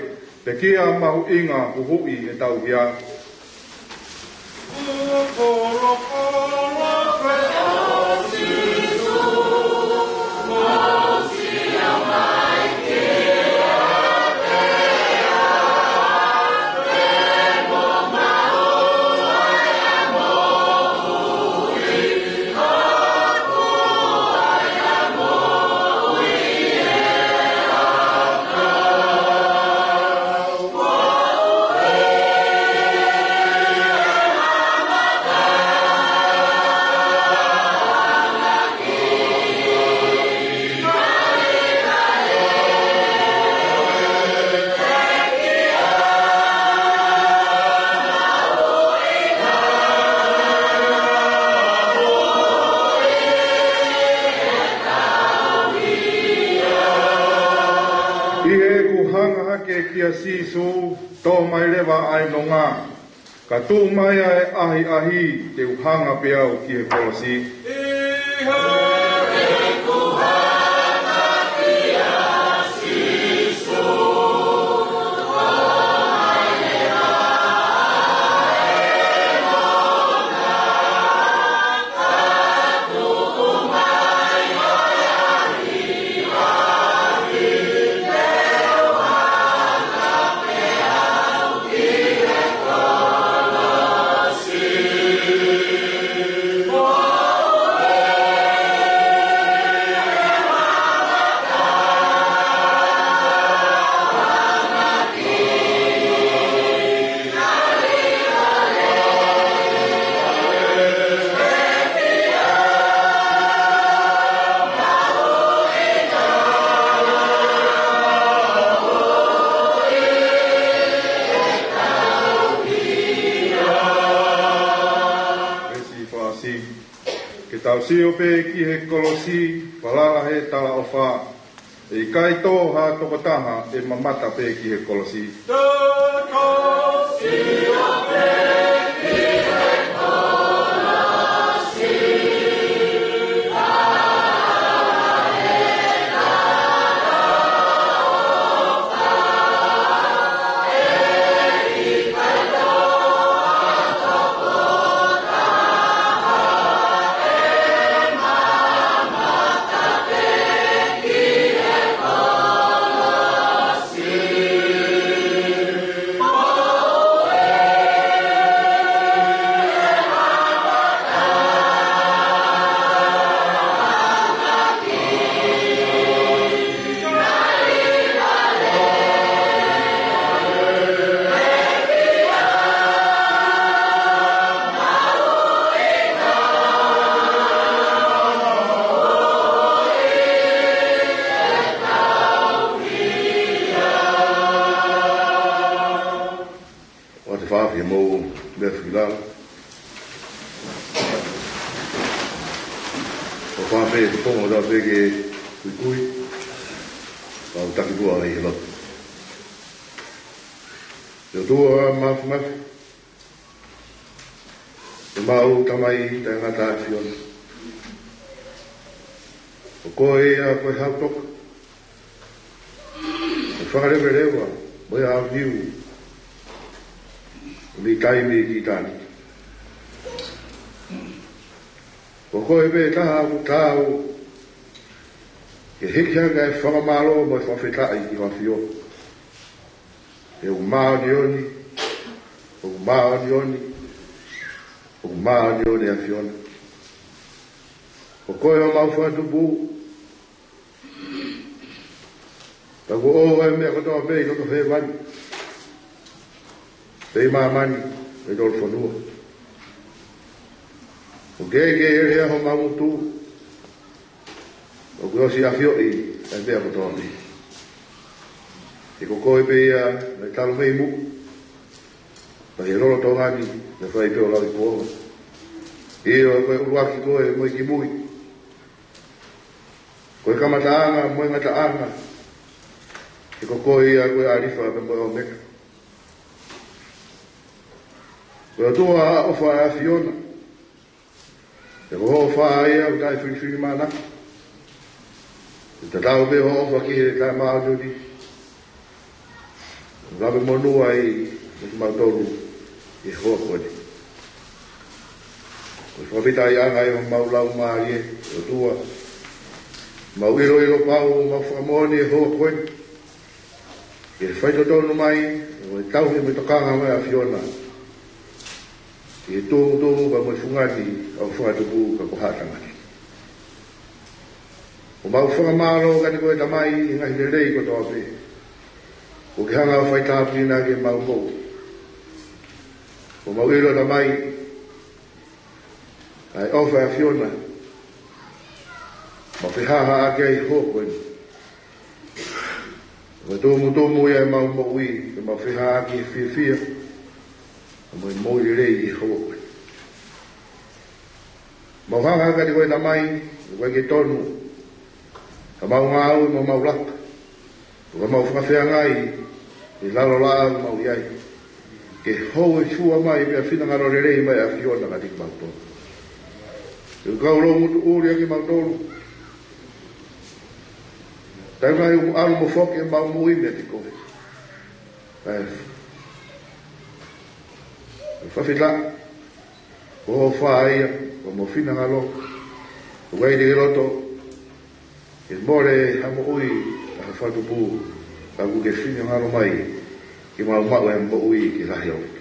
pekia mahuʻinga, huhuʻi e tauhia. ʻI heʻeku hanga hake kia Sīsū, tō mai leva ʻa e nonga. Ka tuʻu mai ʻa e ʻahiʻahi, te u hanga pē au ki he kolosi. Veesi fasi. Ke tau sio pē ki he kolosi, falala he talaʻofa. ʻE ʻikai tō ha tokotaha ʻe mamata pē ki he kolosi. Filiala. ʻOfa pē ʻe he Tonga ʻo tau pē ke kuikui. Kau taki muʻa ʻi he lotu. ʻE ʻOtua Māfimafi, ʻemau Tamai taʻengata ʻAfiona. Ko koe ia ko e hau toka, ko e fakaleveleva, mo e ʻaoniu, mei taimi ki taimi. Ko koe pē taha ʻoku taau ke hiki hake ʻa e fakamālō mo e fakafetaʻi ki ho ʻAfio. ʻOku māʻoniʻoni, ʻoku māʻoniʻoni, ʻoku māʻoniʻoni ʻAfiona. Ko koe homau Fakatupu, ka kuo ʻoua ʻa e meʻa kotoa pē ʻi loto hēvani, pe ʻi māmani, pe ʻi loto fonua. ʻOku ʻikai ke ʻi ai ha meʻa ʻi homau ngutu ʻoku ʻosi ʻafioʻi ʻa e meʻa kotoa pē. He ko koe pē ia naʻe talu mei muʻa, pea ʻi he lolotonga ni naʻe fai pē ʻo lauikuonga. ʻIo, ko e ʻuluaki koe mo e kimui, ko e kamataʻanga mo e ngataʻanga. He ko koe ia ko e ʻAlifa pea mo e ʻOmeka. Ko e ʻOtua ʻofa ʻAfiona. He ko hoʻo ʻofa ia ʻoku taʻefilifilimānako. ʻOku tatau pē hoʻo ʻofa ki he taʻemāʻoniʻoni, ʻoku lavemonū ai mo kimautolu ʻi he houa ko eni. Ko e fakafetaʻiʻanga ʻi homau laumālie, ʻOtua. Mau ʻiloʻilo pau, mau fakamoʻoni ʻi he houa ko eni ke faitotonu mai ʻa e tauhi mo e tokanga mai ʻa e ʻAfiona ki he tumutumu pea mo e fungani ʻo e Fakatupu ka ko Haʻa Tangata. ʻOku mau fakamālō kiate koe Tamai ʻi he ngaahi lelei kotoa pē ʻoku ke hanga ʻo faitāpuekina ʻaki ʻemau moʻui. ʻOku mau ʻilo Tamai, ʻa e ʻofa ʻa e ʻAfiona, mau fehahaʻaki ai he houa ko eni. Ko e tumutumu ia ʻemau moʻui, ke mau fehahaʻaki he fiefia mo e moʻui lelei he houa ko eni. Mau hanga kiate koe Tamai, ʻoku ʻikai ke tonu haʻamau ngāue mo homau laka, ʻo ka mau fakafeangai ʻi he lalo laʻā ʻoku mau ʻi ai, ke hōifua mai pea finangalo lelei mai ʻa e ʻAfiona kiate kimautolu. He ʻoku kau loungutuʻuli ʻa kimautolu. Taimi lahi ʻoku ʻalu mo foki ʻemau moʻui meiate koe. Kae fakafetaʻi, ko hoʻo ʻofa ia, ko hoʻomou finangalo, ʻoku ʻikai te ke loto ke mole ha moʻui ʻa ha Fakatupu, ka ʻoku ke finangalo mai ke mau maʻu ʻa e moʻui ke lahi ʻaupito.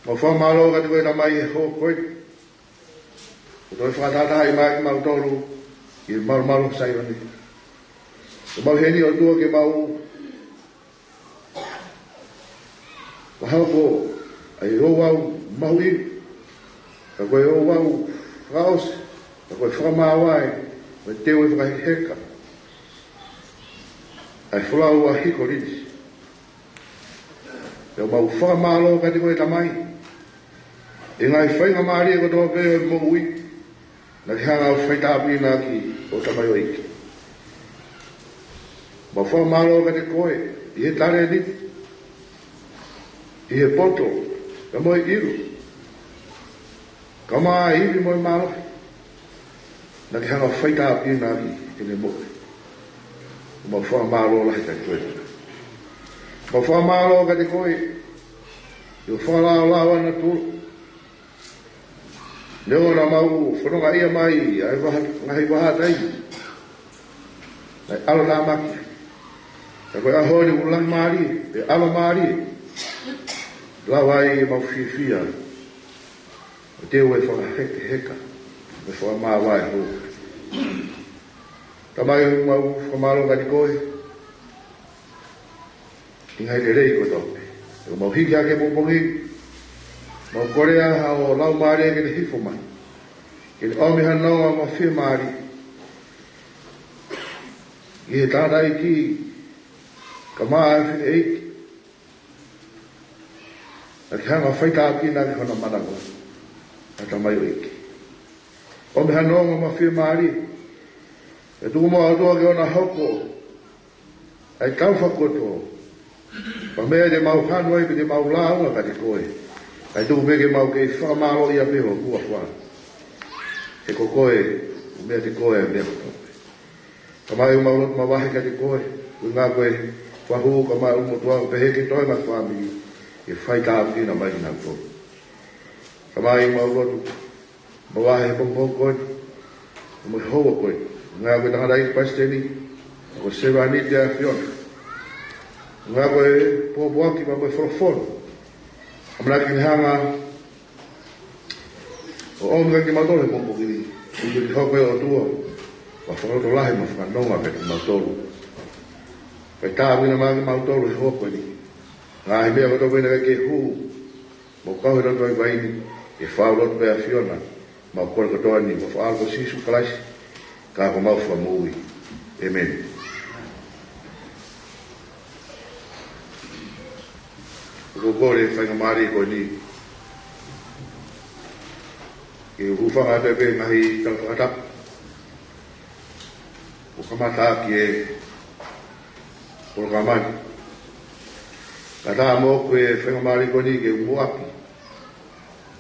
Mau fakamālō kiate koe Tamai he houa ko eni. Kuo toe fakatahatahaʻi mai kimautolu ʻi he malumalu Saione. Kuo mau ʻi heni ʻOtua ke mau fakahoko ʻa e ouau mahuʻinga, ka ko e ouau fakaʻosi, ka ko e fakamāvae, mo e teu ʻo e fakahekeheka ʻa e folau ʻa Hiko Liniti. Pea mau fakamālō kiate koe Tamai ʻi he ngaahi faingamālie kotoa pē ʻo e moʻui naʻa ke hanga ʻo faitāpuekina ʻaki ho tamaioʻeiki. Mau fakamālō kiate koe ʻi he talēniti, ʻi he poto, pea mo e ʻilo, kae ʻumaʻā e ivi mo e mālohi naʻa ke hanga ʻo faitāpuekina ʻaki ʻene moʻui. Mau fakamālō lahi kiate koe. Mau fakamālō kiate koe ʻi hoʻo fakalaolao ʻa natula. Neongo naʻa mau fonongaʻia mai ʻa e vaha, ngaahi vahaʻa taimi naʻe ʻalotāmaki, ka ko e ʻaho ni ʻoku langi mālie, pea ʻalo mālie, lava ai ʻemau fiefia ʻo teu e fakahekeheka mo e fakamāvae hou. Tamai, mau fakamālō kiate koe ʻi he ngaahi lelei kotoa pē. ʻOku mau hiki hake he pongipongi ni, mau kole ʻa ho Laumālie ke ne hifo mai, ke ne ʻomi ha nonga mo e fiemālie ki he tangataʻeiki, kae ʻumaʻā e fineʻeiki, Naʻa ke hanga ʻo faitāpuekina ʻaki hono manako ʻa e tamaioʻeiki. ʻOmi hano ongo mo e fiemālie. Pea tuku muʻa ʻOtua ke ʻoua naʻa hoko ʻa e tau fakakoto, pea meʻa te mau hanu ai pe te mau lāunga kiate koe, kae tuku pē ke mau kei fakamālōʻia pē ho huafa. He ko koe, ʻoku meiate koe ʻa e meʻa kotoa pē. Tamai, ʻoku mau lotu mavahe kiate koe, ʻuhinga ko e fahu, kae ʻumaʻā ʻa e ʻOtua, pehē ki he toenga fāmili, ke faitāpuekina mai kinautolu. Tamai, ʻoku mau lotu mavahe he pongipongi ko eni, mo e houa ko eni, ʻuhinga ko e tangataʻeiki palesiteni, ko e sevāniti ʻa e ʻAfiona, ʻuhinga ko e pōpoaki mo e folofola ʻoku ne hanga ʻo ʻomi kiate kimautolu he pongipongi ni, ʻoku ke hoko ʻe ʻOtua ʻa e fakalotolahi mo e fakanonga kiate kimautolu. Faitāpuekina mai kimautolu he houa ko eni. Ngaahi meʻa kotoa pē naʻa ke hū mo kau he lotu vaivai ni, ke fai lotu pē ʻa e ʻAfiona, mau kole kotoa ni, ʻi he huafa ʻo Sīsū Kalaisi, ka ko homau Fakamoʻui. ʻĒmeni. ʻOku ou kole he faingamālie ko eni ke u hūfanga atu pē he ngaahi tala fakatapu kuo kamata ʻaki e polokalama ni. Kae ʻatā moʻoku he faingamālie ko eni ke u muʻaki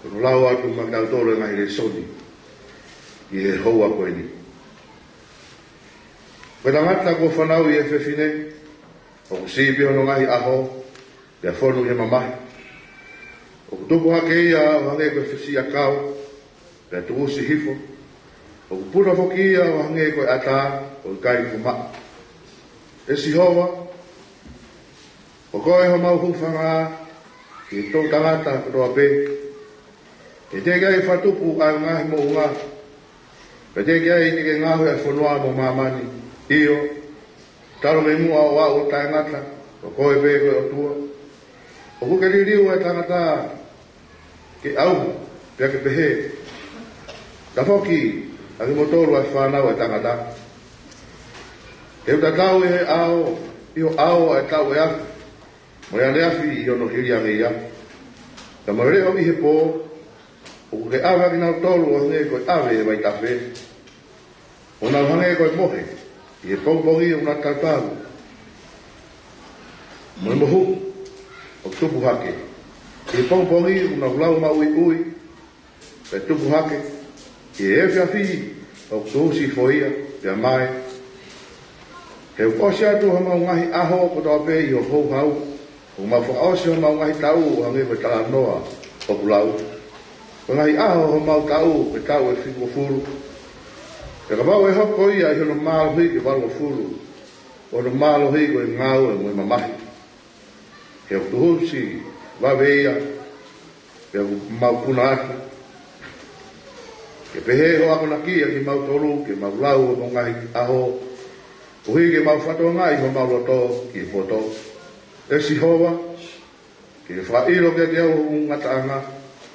hono lau atu maʻa kitautolu e ngaahi lēsoni ʻi he houa ko eni. Ko e tangata kuo fanauʻi ʻe he fefine, ʻoku siʻi pē hono ngaahi ʻaho, pea fonu ʻi he mamahi. ʻOku tupu hake ia ʻo hangē ko e fesiʻiakau, pea tuʻusi hifo. ʻOku puta foki ia ʻo hangē ko e ʻatā, ʻoku ʻikai fumaʻu. ʻE Sihova, ko koe homau hūfanga ki he toʻutangata kotoa pē. He teʻeki ai fakatupu ʻa e ngaahi moʻunga, pea teʻeki ai te ke ngaohi ʻa e fonua mo māmani. ʻIo, talu mei muʻa ʻo aʻu ʻo taʻengata, ko koe pē ko e ʻOtua. ʻOku ke liliu ʻa e tangata ke ʻauha, pea ke pehē, tafoki ʻa kimoutolu ʻa e fānau ʻa e tangata. He ʻoku tatau ʻi he ʻao, ʻi ho ʻao ʻa e taʻu ʻe afe, mo e ʻaneafi ʻi hono hili ange ia. Ka mo e leʻo ʻi he pō, ʻoku ke ʻave ʻa kinautolu ʻo hangē ko e ʻave ʻe he vaitafe. ʻO nau hangē ko e mohe ʻi he pongipongi, ʻo nau tautau mo e mohu ʻoku tupu hake. ʻI he pongipongi ʻoku nau lau maʻuiʻui, pea tupu hake. ʻI he efiafi ʻoku tuʻusi hifo ia, pea mae. He ʻoku ʻosi atu homau ngaahi ʻaho kotoa pē ʻi ho houhau. ʻOku mau fakaʻosi homau ngaahi taʻu ʻo hangē ko e talanoa ʻoku lau. Ko e ngaahi ʻaho homau taʻu ko e taʻu ʻe fitungofulu. Pea kapau ʻe hoko ia ʻi hono mālohi ke valungofulu, ʻo hono mālohi ko e ngāue mo e mamahi. He ʻoku tuʻusi vave ia, pea ʻoku mau puna atu. Ke pehē hoʻo akonaki ʻa kimautolu ke mau lau homau ngaahi ʻaho, koeʻuhi ke mau fakatokangaʻi homau loto ki he poto. ʻE Sihova, ke ke fakaʻilo kiate au hoku ngataʻanga,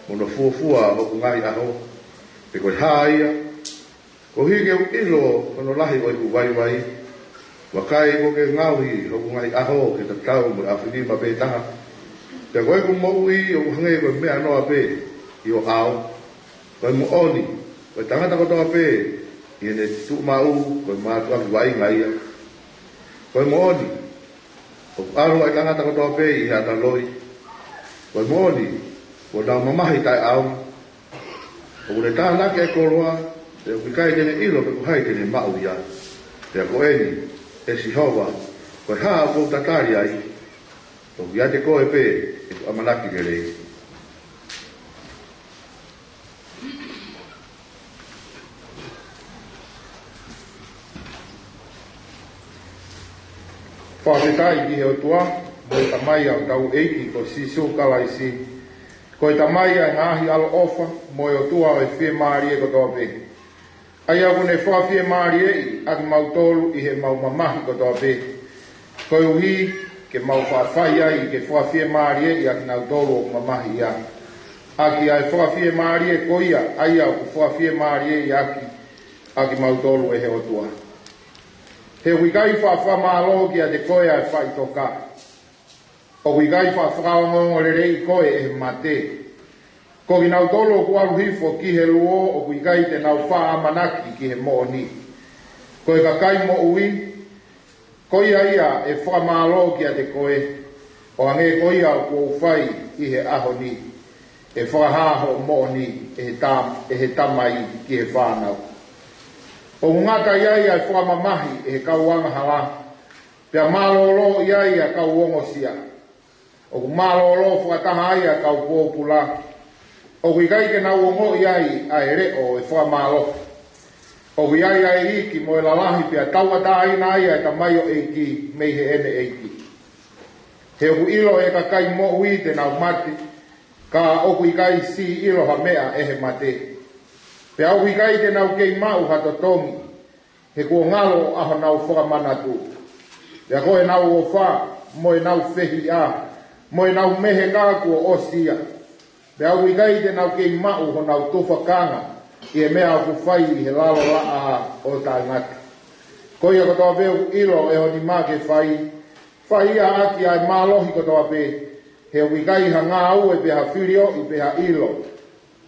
mo hono fuofua hoku ngaahi ʻaho, pe ko e hā ia, koeʻuhi ke u ʻilo hono lahi ʻo ʻeku vaivai. Vakai, kuo ke ngaohi hoku ngaahi ʻaho ke tatau mo e ʻaofinima pē taha. Pea ko ʻeku moʻui ʻoku hangē ko e meʻanoa pē ʻi ho ʻao. Ko e moʻoni, ko e tangata kotoa pē ʻi heʻene tuʻumaʻu, ko e mātuʻaki vaʻinga ia. Ko e moʻoni, ʻoku ʻalu ʻa e tangata kotoa pē ʻi he ʻata loi. Ko e moʻoni, kuo nau mamahi taʻeʻaonga. ʻOku ne tānaki ʻa e koloa, pea ʻoku ʻikai te ne ʻilo pe ko hai te ne maʻu ia. Pea ko eni, ʻe Sihova, ko e hā ʻoku ou tatali ai? ʻOku ʻiate koe pē ʻeku ʻamanaki lelei. Fakafetaʻi ki he ʻOtua, mo e Tamai ʻa hotau ʻEiki ko Sīsū Kalaisi. Ko e Tamai ʻa e ngaahi ʻaloʻofa, mo e ʻOtua ʻo e fiemālie kotoa pē. ʻA ia ʻoku ne fakafiemālieʻi ʻa kimautolu ʻi heʻemau mamahi kotoa pē. Koeʻuhi ke mau faʻa fai ai ke fakafiemālieʻi ʻa kinautolu ʻoku mamahi ia, ʻaki ʻa e fakafiemālie ko ia, ʻa ia ʻoku fakafiemālieʻi ʻaki ʻa kimautolu ʻe he ʻOtua. He ʻoku ʻikai faʻa fakamālō kiate koe ʻa e faʻitoka. ʻOku ʻikai faʻa fakaongoongoleleiʻi koe ʻe he mate. Ko kinautolu ʻoku ʻalu hifo ki he luo ʻoku ʻikai te nau faʻa ʻamanaki ki he moʻoni. Ko e kakai moʻui, ko ia ia ʻe fakamālō kiate koe, ʻo hangē ko ia ʻoku ou fai ʻi he ʻaho ni, ʻe fakahā hoʻo moʻoni ʻe he tam-, ʻe he tamai ki he fānau. ʻOku ngata ʻi ai ʻa e fakamamahi ʻe he kau angahala, pea mālōlō ʻi ai ʻa e kau ongosia. ʻOku mālōlō fakataha ai ʻa e kau pōpula. ʻOku ʻikai ke nau ongoʻi ai ʻa e leʻo ʻo e fakamālohi. ʻOku ʻi ai ʻa e iiki mo e lalahi pea tauʻatāina ai ʻa e tamaioʻeiki mei heʻene ʻeiki. He ʻoku ʻilo ʻe he kakai moʻui te nau mate, ka ʻoku ʻikai siʻi ʻilo ha meʻa ʻe he mate. Pea ʻoku ʻikai te nau kei maʻu ha totongi, he kuo ngalo ʻa honau fakamanatu. Pea ko ʻenau ʻofa, mo ʻenau fehiʻa, mo ʻenau meheka kuo ʻosi ia. Pea ʻoku ʻikai te nau kei maʻu honau tufakanga ʻi he meʻa ʻoku fai ʻi he lalo laʻā ʻo taʻengata. Ko ia kotoa pē ʻoku ʻilo ʻe ho nima ke fai, fai ia ʻaki ʻa e mālohi kotoa pē, he ʻoku ʻikai ha ngāue pe ha filioʻi pe ha ʻilo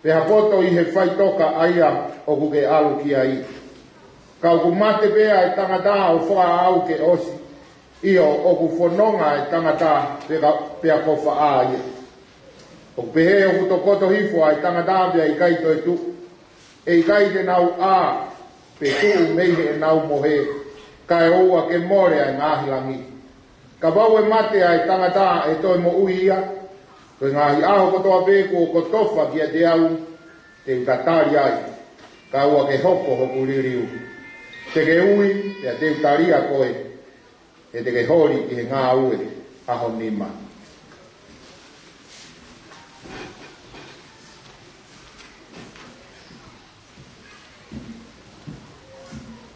pe ha poto ʻi he faʻitoka ʻa ia ʻoku ke ʻalu ki ai. Ka ʻoku mate pē ʻa e tangata ʻo fakaʻau ke ʻosi, ʻio, ʻoku fononga ʻa e tangata pea ka, pea ko faʻa ia. ʻOku pehē ʻoku tokoto hifo ʻa e tangata pea ʻikai toe tuʻu, ʻe ʻikai te nau ʻā pe tuʻu mei heʻenau mohe, kae ʻoua ke mole ʻa e ngaahi langi. Kapau ʻe mate ʻa e tangata, ʻe toe moʻui ia? Ko e ngaahi ʻaho kotoa pē kuo kotofa kiate au, te u tatali ai, kae ʻoua ke hopo hoku liliu. Te ke ui, pea te u talia koe, he te ke holi ki he ngāue ʻa ho nima.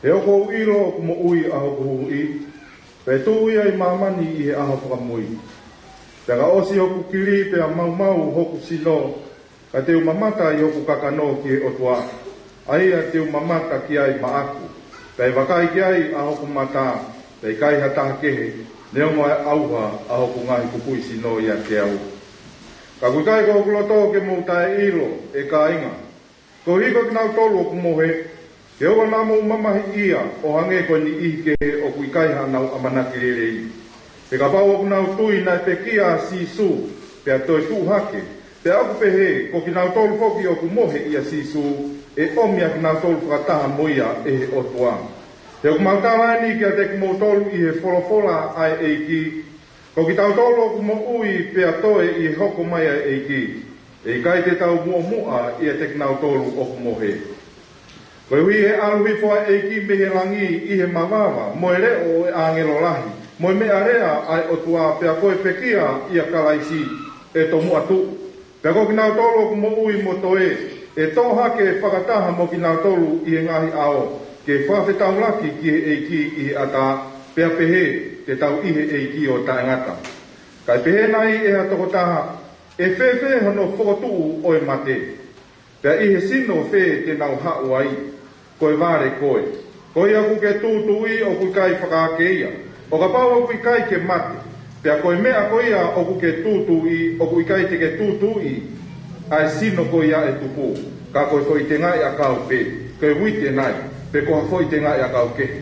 He ʻoku ou ʻilo ʻoku moʻui ʻa hoku Huhuʻi, pea ʻe tuʻu ia ʻi māmani ʻi he ʻaho fakamui. Pea ka ʻosi hoku kili pea maumau hoku sino, ka te u mamata ʻi hoku kakano ki he ʻOtua, ʻa ia te u mamata ki ai maʻaku, pea ʻe vakai ki ai ʻa hoku mata, pea ʻikai ha taha kehe, neongo ʻa e ʻauha ʻa hoku ngaahi kupuʻi sino ʻiate au. Ka ʻoku ʻikai ko hoku loto ke mou taʻeʻilo, ʻe kāinga, koeʻuhi ko kinautolu ʻoku mohe, ke ʻoua naʻa mou mamahiʻia ʻo hangē ko e niʻihi kehe ʻoku ʻikai haʻanau ʻamanaki lelei. He kapau ʻoku nau tui naʻe pekia ʻa Sīsū, pea toe tuʻu hake, pea ʻoku pehē, ko kinautolu foki ʻoku mohe ʻia Sīsū, ʻe ʻomi ʻa kinautolu fakataha mo ia ʻe he ʻOtua. He ʻoku mau tala eni kiate kimoutolu ʻi he folofola ʻa e ʻEiki, ko kitautolu ʻoku moʻui pea toe ʻi he hoko mai ʻa e ʻEiki, ʻe ʻikai te tau muʻomuʻa ʻiate kinautolu ʻoku mohe. Koeʻuhi he ʻalu hifo ʻa e ʻEiki mei he langi ʻi he mavava, mo e leʻo ʻo e ʻāngelo lahi, mo e meʻalea ʻa e ʻOtua, pea ko e pekia ʻia Kalaisi, ʻe tomuʻa tuʻu. Pea ko kinautolu ʻoku moʻui mo toe, ʻe toʻo hake fakataha mo kinautolu ʻi he ngaahi ʻao, ke fakafetaulaki ki he ʻEiki ʻi he ʻatā, pea pehē te tau ʻi he ʻEiki ʻo taʻengata. Kae pehē nai ʻe ha tokotaha, ʻe fēfē hono fokotuʻu ʻo e mate? Pea ʻi he sino fē te nau haʻu ai? Ko e vale koe. Ko ia ʻoku ke tūtuuʻi ʻoku ʻikai fakaake ia, ʻo kapau ʻoku ʻikai ke mate, pea ko e meʻa ko ia ʻoku ke tūtuuʻi ʻoku ʻikai te ke tūtuuʻi, ʻa e sino ko ia ʻe tupu, ka ko e foʻi tengaʻi ʻakau pē, ko e uite nai, pe ko ha foʻi tengaʻi ʻakau kehe.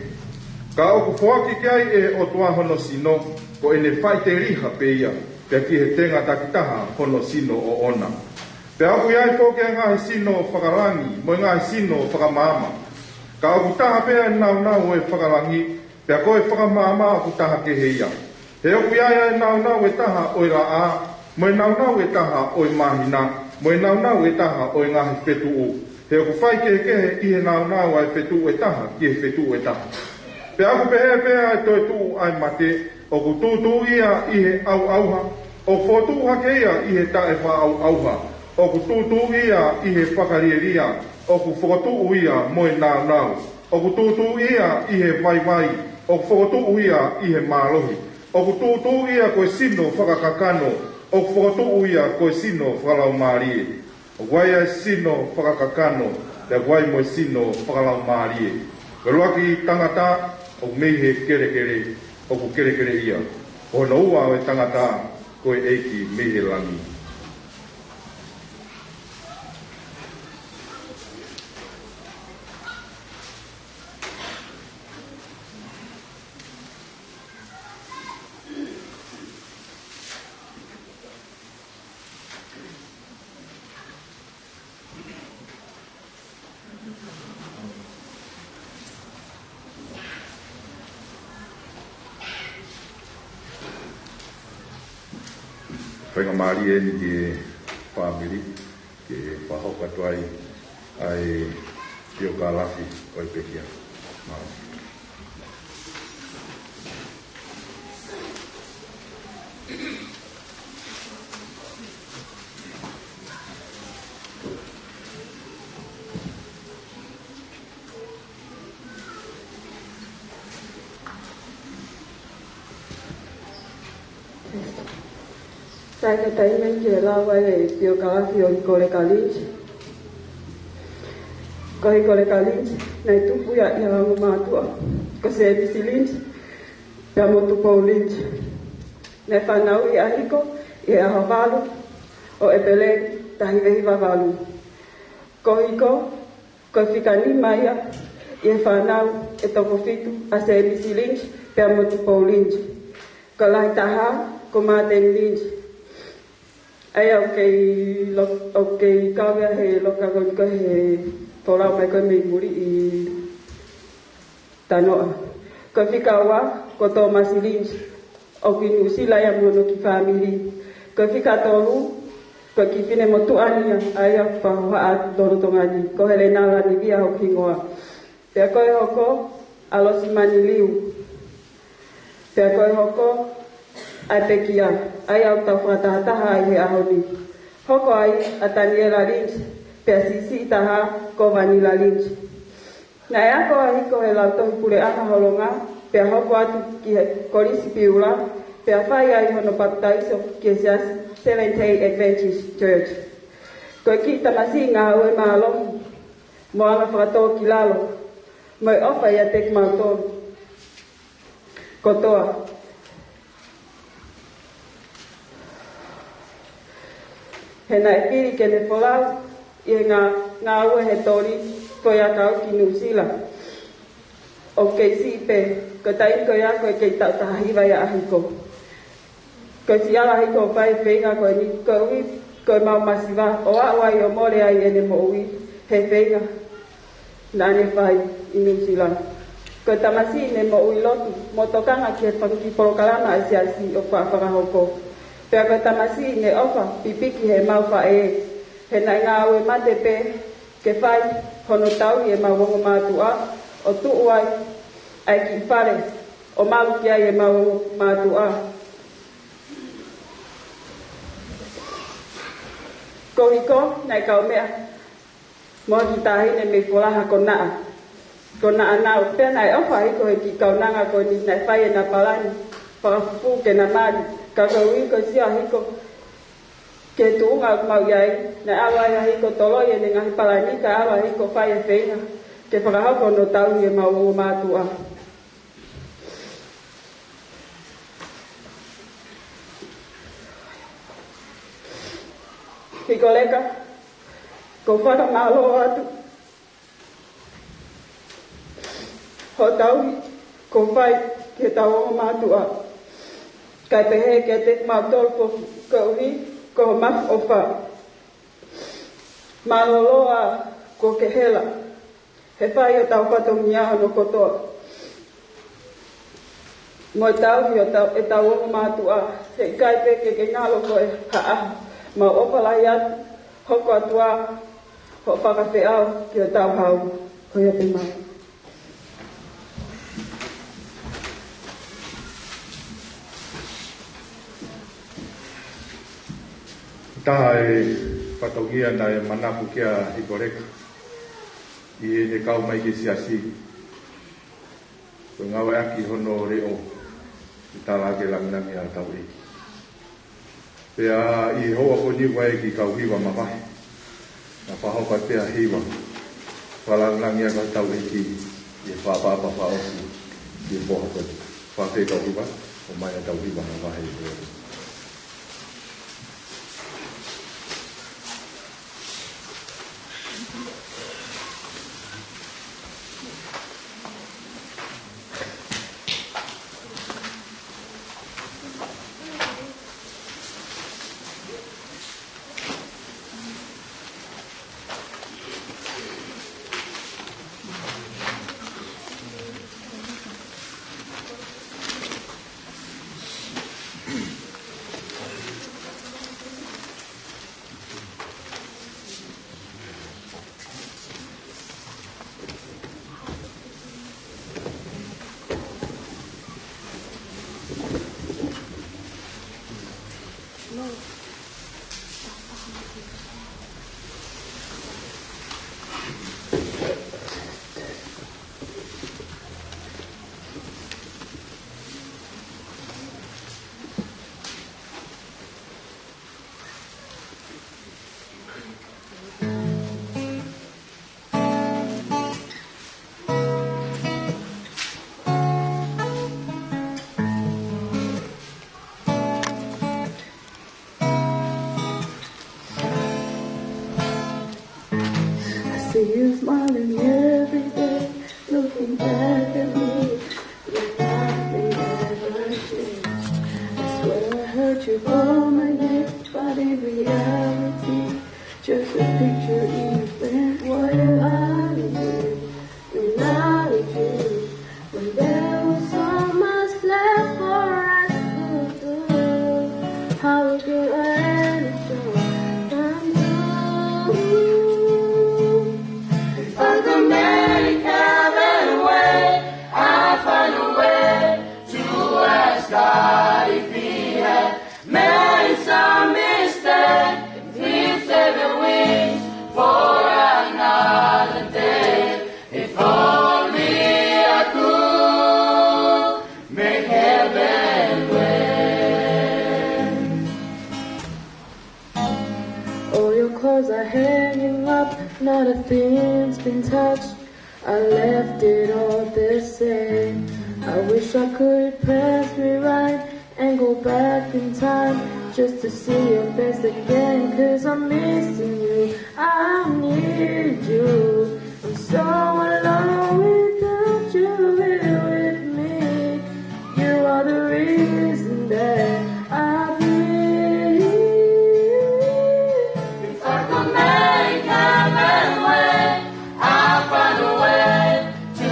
Ka ʻoku foaki ki ai ʻe he ʻOtua hono sino, ko ʻene faʻiteliha pē ia, pea ki he tenga takitaha hono sino ʻoʻona. Pea ʻoku ʻi ai foki ʻa e ngaahi sino fakalangi, mo e ngaahi sino fakamaama. Ka ʻoku taha pē ʻa e nāunau ʻo e fakalangi, pea ko e fakamaama ʻoku taha kehe ia. He ʻoku ʻi ai ʻa e nāunau ʻe taha ʻo e laʻā, mo e nāunau ʻe taha ʻo e māhina, mo e nāunau ʻe taha ʻo e ngaahi fetuʻu. He ʻoku faikehekehe ʻi he nāunau ʻa e fetuʻu ʻe taha ki he fetuʻu ʻe taha. Pea ʻoku pehē pē ʻa e toetuʻu ʻa e mate, ʻoku tūtuuʻi ia ʻi he ʻauʻauha, ʻoku fokotuʻu hake ia ʻi he taʻefaʻaʻauʻauha, ʻoku tūtuuʻi ia ʻi he fakalielia, ʻoku fokotuʻu ia mo e nāunau, ʻoku tūtuuʻi ia ʻi he vaivai, ʻoku fokotuʻu ia ʻi he mālohi, ʻoku tūtuuʻi ia ko e sino fakakakano, ʻoku fokotuʻu ia ko e sino fakalaumālie. ʻOku ʻi ai ʻa e sino fakakakano, pea ʻoku ʻi ai mo e sino fakalaumālie. Ko e ʻuluaki tangata, ʻoku mei he kelekele, ʻoku kelekele ia. Ko hono ua ʻo e tangata, Ko e ʻEiki mei he langi. Faingamālie eni ki he fāmili, ke fakahoko atu ai ʻa e piokalafi ʻo e pekia. Mālō. Sai ka taimi ke lau ai e piokalafi ʻo Hikoleka Lynch. Ko Hikoleka Lynch, naʻe tupu ia ʻi ha ongo mātuʻa, ko Sēmisi Lynch pea mo Tupou Lynch. Naʻe fanauʻi ʻa Hiko ʻi he ʻaho valu ʻo ʻEpeleli, taha hiva hiva valu. Ko Hiko, ko e fika nima ia ʻi he fānau ʻe toko fitu ʻa Sēmisi Lynch pea mo Tupou Lynch. Ko e lahi taha ko Māteni Lynch. ʻA ia ʻoku kei lo-, ʻoku kei kau ia he loka ko eni ko ē he folau mai ko ē mei muli ʻi Tanoa. Ko e fika ua ko Tōmasi Lynch, ʻoku ʻi Nuʻusila ia mo hono kiʻi fāmili. Ko e fika tolu ko e kiʻi finemotuʻa ni ia, ʻa ia ʻoku faʻa lolotonga ni, ko Helena Lanivia hoku hingoa. Pea ko e hoko ʻa Losimani Liu. Pea ko e hoko ʻa e pekia, ʻa ia ʻoku tau fakatahataha ai he ʻaho ni. Hoko ai ʻa Taniela Lynch, pea siʻisiʻi taha ko Vanila Lynch. Naʻe ako ʻa Hiko he Lautohi Puleʻanga Holonga, pea hoko atu ki he Kolisi Piula, pea fai ai hono papitaiso ki he Siasi Seventh Day Adventist Church. Ko e kiʻi tamasiʻi ngāue mālohi, mo anga fakatōkilalo, mo e ʻofa ʻiate kimautolu kotoa. He naʻe fili ke ne folau ʻi he ngā-, ngāue he toli foʻiʻakau ki Nuʻusila. ʻOku kei siʻi pē, ko e taimi ko ia ko e kei taʻu taha hiva ia ʻa Hiko. Ko e siʻi ala ʻa Hiko ʻo fai e feinga ko eni, koeʻuhi ko ʻemau masiva ʻo aʻu ai ʻo mole ai ʻene moʻui he feinga naʻa ne fai ʻi Nuʻusila. Ko e tamasiʻi ne moʻui lotu mo tokanga ki he fanga kiʻi polokalama ʻa e siasi ʻoku faʻa fakahoko. Pea ko e tamasiʻi ne ʻofa pipiki heʻemau faʻē, he naʻe ngāue mate pē ke fai hono tauhi ʻemau ongo mātuʻa, ʻo tuʻu ai ʻa e kiʻi fale ʻo malu ki ai ʻemau ongo mātuʻa. Ko Hiko naʻe kaumeʻa mo ha kiʻi taʻahine mei Folaha ko Naʻa. Ko Naʻa Nau, pea naʻe ʻofa ʻa Hiko he kiʻi kaunanga ko eni naʻe fai ʻena palani fakafufū ke na mali. Ka koeʻuhi ko e sio ʻa Hiko ki he tuʻunga ʻoku mau ʻi ai, naʻe ʻalu ai ʻa Hiko ʻo toloi ʻene ngaahi palani, kae ʻalu ʻa Hiko ʻo fai e feinga ke fakahoko hono tauhi ʻemau ongo mātuʻa. Hikoleka, ʻoku ou fakamālō atu hoʻo tauhi kuo fai ki heʻetau ongo mātuʻa, kae pehē kiate kimautolu foki koeʻuhi ko hoʻo mafu ʻofa. Mālōlō ā kuo ke hela he fai hotau fatongia hono kotoa mo e tauhi hotau, ʻetau ongo mātuʻa. He ʻikai pē ke ke ngalo koe ha ʻaho. Mau ʻofa lahi atu, hoko atu ā hoʻo fakafeʻao ki hotau hau. Ko ia pē, mālō. Taha e fatongia naʻe manako ki ai ʻa Hikoleka ʻi heʻene kau mai ki he siasi, ko e ngāueʻaki hono leʻo ke tala ʻaki e langilangi ʻa hotau ʻEiki. Pea ʻi he houa ko eni ʻoku ʻi ai e kiʻi kau hiva mavahe. Naʻa fakahoko atu e hiva fakalangilangi ʻa hotau ʻEiki ʻi he fakaʻapaʻapa fakaʻosi ʻi he pō ko eni. Fakafeʻiloaki kau hiva, ʻomai haʻatau hiva mavahe ʻi he pō. You smiling every day, looking back at me, like nothing ever changed. I swear I heard you call my name, but in reality, just a picture in a frame. Where are you? When I was you, when there was so much left for us to do, how could I ever show? I'm through. If I could make heaven wait, I'd find a way to ask God if He had made some mistake, if He'd save the wings for another day. If only I could make heaven wait. All your clothes are hanging up, not a thing's been touched. I left it all the same. I wish I could pass me right and go back in time just to see your face again. 'Cause I'm missing you, I need you. I'm so alone without you here with me. You are the reason that I breathe. If I could make heaven wait, I'd find a way to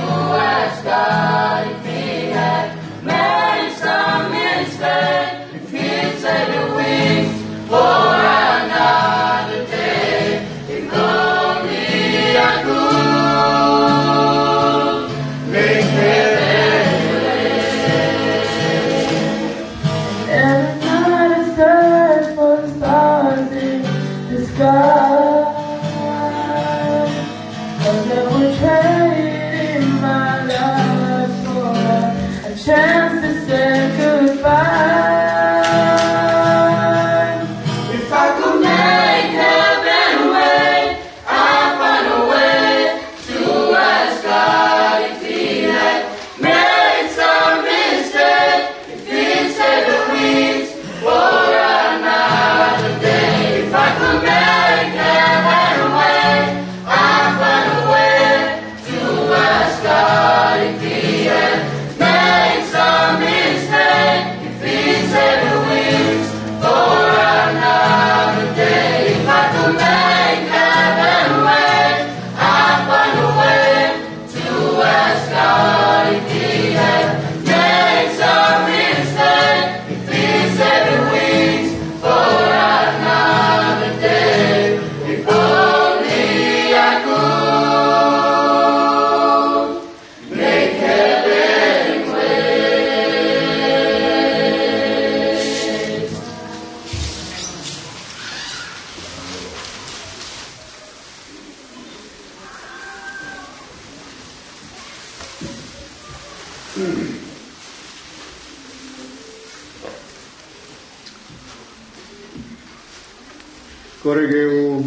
ask God if He had made some mistake, if He'd save the wings for another day. If only I could make heaven wait. And I'm not a search for the stars in the sky. I'm never trading my love for a chance to say goodbye. If I could make heaven wait, I'd find a way to ask God if He had made some mistake, if He'd save the wings for another day. If I could make heaven wait, I'd find a way to ask God if He had made some mistake, if He'd save the wings for another day. If I could make heaven wait, I'd find a way to ask God if He had made some mistake, if He'd save the wings for another day. If only I could make heaven wait. Kole ke u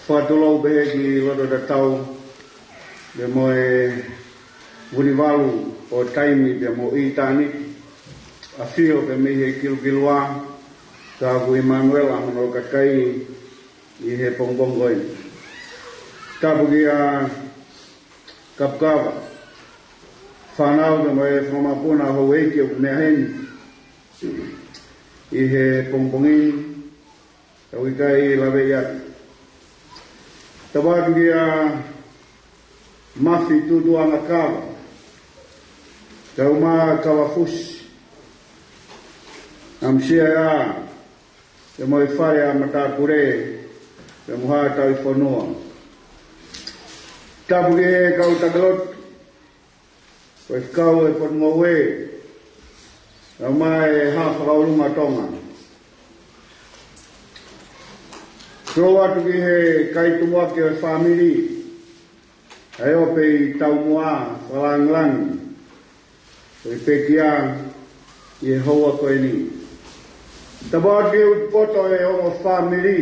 fakatulou pehē ki loto tatau, pea mo e vunivalu ʻo taimi pea mo ʻitāniti, ʻafio pea mei he kilukilua, ka ko ʻImanuela hono kakai ʻi he pongipongi ko eni. Tapu kia Kapukava, fānau pea mo e fanga mokopuna houʻeiki ʻoku meʻa heni ʻi he pongipongi ni, ʻoku ʻikai lave ia. Tapu atu kia Mafi Tutuʻanga Kava, Tauma Kava Fusi, ʻAmusia ia, pea mo e fale ʻa Matāpule, pea mo Haʻa Tauʻifonua. Tapu ki he kau taki lotu, ko e kau e Potungāue, pea mo e Haʻa Fakaʻulunga Tonga. Tulou atu ki he kai tumuʻaki ʻo e fāmili, ʻa e ʻope ʻi Taumuʻa, Fakalāngilangi, ʻo e pekia ʻi he houa ko eni. Tapu atu ki he ʻutupoto ʻo e ongo fāmili,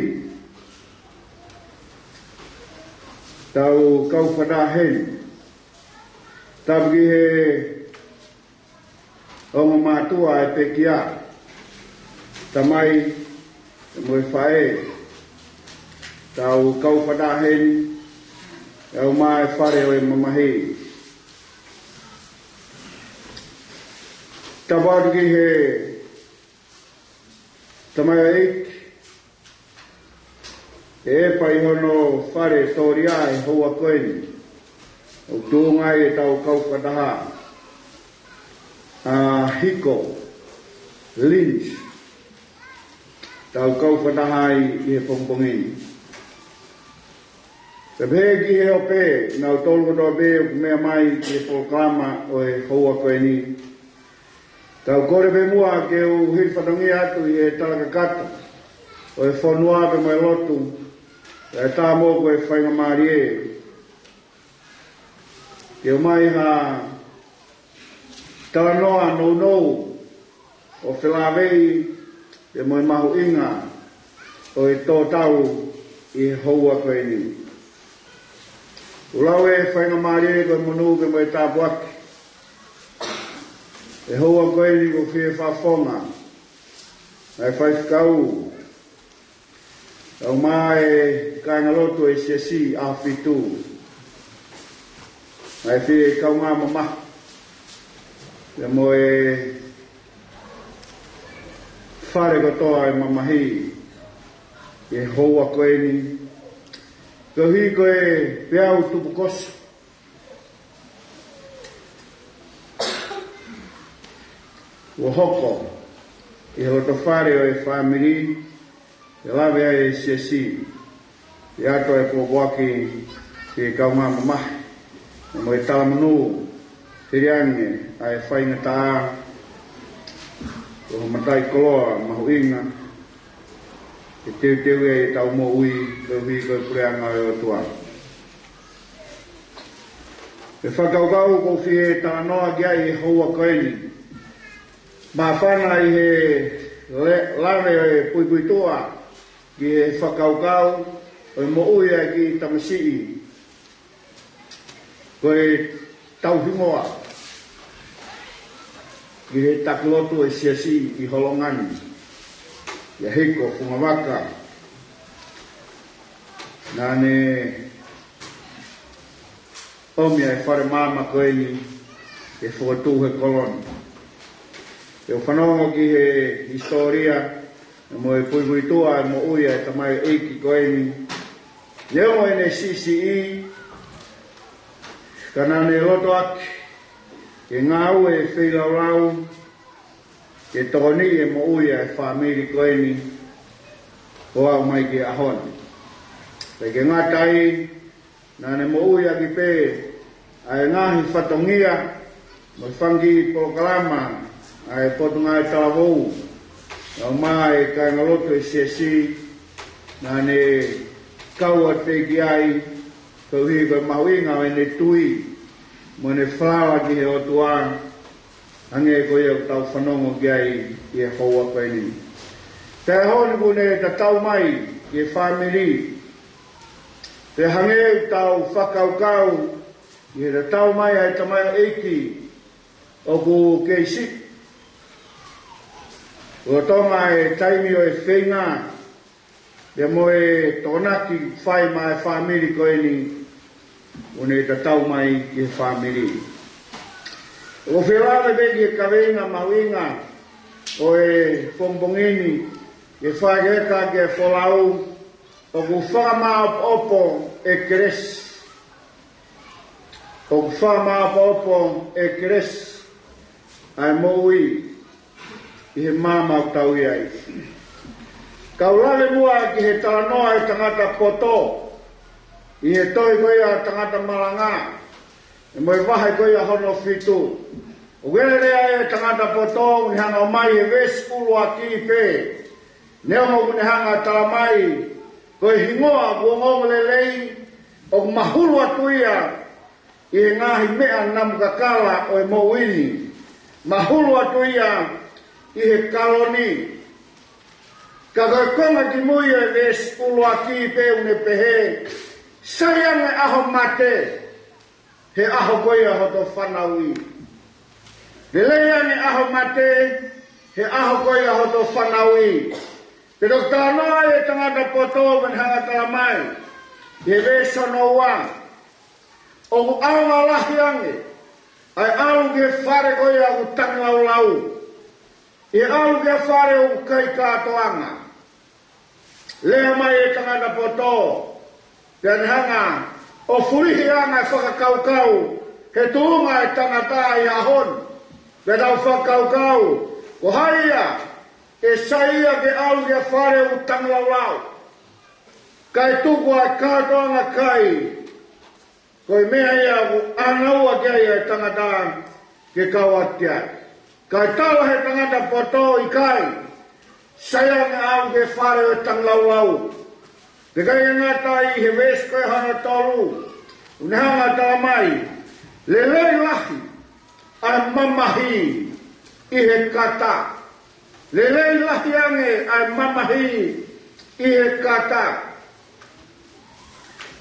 tau kau fakataha heni. Tapu ki he ongo mātuʻa ʻo e pekia, tamai mo e faʻē, tau kau fakataha heni. ʻAumai e fale ʻo e mamahi. Tapu atu ki he tamaioʻeiki, ʻe ʻepa ʻi hono fale tōlia he houa ko eni. ʻOku tuʻunga ai ʻetau kau fakataha ʻa Hiko Lynch, tau kau fakataha ai ʻi he pongipongi ni. Pea pehē ki he ope, nau tolu kotoa pē ʻoku meʻa mai ki he polokalama ʻo e houa ko eni. Tau kole pē muʻa ke u hili fatongia atu ʻi he tala kakato ʻo e fonua pea mo e lotu, ʻa e tā mo ko e faingamālie ke ʻomai ha talanoa nounou ʻo felāveʻi pea mo e mahuʻinga ʻo e tō tau ʻi he houa ko eni. ʻOku lau e faingamālie ko e monū pea mo e tāpuaki ʻi he houa ko eni ʻoku fie fakafofonga ʻa e faifekau, ʻaumai e kāingalotu ʻo e Siasi ʻAhofitu, ʻa e fie kaungā mamahi pea mo e fale kotoa ʻo e mamahi ʻi he houa ko eni, koeʻuhi ko e peau tupukoso kuo hoko ʻi he loto fale ʻo e fāmili, ʻe lave ai e Siasi, ʻi he ʻato e pōpoaki ki he kaungā mamahi, mo e talamonū, hili ange ʻa e faingataʻa ʻo e mataʻikoloa mahuʻinga, ke teuteu ai ʻetau moʻui, koeʻuhi ko e puleʻanga ʻo e ʻOtua. Ko e fakakaukau ʻoku ou fie talanoa ki ai he houa ko eni, māfana ʻi he le-, lave ʻo e puipuituʻa ki he fakakaukau ʻo e moʻui ʻa e kiʻi tamasiʻi ko e tauhi moa ki he taki lotu ʻo e Siasi ʻi Holongani, ʻia Hiko Fungavaka. Naʻa ne ʻomi ʻa e fale maama ko eni ke fokotuʻu he kolo ni. Pea u fanongo ki he hisitōlia mo e puipuituʻa ʻo e moʻui ʻa e tamaioʻeiki ko eni. Neongo ʻene siʻisiʻi, ka naʻa ne loto ʻaki ke ngāue feilaulau ke tokoniʻi e moʻui ʻa e fāmili ko eni ʻo aʻu mai ki he ʻaho ni. Pea ʻikai ke ngata ai, naʻa ne moʻui ʻaki pē ʻa e ngaahi fatongia mo e fanga kiʻi polokalama ʻa e Potungāue Talavou, ʻaumai e kāingalotu ʻo e Siasi, naʻa ne kau atu pē ki ai, koeʻuhi ko e mahuʻinga ʻo ʻene tui mo ʻene falala ki he ʻOtua, hangē ko ia ʻoku tau fanongo ki ai ʻi he houa ko eni. Pea ʻi he ʻaho ni kuo ne tatau mai ki he fāmili, pea hangē ʻoku tau fakakaukau ʻi he tatau mai ʻa e tamaioʻeiki ʻoku kei siʻi, lolotonga e taimi ʻo e feinga pea mo e tokonaki fai maʻa e fāmili ko eni, kuo ne tatau mai ki he fāmili. ʻOku ou fie lave pē ki he kaveinga mahuʻinga ʻo e pongipongi ni, ke fakaʻeke ʻaki e folau, ʻoku fakamāʻopoʻopo e kelesi. ʻOku fakamāʻopoʻopo e kelesi ʻa e moʻui ʻi he maama ʻoku tau ʻi ai. Kau lave muʻa ki he talanoa ʻa e tangata poto ʻi he tohi ko ia ʻa Tangata Malanga, ʻi he vahe ko ia hono fitu. ʻOku lea ai e tangata poto, ʻoku ne hanga ʻo ʻomai he veesi ʻuluaki pē. Neongo ʻoku ne hanga ʻo talamai ko e hingoa ʻoku ongoongo lelei, ʻoku mahulu atu ia ʻi he ngaahi meʻa namu kakala ʻo e moʻui ni. Mahulu atu ia ʻi he kalo ni. Ka ko e konga kimui ʻo e veesi ʻuluaki pē ʻoku ne pehē, sai ange ʻaho mate, he ʻaho ko ia hoto fanauʻi. Lelei ange ʻaho mate, he ʻaho ko ia hoto fanauʻi. Pea toki talanoa ai e tangata poto, ʻoku ne hanga ʻo talamai ʻi he veesi hono ua, ʻOku ʻaonga lahi ange ʻa e ʻalu ki he fale ko ia ʻoku tangilaulau, ʻi he ʻalu ki he fale ʻoku ʻikai kātoanga. Lea mai e tangata poto, pea ne hanga ʻo fulihi ange e fakakaukau he tuʻunga e tangata ʻi he ʻaho ni. Pea tau fakakaukau, ko hai ia ʻe sai ia ke ʻalu ki he fale ʻoku tangilaulau, kae tuku ʻa e kātoanga kai? Ko e meʻa ia ʻoku ʻanaua ki ai e tangata ke kau atu ki ai. Kae tala he tangata poto, ʻikai, sai ange ʻalu ki he fale ʻo e tangilaulau. Pea ʻikai ke ngata ai, he veesi ko ē hono tolu, ʻoku ne hanga ʻo tala mai, lelei lahi ʻa e mamahi ʻi he kata. Lelei lahi ange ʻa e mamahi ʻi he kata.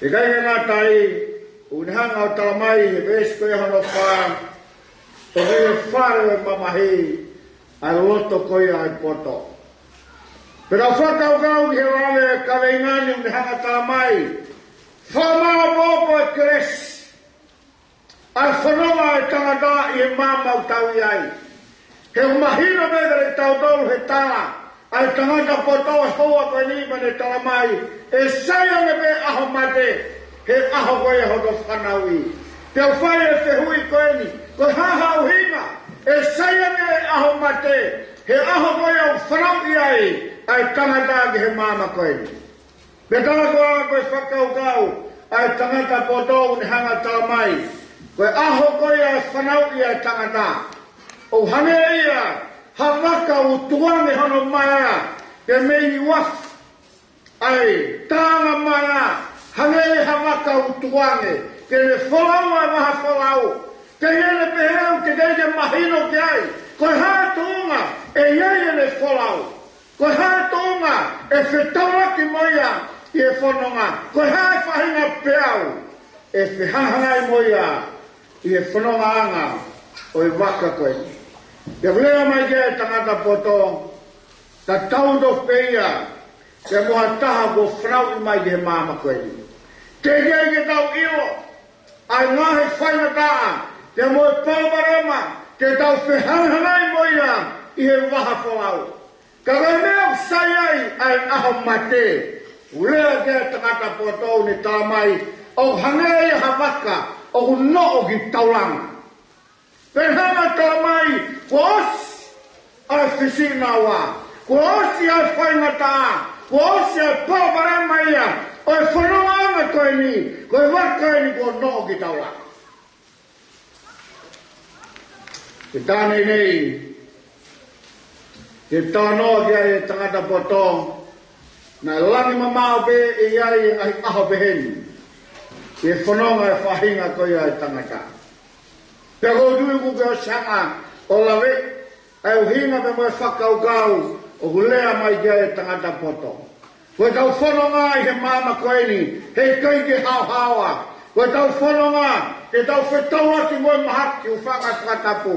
Pea ʻikai ke ngata ai, ʻoku ne hanga ʻo tala mai he veesi ko ē hono fā, ʻoku ʻi he fale ʻo e mamahi ʻa e loto ko ia ʻo e poto. Pea tau fakakaukau ki he lave ʻo e kaveinga ni, ʻoku ne hanga ʻo tala mai, fakamāʻopoʻopo e kelesi ʻa e fononga ʻa e tangata ʻi he maama ʻoku tau ʻi ai. He ʻoku mahino pē kiate kitautolu he tala ʻa e tangata poto he houa ko eni, pea ne tala mai, ʻe sai ange pē ʻaho mate he ʻaho ko ia hoto fanauʻi. Te u fai e fehuʻi ko eni, ko e hā ha ʻuhinga ʻe sai ange e ʻaho mate he ʻaho ko ia ʻoku fanauʻi ai ʻa e tangata ki he maama ko eni? Pea tala ko ā ko e fakakaukau ʻa e tangata poto, ʻoku ne hanga ʻo tala mai, ko e ʻaho ko ia ʻe fanauʻi ai e tangata, ʻoku hangē ia ha vaka ʻoku tukuange hono maea ke mei uafu ʻa e taʻanga maea, hangē ia ha vaka ʻoku tukuange ke ne folau ʻa e vaha folau. Ke ʻi ai ʻene pehē ʻoku teʻeki ke mahino ki ai ko e hā e tuʻunga ʻe ʻi ai ʻene folau. Ko e hā e tuʻunga ʻe fetaulaki mo ia ʻi he fononga? Ko e hā e faʻahinga peau ʻe fehangahangai mo ia ʻi he fonongaʻanga ʻo e vaka ko eni? Pea lea mai ki ai e tangata poto, tatau tofu pē ia pea mo ha taha kuo fanauʻi mai ki he maama ko eni. Teʻeki ai ke tau ʻilo ʻa e ngaahi faingataʻa pea mo e palopalema te tau fehangahangai mo ia ʻi he vaha folau. Ka ko e meʻa ʻoku sai ai ʻa e ʻaho mate, ʻoku lea ki ai e tangata poto, ʻoku ne tala mai, ʻoku hangē ia ha vaka ʻoku noʻo ki taulanga. Pea ne hanga ʻo tala mai, kuo ʻosi ʻa e fisiʻinaua, kuo ʻosi ʻa e faingataʻa, kuo ʻosi ʻa e palopalema ia ʻo e fonongaʻanga ko eni, ko e vaka eni kuo noʻo ki taulanga. Ke tā nei nei, ke talanoa ki ai e tangata poto, naʻe langi mamaʻo pē ʻe ʻi ai e ngaahi ʻaho pehē ni ʻi he fononga e faʻahinga ko ia e tangata. Pea ʻoku ou tui ʻoku ke ʻosi hanga ʻo lave ʻa e ʻuhinga pea mo e fakakaukau ʻoku lea mai ki ai e tangata poto. Ko ʻetau fononga ʻi he maama ko eni, heʻikai ke haohaoa. Ko ʻetau fononga ke tau fetaulaki mo e mahaki ʻoku fanga fakatapu,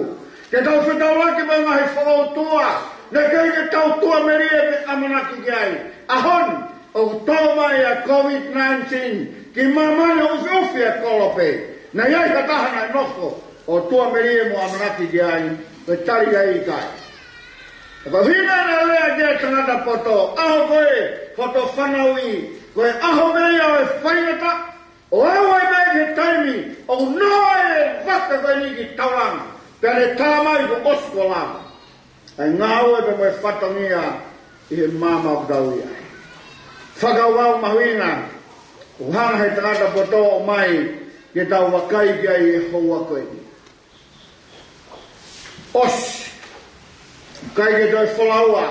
ke tau fetaulaki mo e ngaahi fokoutua naʻe ʻikai ke tau tuʻamelie pe ʻamanaki ki ai. ʻAho ni ʻoku tō mai ʻa e Covid nineteen ki māmani, ʻufiʻufi e kolope. Naʻe ʻi ai ha taha naʻe nofo ʻo tuʻamelie mo ʻamanaki ki ai? Ko e tali ai, ʻikai. Ka ko e ʻuhinga naʻe lea ki ai e tangata poto, ʻaho ko ē hoto fanauʻi, ko e ʻaho pē ia ʻo e faingataʻa. ʻO aʻu ai pē ki he taimi ʻoku noʻo ai e vaka ko eni ki taulanga, pea ne tala mai kuo ʻosi kuo lava ʻa e ngāue pea mo e fatongia ʻi he maama ʻoku tau ʻi ai. Fakakaukau mahuʻinga ʻoku hanga he tangata poto ʻo ʻomai ke tau vakai ki ai he houa ko eni. ʻOsi. ʻIkai ke toe folaua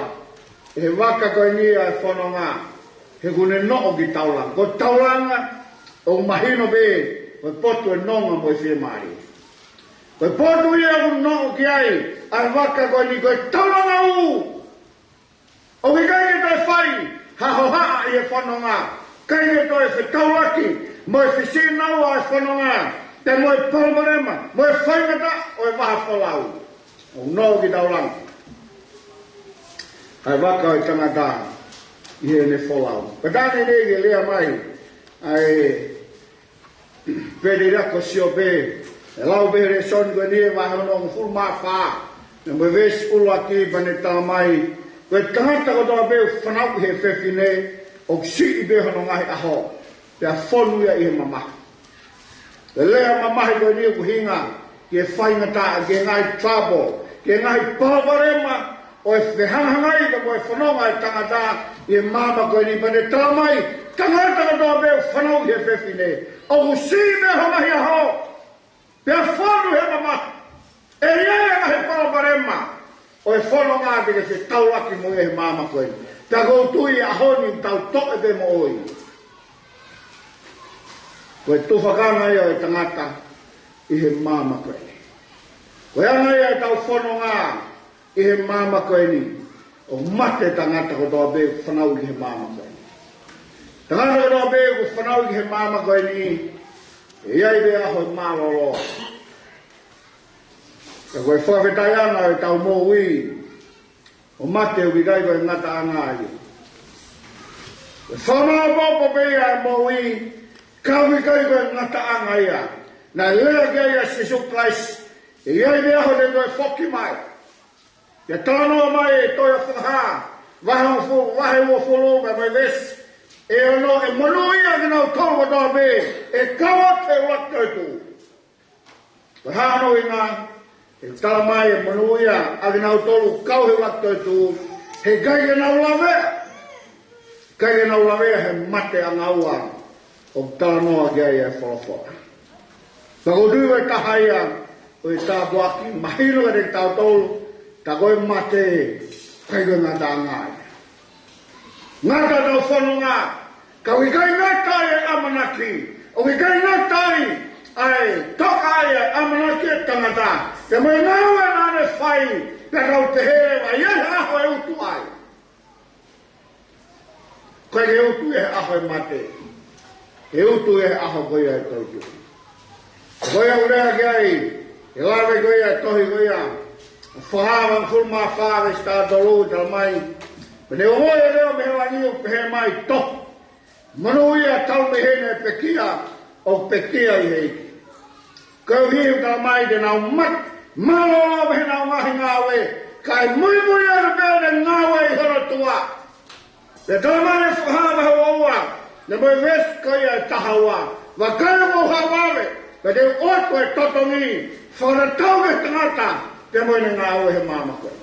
ʻe he vaka ko eni ʻa e fononga, he kuo ne noʻo ki taulanga. Ko taulanga ʻoku mahino pē ko e potu e nonga mo e fiemālie. Ko e potu ia ʻoku noʻo ki ai ʻa e vaka ko eni, ko e taulanga ʻū. ʻOku ʻikai ke toe fai ha hohaʻa ʻi he fononga, ʻikai ke toe fetaulaki mo e fisiʻinaua ʻo e fononga, pea mo e palopalema mo e faingataʻa ʻo e vaha folau. ʻOku noʻo ki taulanga ʻa e vaka ʻo e tangata ʻi heʻene folau. Pea tā nei nei ke lea mai ʻa e Pea ʻi he lea ko Siope, ʻe lau pē he lēsoni ko eni ʻi he vahe hongofulu mā fā, pea mo e veesi ʻuluaki, pea ne talamai, ko e tangata kotoa pē ʻoku fanauʻi ʻe he fefine, ʻoku siʻi pē hono ngaahi ʻaho, pea fonu ia ʻi he mamahi. Ko e lea mamahi ko eni ʻoku ʻuhinga ki he faingataʻa, ki he ngaahi trouble, ki he ngaahi palopalema ʻo e fehangahangai pea mo e fononga ʻa e tangata ʻi he māmani ko eni, pea ne talamai, tangata kotoa pē ʻoku fanauʻi ʻe he fefine, ʻoku siʻi pē hono ngaahi ʻaho, pea fonu he mamahi. ʻE ʻi ai e ngaahi palopalema ʻo e fononga te ke fetaulaki mo ia he māmani ko eni. Pea ʻoku ou tui ʻaho ni ʻoku tau toʻe pē moʻoni. Ko e tufakanga ia ʻo e tangata ʻi he māmani ko eni. Ko e anga ia ʻetau fononga ʻi he māmani ko eni, ʻoku mate tangata kotoa pē ʻoku fanauʻi ki he māmani ko eni. Tangata kotoa pē ʻoku fanauʻi ki he māmani ko eni, ʻe ʻi ai pē ʻaho ʻe mālōlō. Ka ko e fakafetaʻi ʻa ʻetau moʻui, ʻo mate ʻoku ʻikai ko e ngataʻanga ia. Ko e fakamāʻopoʻopo pē ia ʻa e moʻui, ka ʻoku ʻikai ko e ngataʻanga ia. Naʻe lea ki ai ʻa Sīsū Kalaisi, ʻe ʻi ai pē ʻaho te ne toe foki mai. Pea talanoa mai ʻe he tohi ʻa Fakahā, vahe hongofulu, vahe uofulu, pea mo e veesi ʻe ono, ʻe monūʻia kinautolu kotoa pē ʻe kau atu he ʻuluaki toetuʻu. Ko e hā hono ʻuhinga? ʻE talamai ʻe monūʻia ʻa kinautolu kau he ʻuluaki toetuʻu, he ʻikai ke nau lavea. ʻIkai ke nau lavea he mate ʻanga ua ʻoku talanoa ki ai ʻa e folofola. Ka ʻoku ou tui ko e taha ia ʻo e tāpuaki mahino kiate kitautolu, ka ko e mate ʻikai ko e ngataʻanga ia. Ngata ʻetau fononga, ka ʻoku ʻikai ngata ai e ʻamanaki, ʻoku ʻikai ngata ai ʻa e toka ai e ʻamanaki ʻa e tangata, pea mo e ngāue naʻa ne fai, pea tau pehē leva ʻe ʻi ai ha ʻaho ʻe utu ai. ʻIkai ke utu ia he ʻaho e mate. ʻE utu ia he ʻaho ko ia ʻe toetuʻu. Ko ia ʻoku lea ki ai, ʻe lave ko ia, tohi ko ia, Fakahā hongofulu mā fā veesi taha tolu, talamai, pea ne ongoʻi e leʻo mei he langi ʻoku pehē mai, Tō, monūʻia ʻa e tauhi mei heni ʻe pekia, ʻoku pekia ʻi he ʻEiki. Koeʻuhi ʻoku talamai te nau mate mālōlō mei heʻenau ngaahi ngāue, kae muimui atu pē ʻenau ngāue ʻi hono ʻOtua. Pea talamai ʻe Fakahā vahe ua ua, pea mo e veesi ko ia ʻe taha ua, Vakai, ʻoku ou haʻu ʻo vave, pea te u ʻoatu e totongi, fakatatau ki he tangata, pea mo ʻene ngāue he māmani ko eni.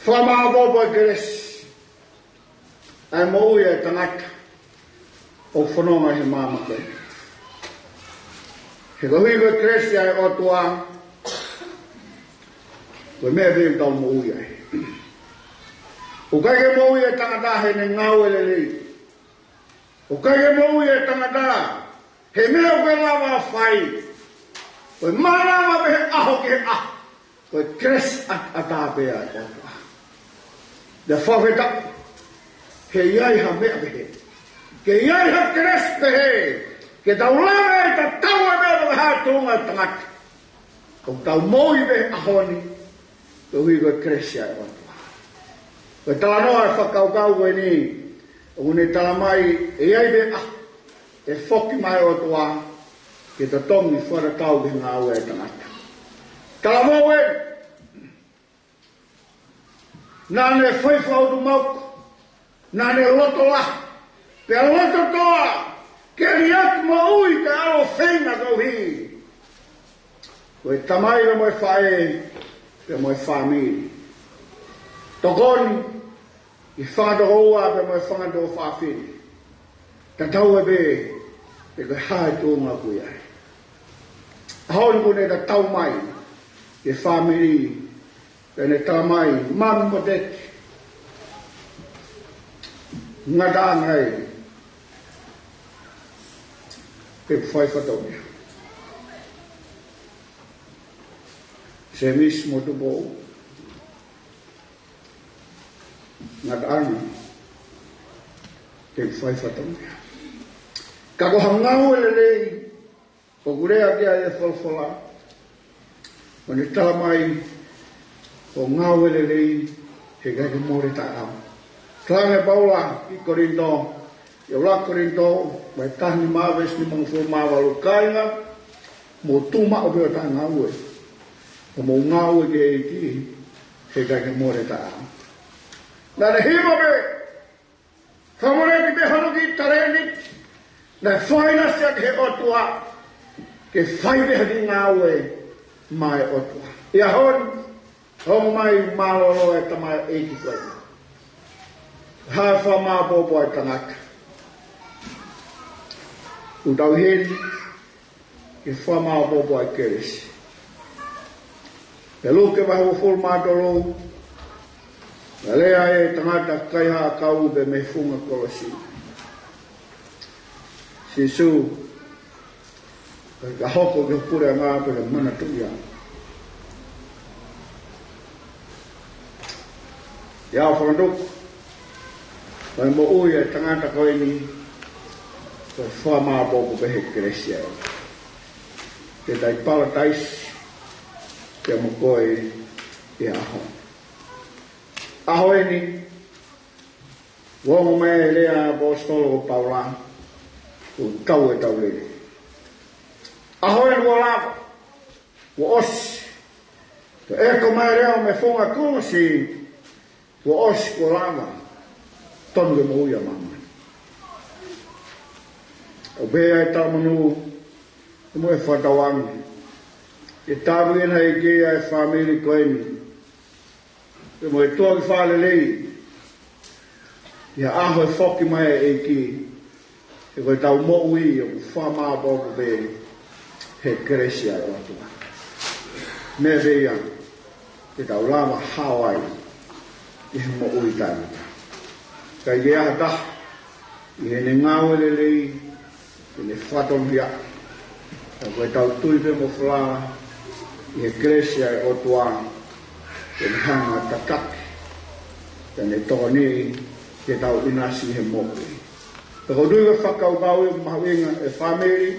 Fakamāʻopoʻopo e kelesi ʻa e moʻui ʻa e tangata ʻoku fononga he māmani ko eni. He koeʻuhi ko e kelesi ʻa e ʻOtua, ko e meʻa pē ʻoku tau moʻui ai. ʻOku ʻikai ke moʻui e tangata heʻene ngāue lelei. ʻOku ʻikai ke moʻui e tangata he meʻa ʻoku lava ʻo fai. Ko e mānava pē he ʻaho ki he ʻaho. Ko e kelesi ʻataʻatā pē ʻa e ʻOtua. Pea fakafetaʻi, he ʻi ai ha meʻa pehē. Ke ʻi ai ha kelesi pehē, ke tau lava ʻo tatau e meʻa ʻoku hā he tuʻunga ʻo e tangata. ʻOku tau moʻui pē he ʻaho ni, koeʻuhi ko e kelesi ʻa e ʻOtua. Ko e talanoa e fakakaukau ko eni, ʻoku ne talamai, ʻe ʻi ai pē ʻaho ʻe foki mai e ʻOtua ke totongi fakatatau ki he ngāue ʻa e tangata. Talamai ʻe, naʻa ne fai fautu mauku, naʻa ne loto lahi, pea loto toa, ke liʻaki moʻui ki he ʻalo feinga koeʻuhi ko e tamai pea mo e faʻē, pea mo e fāmili. Tokoni ki he fanga tokoua pea mo e fanga tuofāfine. Tatau ai pē pe ko e hā e tuʻunga ʻoku ʻi ai. ʻAho ni ʻoku ne tatau mai ki he fāmili, pea ne talamai, Mami mo Teti, ngataʻanga ē, te u fai fatongia. Semisi mo Tupou, ngataʻanga, te u fai fatongia. Ka ko ha ngāue lelei ʻoku lea ki ai e folofola, ʻoku ne talamai, ko e ngāue lelei he ʻikai ke mole taʻeʻaonga. Talaange ʻe Paula ki Kolinitō, ʻUluaki Kolinitō, vahe taha nima, veesi nimangofulu mā valu: Kāinga, mou tuʻu maʻu pē ʻo taʻengāue, ka mou ngāue ki he ʻEiki, he ʻikai ke mole ʻa e taʻeʻaonga. Naʻa ne hima pē, fakamoleki pē hono kiʻi talēniti naʻe foaki ʻaki ʻe he ʻOtua, ke fai pē ha kiʻi ngāue maʻá e ʻOtua. ʻI he ʻaho ni, ongo mai mālōlō e tamaioʻeiki ko eni. Hā e fakamāʻopoʻopo ʻa e tangata? ʻOku tau ʻi heni ke fakamāʻopoʻopo ʻa e kelesi. ʻI Luke vahe uofulu mā tolu, naʻe lea ai e tangata kaihaʻa kau pē mei he funga kolosi. Sīsū, ka hoko ki ho puleʻanga pea ke manatuʻi au. ʻI heʻene fakatupu ʻa e moʻui ʻa e tangata ko eni, ko e fakamāʻopoʻopo pē he kelesi ē. Te tai palataisi pea mo koe ʻi he ʻaho ni. ʻAho eni, ʻoku ongo mai e lea ʻa e ʻaposetolo ko Paula, ʻoku tau ʻi he taulele. ʻAho eni kuo lava, kuo ʻosi. Toe ʻeko mai e lea mei he funga kolosi, kuo ʻosi, kuo lava. Tonu ke moʻui ʻa māmani. ʻOku pehē ʻa e talamonū, ʻi muʻa e fakatauange, ke tāpuekina ʻe he ʻEiki ʻa e fāmili ko eni, pea mo e tuʻa ki fālelei, ʻi he ʻaho e foki mai ʻa e ʻEiki, he ko ʻetau moʻui ʻoku fakamāʻopoʻopo pē he kelesi ʻa e ʻOtua. Meʻa pē ia te tau lava hao ai ʻi he moʻui taʻengata. ʻIkai ke ʻi ai ha taha ʻi heʻene ngāue lelei, ʻi heʻene fakatonuhiaʻi. Ka ko ʻetau tui pē mo falala ʻi he kelesi ʻa e ʻOtua, te ne hanga ʻo tataki, te ne tokoniʻi ke tau ʻinasi he moʻui. Pea ko e tui ko e fakakaukau ia mahuʻinga ʻa e fāmili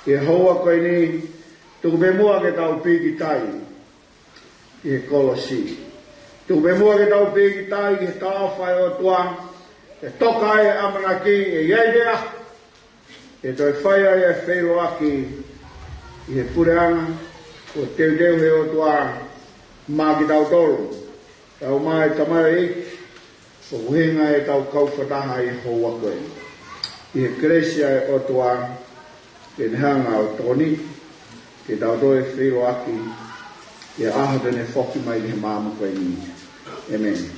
ʻi he houa ko eni, tuku pē muʻa ke tau pīkitai ʻi he kolosi. Tuku pē muʻa ke tau pīkitai ʻi he talaʻofa ʻa e ʻOtua, ʻe toka ai e ʻamanaki ʻe ʻi ai e ʻaho ʻe toe fai ai e feʻiloaki ʻi he puleʻanga kuo teuteu ʻe he ʻOtua maʻa kitautolu, tau mai tamaioʻeiki, ʻoku ʻuhinga ʻetau kau fakataha ʻi he houa ko eni. ʻI he kelesi ʻa e ʻOtua, ke ne hanga ʻo tokoniʻi kitautolu ʻi he feʻiloaki ʻi he ʻaho te ne foki mai ki he māmani ko eni. ʻĒmeni.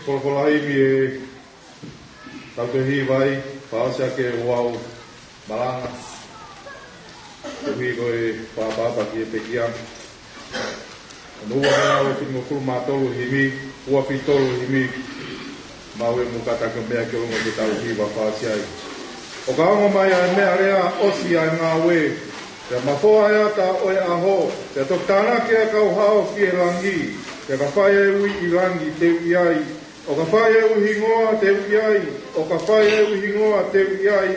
Folofola himi ʻe tau toe hiva ai, fakaʻosi ʻaki ʻa e ʻū malanga. Koeʻuhi ko e fakaʻapaʻapa ki he pekia. Hono ua mei he fitungofulu mā tolu himi, ua fitu tolu himi. Maʻu e mukata ko e meʻa ki ʻolunga ke tau hiva fakaʻosi ai. ʻO ka ongo mai ʻa e meʻalea, ʻosi ʻa e ngāue, pea mafoa e ata ʻo e ʻaho, pea toki tānaki ʻa e kau hao ki he langi, pea ka fai ʻa e ui ʻi langi te u ʻi ai, ʻo ka fai ʻa e ui hingoa te u ʻi ai, ʻo ka fai ʻa e ui hingoa te u ʻi ai,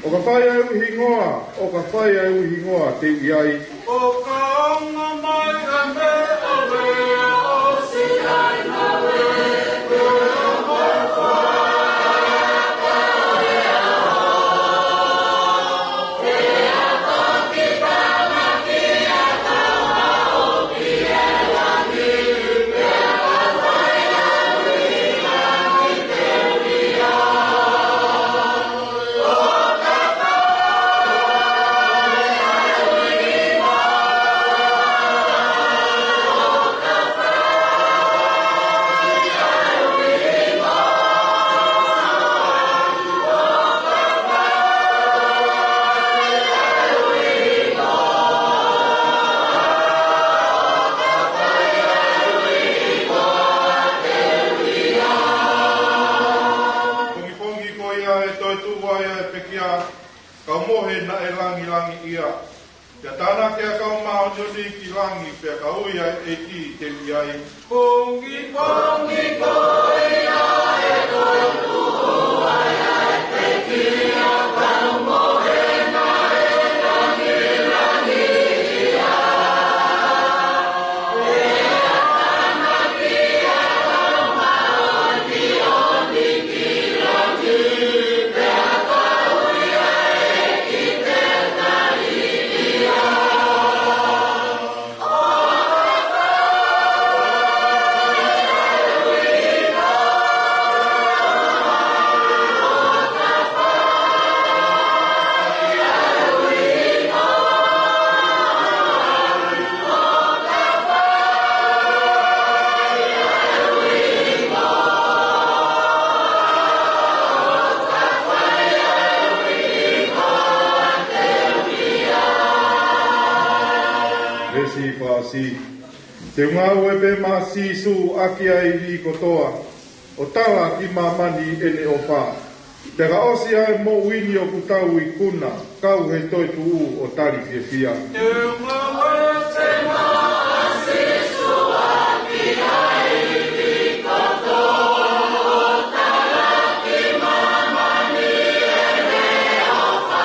ʻo ka fai ʻa e ui hingoa, ʻo ka fai ʻa e ui hingoa te u ʻi ai. ʻO ka ongo mai ʻa e meʻalea, ʻosi ʻa e ngāue, pea mafoa e ata ʻo e ʻaho, pea toki tānaki ʻa e kau hao ki he langi, pea ka fai ʻa e ui hingoa te u ʻi ai. Pongipongi ko ia ʻe toetuʻu ai ʻa e pekia, kau mohe naʻe langilangiʻia. Pea tānaki ʻa e kau māʻoniʻoni ki langi, pea ka ui ʻa e ʻEiki te u ʻi ai. Pongipongi ko ia ʻe toetuʻu ai ʻa e pekia, kau mohe naʻe langilangiʻia. Te u ngāue pē maʻa Sīsū ʻaki ʻa e ivi kotoa, ʻo tala ki māmani ʻene ʻofa. Pea ka ʻosi ʻa e moʻui ni ʻoku tau ikuna, kau he toetuʻu ʻo tali fiefia. Te u ngāue pē maʻa Sīsū ʻaki ʻa e ivi kotoa, ʻo tala ki māmani ʻene ʻofa.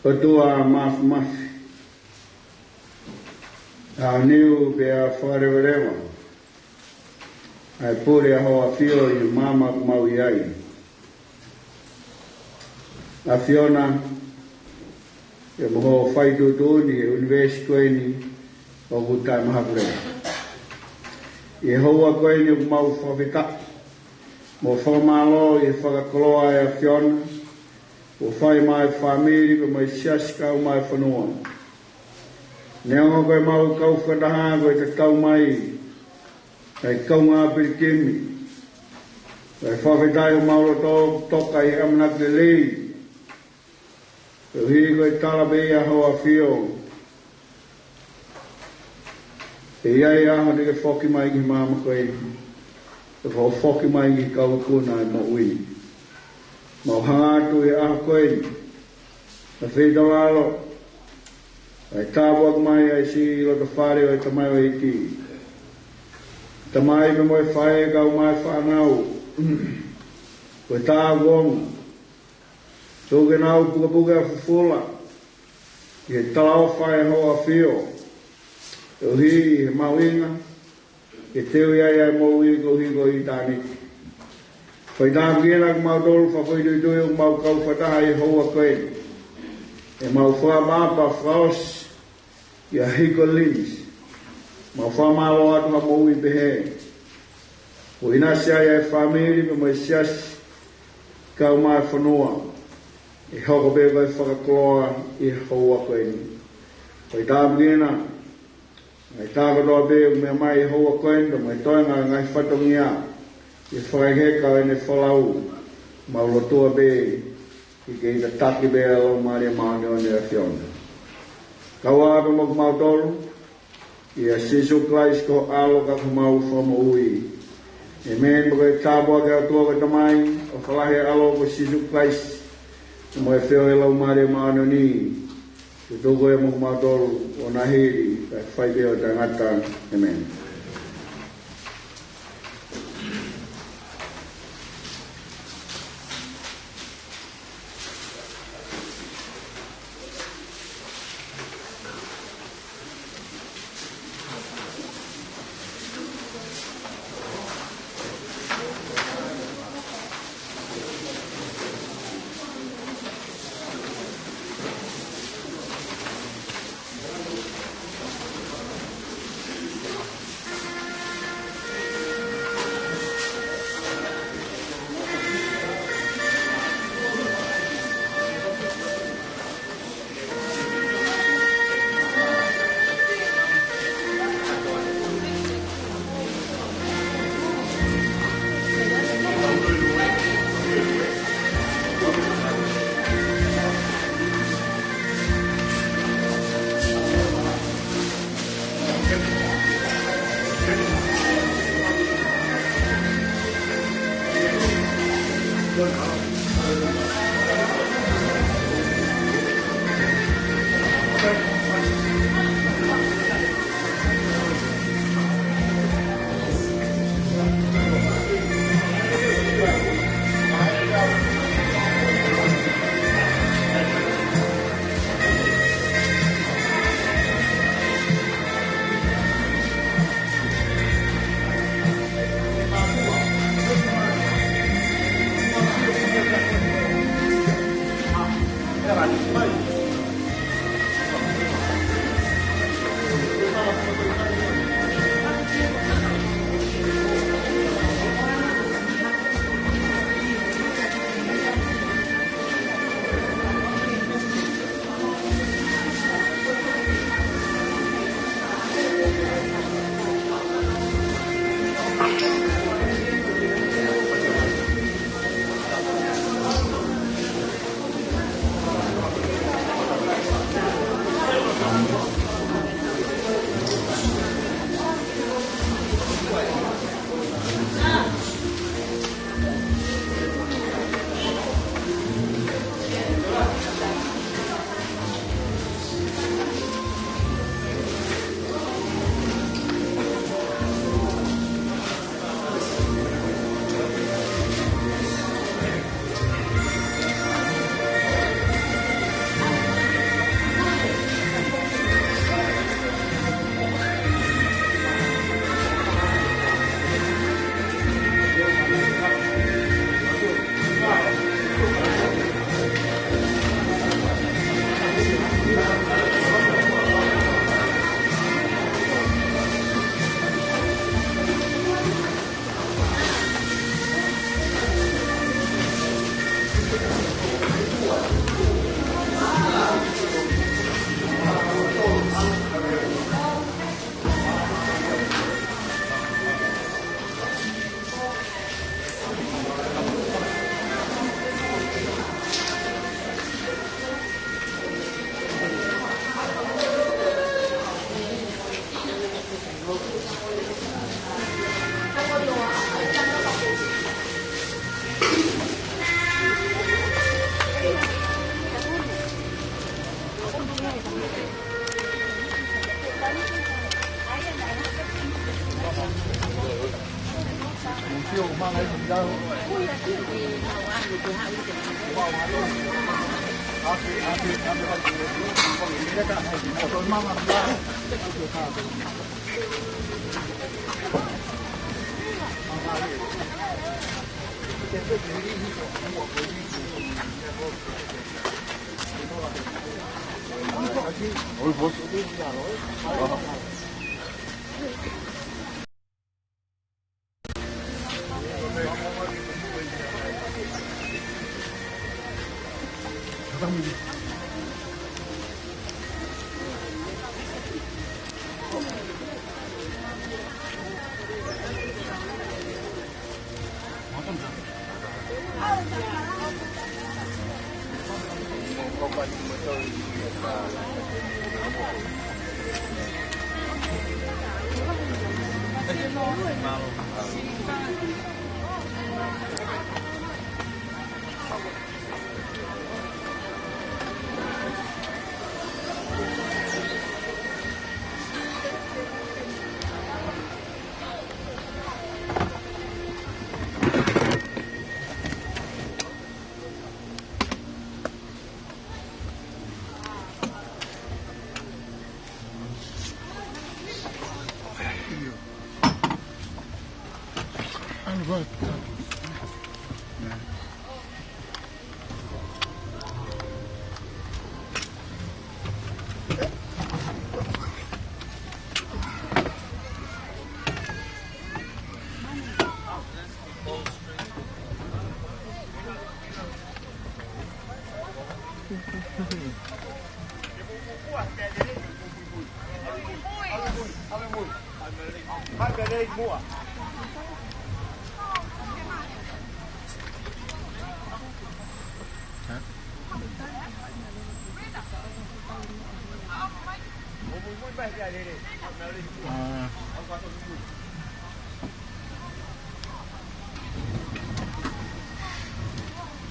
ʻOtua Māfimafi, ʻa e niu pea fakaleveleva ʻa e pule ʻa Hoʻo ʻAfio ʻi he māmani ʻoku mau ʻi ai. ʻAfiona, ʻi he moho fai tuʻutuʻuni ʻi he ʻunivēsi ko eni ʻoku taʻemahakulele. ʻI he houa ko eni ʻoku mau fakafetaʻi mo fakamālō ʻi he fakakoloa ʻa e ʻAfiona, ʻoku fai maʻa e fāmili pea mo e siasi kae ʻumaʻā e fonua. Neongo ko ʻemau kau fakataha ko e tatau mai ʻa e kaungā pilikimi, ʻoku fakafetaʻi homau loto toka ʻi he ʻamanaki lelei, koeʻuhi ko e tala pē ia ʻa Hoʻo ʻAfio, ʻe ʻi ai e ʻaho te ke foki mai ki māmani ko eni, ʻo foki mai ki he kau ikuna ʻa e moʻui. Mau hanga atu ʻi he ʻaho ko eni ʻo feitaulalo ʻa e tāpuaki mai ʻa e siʻi loto fale ʻo e tamaioʻeiki, tamai pea mo e faʻē kae ʻumaʻā e fānau, ko e tāuongo, tuku ke nau pukepuke ʻa fufula ʻi he talaʻofa ʻa Hoʻo ʻAfio, koeʻuhi ʻi he mahuʻinga ke teu ai ʻa e moʻui koeʻuhi ko ʻitāniti. Fai tāpuekina kimautolu fakafoʻituitui ʻoku mau kau fakataha ʻi he houa ko eni, ʻemau fakaʻapaʻapa fakaʻosi ʻia Hiko Linisi. Mau fakamālō atu ha moʻui pehē, ʻo ʻinasi ai ʻa e fāmili pea mo e siasi kae ʻumaʻā e fonua, ʻe hoko pē ko e fakakoloa ʻi he houa ko eni. Fai tāpuekina ʻa e tā kotoa pē ʻoku meʻa mai ʻi he houa ko eni, pea mo e toenga ʻo e ngaahi fatongia ʻi he fakahekeheka ʻo ʻene folau. Mau lotua pē ke ke tataki pē ʻa e Laumālie Māʻoniʻoni ʻo e ʻAfiona. Kau ʻa pē mo kimautolu, ʻia Sīsū Kalaisi ko ho ʻAlo ka ko homau Fakamoʻui. ʻĒmeni. Pea ko e tāpuaki ʻa e ʻOtua ko e Tamai, ʻofa lahi ʻa e ʻAlo ko Sīsū Kalaisi, pea mo e feohi ʻa e Laumālie Māʻoniʻoni, ke tuku ia mo kimautolu ʻo nau hili, kae fai pē ʻo taʻengata. ʻĒmeni.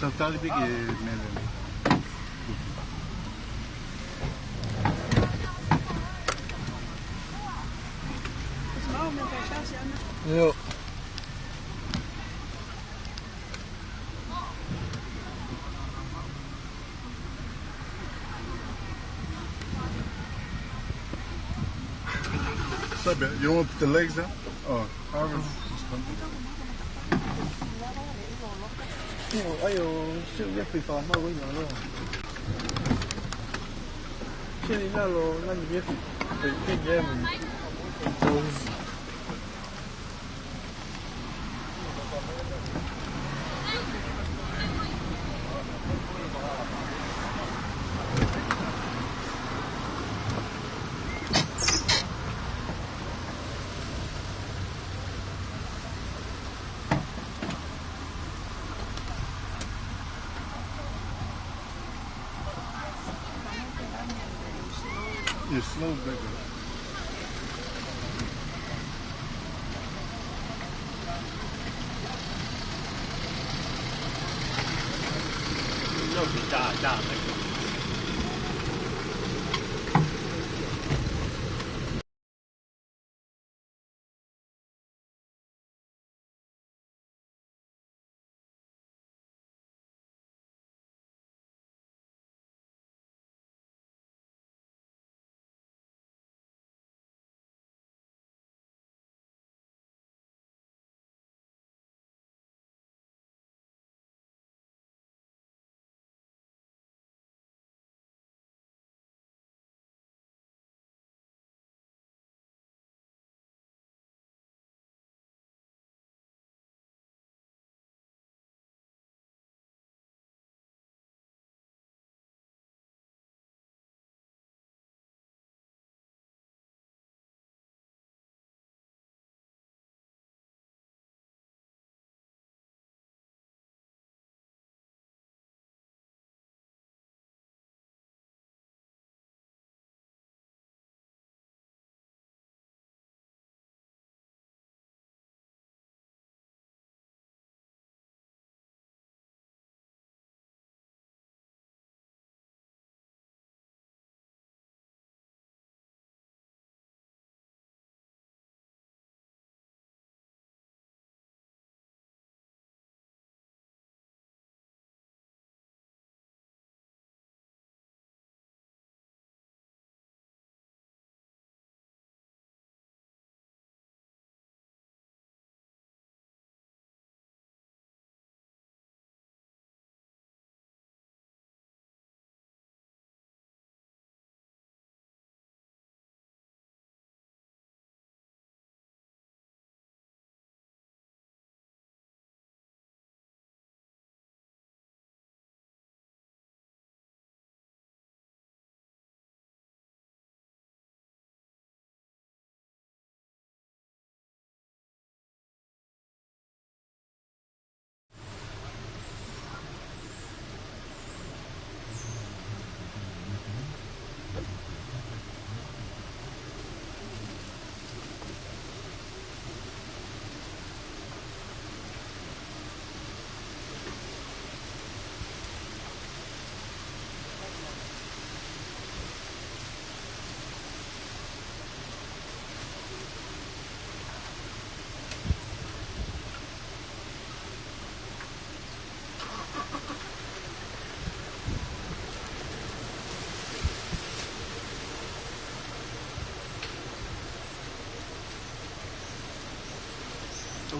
Tatali pē ke mele. Io. Sabe, you want the legs down? Oh, I was just coming. Io, ai, ʻo, sio ia pe fa ma wai alo. Sio ina lo, na ni ia pe, pe, pe, pe, Slow breaker.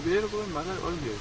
Oviedo, ¿cómo me manda? Oviedo.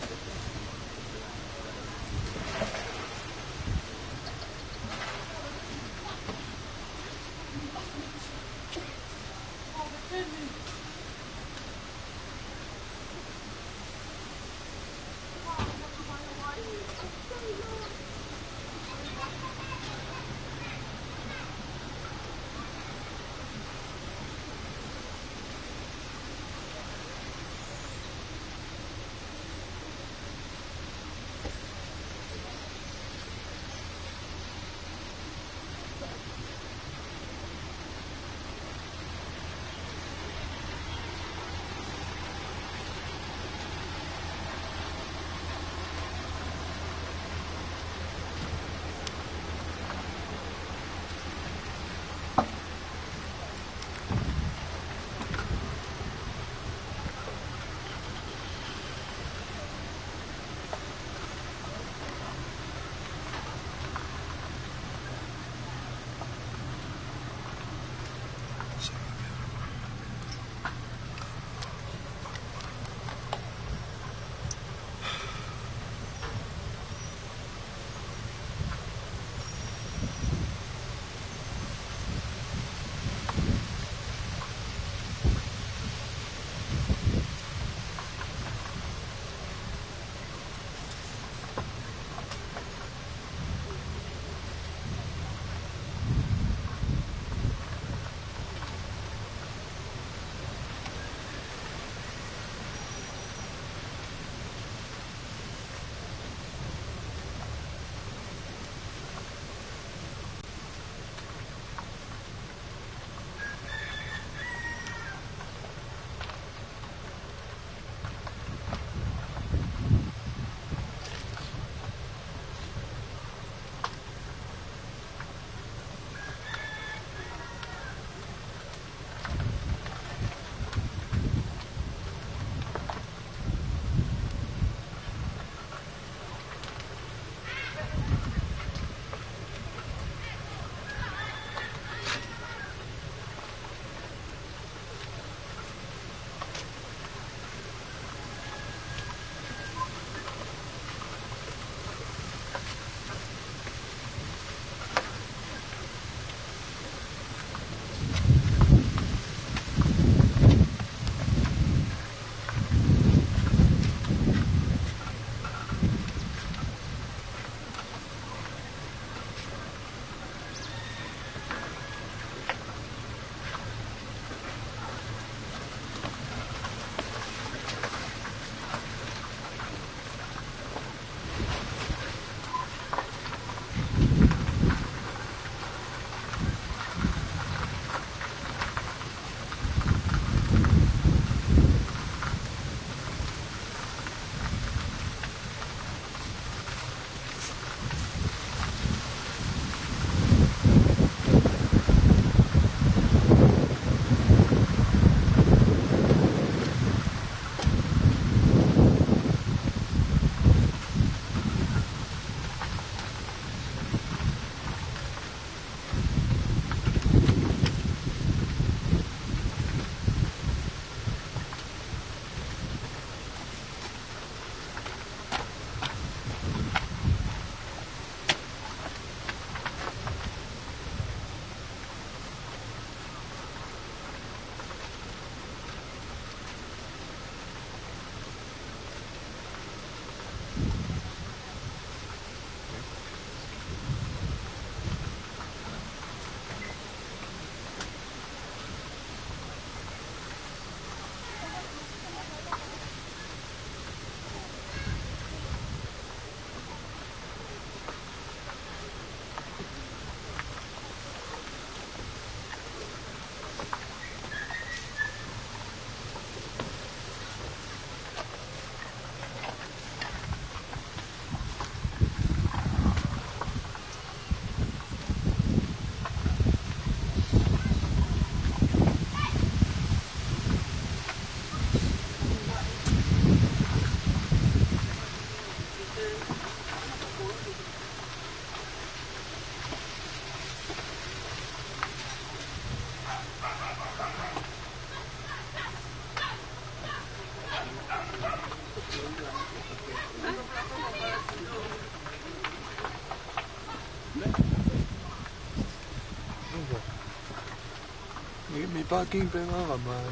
Mei, mei parking pē ngā ka mai.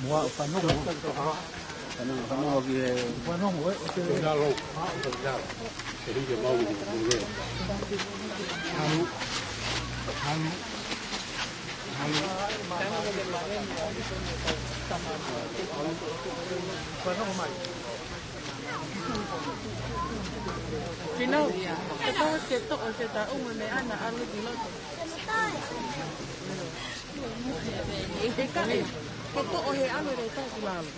Mua o fanongo. Fanongo, fanongo ki he fanongo, ē, ʻo te lalo. Te hiki mau ki te lalo. Halu. Halu. Halu. Fanongo mai. Kino, ke tau ke toʻo se taʻu mo ne ana ʻalu ki loto. Ke kae, ke toʻo he ʻalu ʻo tau ki lalo.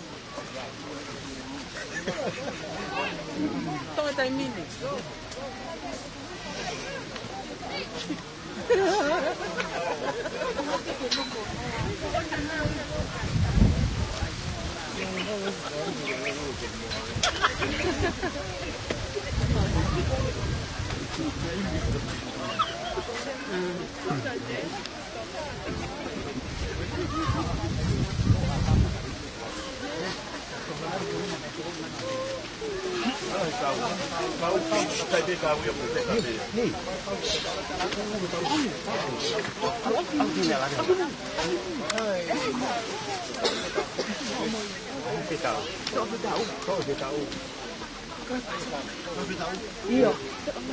Toʻo taimi ni. Mātuʻa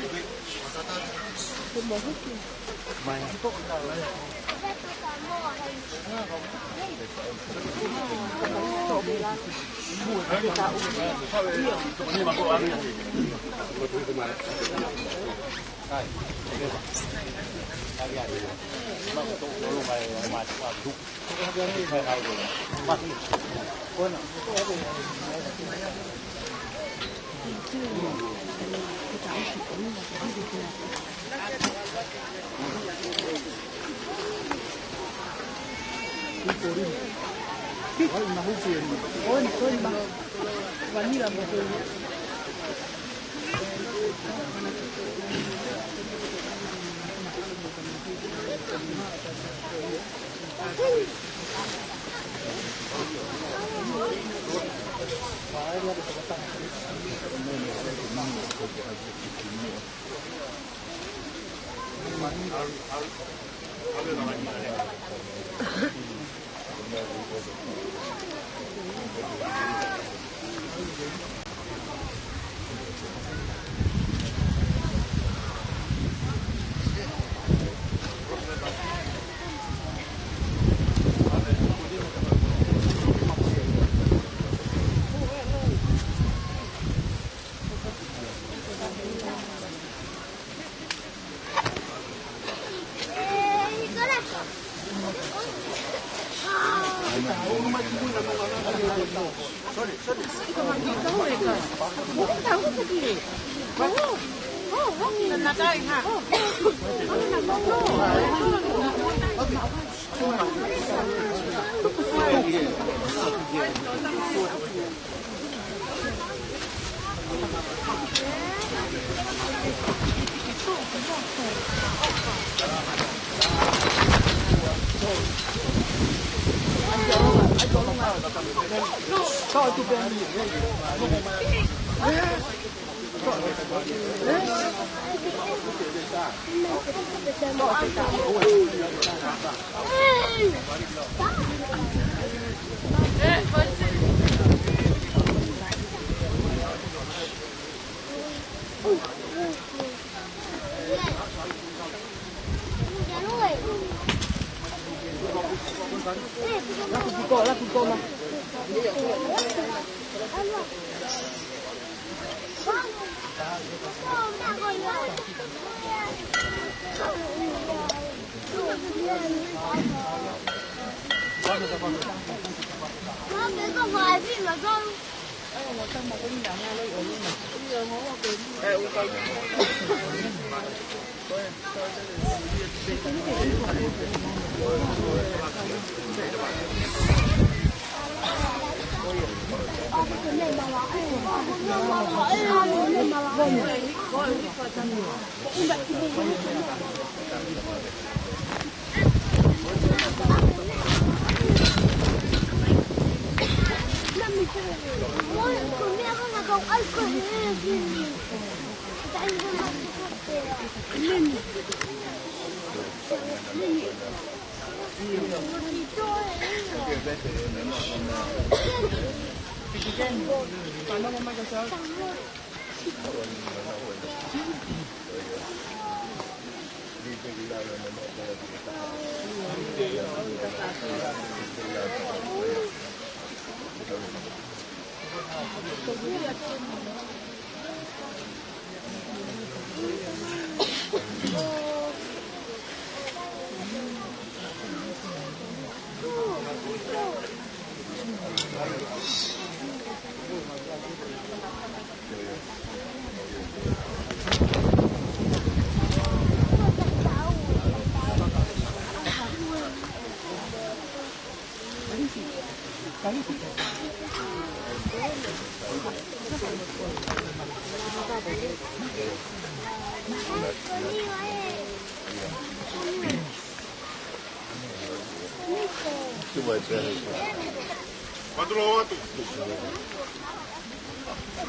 atu.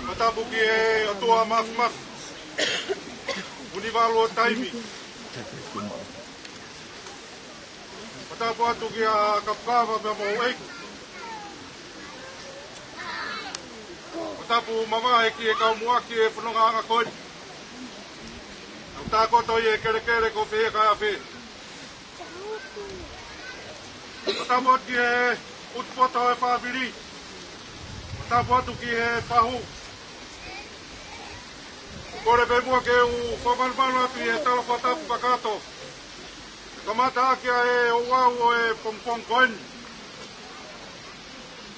Matapuki e ʻOtua Māfimafi. Ni valu ʻo taimi. Fakatapu atu kia Kapukava pea mo e ʻEiki. Fakatapu mavahe ki he kau muʻaki ʻo e fonongaʻanga ko eni. Nau tākoto ʻi he kelekele ko fē ka ʻi fē. Fakatapu atu ki he ʻutupoto ʻo e fāmili. Fakatapu atu ki he fahu. Kole pē muʻa ke u fakamalumalu atu ʻi he tala fakatapu kakato. Kamata ʻaki ʻa e ouau ʻo e pongipongi ko eni.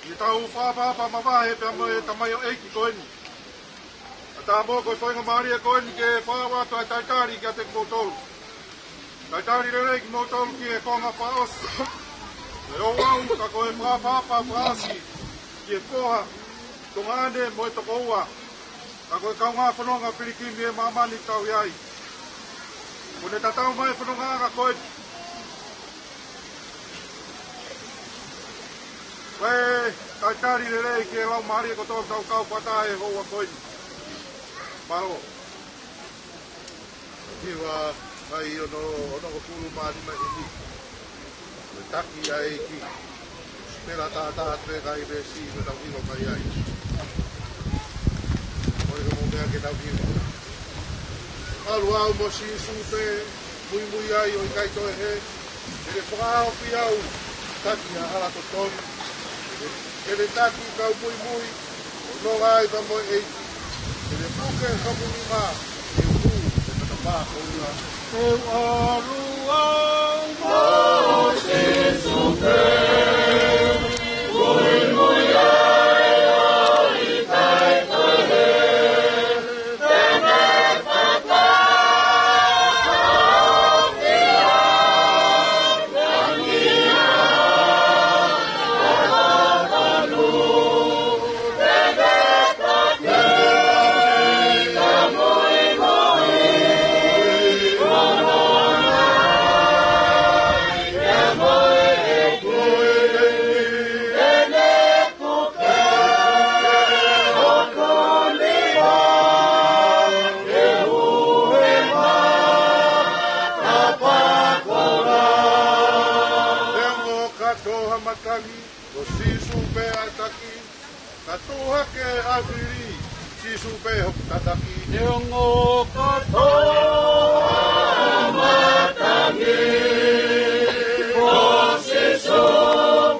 ʻI heʻetau fakaʻapaʻapa mavahe pea mo e tamaioʻeiki ko eni. ʻA tā mo ko e faingamālie ko eni ke fakahoko atu ʻa e talitali kiate kimoutolu. Talitali lelei kimoutolu ki he konga fakaʻosi. Ko e ouau ka ko e fakaʻapaʻapa fakaʻosi ki he foha, tuongaʻane mo e tokoua. Ka ko e kaungā fononga pilikimi ʻi māmani ʻoku tau ʻi ai. Kuo ne tatau mai fonongaʻanga ko eni. Ko e talitali lelei ki he laumālie kotoa ʻoku tau kau fakataha he houa ko eni. Mālō. Hiva, vahe ono, onongofulu mā nima ʻi he Ko e taki ʻa e ʻEiki. Pela tātā atu e kai pesi ko tau hiva mai ai. Ko e ka mo meʻa ke tau hiva. Malu au mo Sīsū pē, muimui ai ʻo ʻikai toe hē. Ke ne fakahaofi au, taki ʻa e hala totonu. Ke ne taki kau muimui, ʻo nonga ai pea mo e ʻEiki. Ke ne puke hoku nima, ke u hū he matapā koula. Ke u ʻalu au mo Sīsū pē, muimui ai ʻo ʻikai toe hē. Ke ne fakahaofi au, taki ʻa e hala totonu. Pea mo katoa ha matangi, ko Sīsū pē ʻa e taki, ka tuʻu hake ʻa e fili, Sīsū pē hoku tataki. Neongo katoa ha matangi, ko Sīsū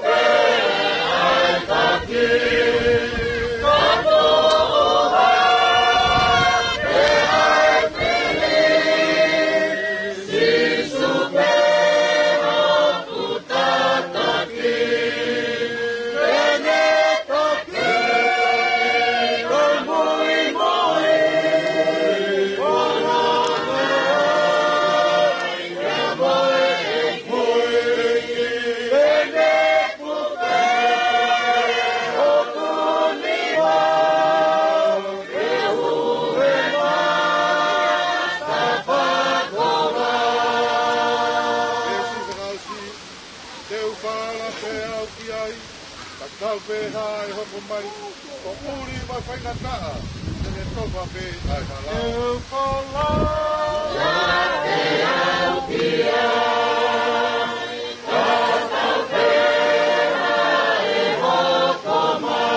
pē ʻa e taki, ka tuʻu hake ʻa e fili, Sīsū pē hoku tataki. Ke ne taki kau muimui, ʻo nonga ai pea mo e ʻEiki. Ke ne puke hoku nima, ke u hū he matapā koula. Veesi fakaʻosi. Te u falala pē au ki ai, ka tau pē hā ʻe hoko mai, ko ʻuli mo e faingataʻa, te ne tofa pē ʻa e hala. Te u falala pē au ki ai, ka tau pē hā ʻe hoko mai,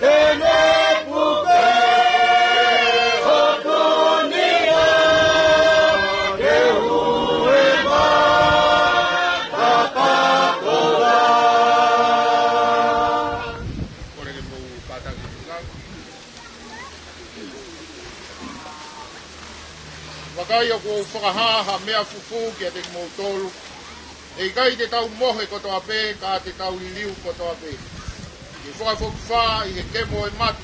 Ke ne puke hoku nima, ke u hū he matapā koula. Kole ke mou kātaki atu. Vakai, ʻoku ou fakahā ha meʻa fufū kiate kimoutolu. ʻE ʻikai te tau mohe kotoa pē, ka te tau liliu kotoa pē. ʻI he fakafokifā, ʻi he kemo ʻo e mate,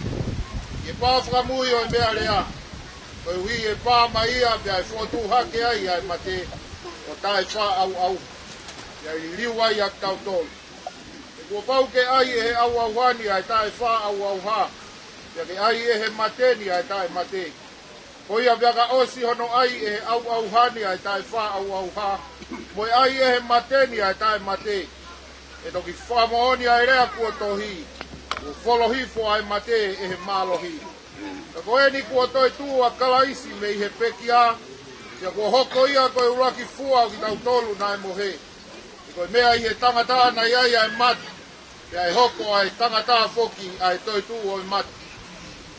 ʻi he pā fakamui ʻo e meʻalea, koeʻuhi ʻe pā mai ia, pea ʻe fokotuʻu hake ai ʻa e mate, ʻo taʻefāʻauʻauha. ʻI ʻe liliu ai ʻa kitautolu. He kuo pau ke ʻai ʻe he ʻauʻauha ni ʻa e taʻefaʻauʻauha, pea ke ʻai ʻe he mate ni ʻa e taʻemate. Ko ia pea ka ʻosi hono ʻai ʻe he ʻauʻauha ni ʻa e taʻefaʻauʻauha, mo e ʻai ʻe he mate ni ʻa e taʻemate, ʻe toki fakamoʻoni ʻa e lea kuo tohi, kuo folo hifo ʻa e mate ʻe he mālohi. Ka ko eni kuo toetuʻu ʻa Kalaisi mei he pekia, pea kuo hoko ia ko e ʻuluaki fua ʻo kitautolu naʻe mohe. He ko e meʻa ʻi he tangata naʻe ʻi ai ʻa e mate, pea ʻe hoko ʻa e tangata foki ʻa e toetuʻu ʻo e mate.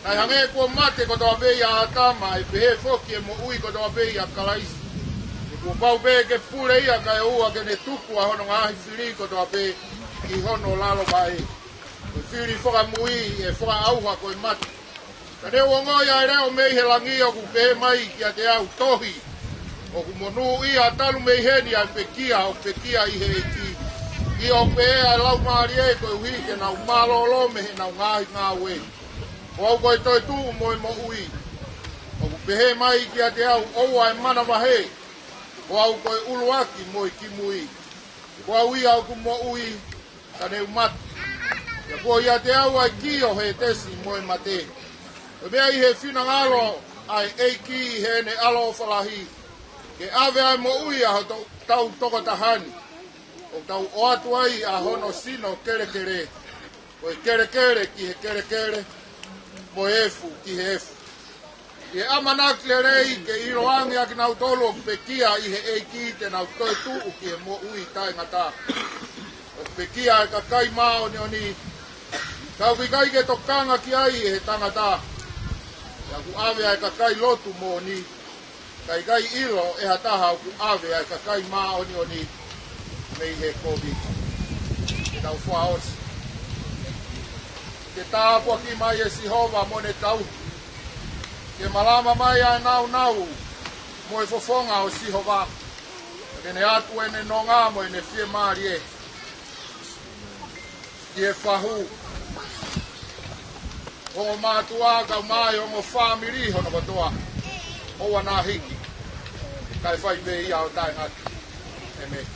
Naʻe hangē kuo mate kotoa pē ʻia ʻĀtama, ʻe pehē foki ʻe moʻui kotoa pē ʻia Kalaisi. He kuo pau pē ke pule ia kae ʻoua ke ne tuku ʻa hono ngaahi fili kotoa pē ki hono lalo vaʻe. Ko e fili fakamui ʻe fakaʻauha ko e mate. Ka ne u ongoʻi ʻa e leʻo mei he langi ʻoku pehē mai kiate au, Tohi, ʻoku monūʻia talu mei heni ʻa e pekia ʻoku pekia ʻi he ʻEiki, ʻio, pehē ʻa e laumālie, koeʻuhi ke nau mālōlō mei heʻenau ngaahi ngāue. Ko au ko e toetuʻu mo e moʻui. ʻOku pehē mai kiate au, ʻOua ʻe manavahē, ko au ko e ʻuluaki mo e kimui. Ko au ia ʻoku moʻui, ka ne u mate, pea kuo ʻiate au ʻa e kī ʻo Hētesi mo e mate. Ko e meʻa ʻi he finangalo ʻa e ʻEiki ʻi heʻene ʻaloʻofa lahi, ke ʻave ʻa e moʻui ʻa hotau tokotaha ni, ʻo tau ʻoatu ai ʻa hono sino kelekele, ko e kelekele ki he kelekele, mo e efu ki he efu. ʻI he ʻamanaki lelei ke ʻiloange ʻa kinautolu ʻoku pekia ʻi he ʻEiki te nau toetuʻu ki he moʻui taʻengata. ʻOku pekia ʻa e kakai māʻoniʻoni, ka ʻoku ʻikai ke tokanga ki ai ʻe he tangata. Pea ʻoku ʻave ʻa e kakai lotu moʻoni, ka ʻikai ʻilo ʻe ha taha ʻoku ʻave ʻa e kakai māʻoniʻoni mei he kovi. Ke tau fakaʻosi. Ke tāpuakiʻi mai ʻe Sihova mo ʻene tauhi. Ke malama mai ʻa e nāunau mo e fofonga ʻo Sihova. Ke ne ʻatu ʻene nonga mo ʻene fiemālie ki he fahu, ongo mātuʻa, kae ʻumaʻā ongo fāmili hono kotoa, ʻoua naʻa hiki, kae fai pē ia ʻo taʻengata. ʻĒmeni.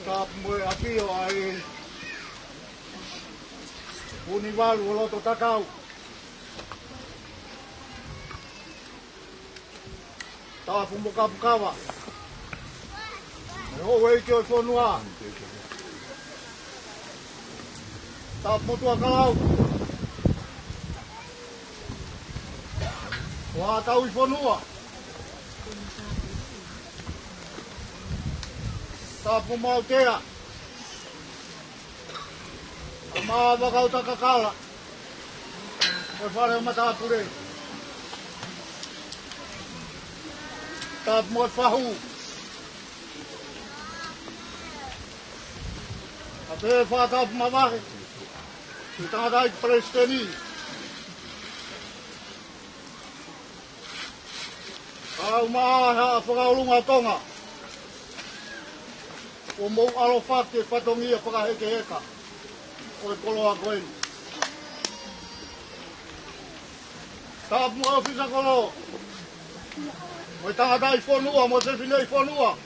Ka mo e ʻapi ʻo ai. Univalu o loto takau. Tapu mo Kapukava. Mo e houʻeiki ʻo e fonua. Tapu mo Tuʻakalau. Ko e tauhi fonua. Tapu mo Mautea. ʻA Mavakau Takakala. Ko e fale ʻo matāpule. Tapu mo e fahu. ʻA pē fakatapu mavahe ki he tangataʻeiki palesiteni. Kau maʻa e Haʻa Fakaʻolunga Tonga, ʻoku mou ʻaloʻofa ki he fatongia fakahekeheka ʻo e koloa ko eni. Tapu mo e ʻōfisa kolo, mo e tangataʻi fonua, mo e fefineʻi fonua.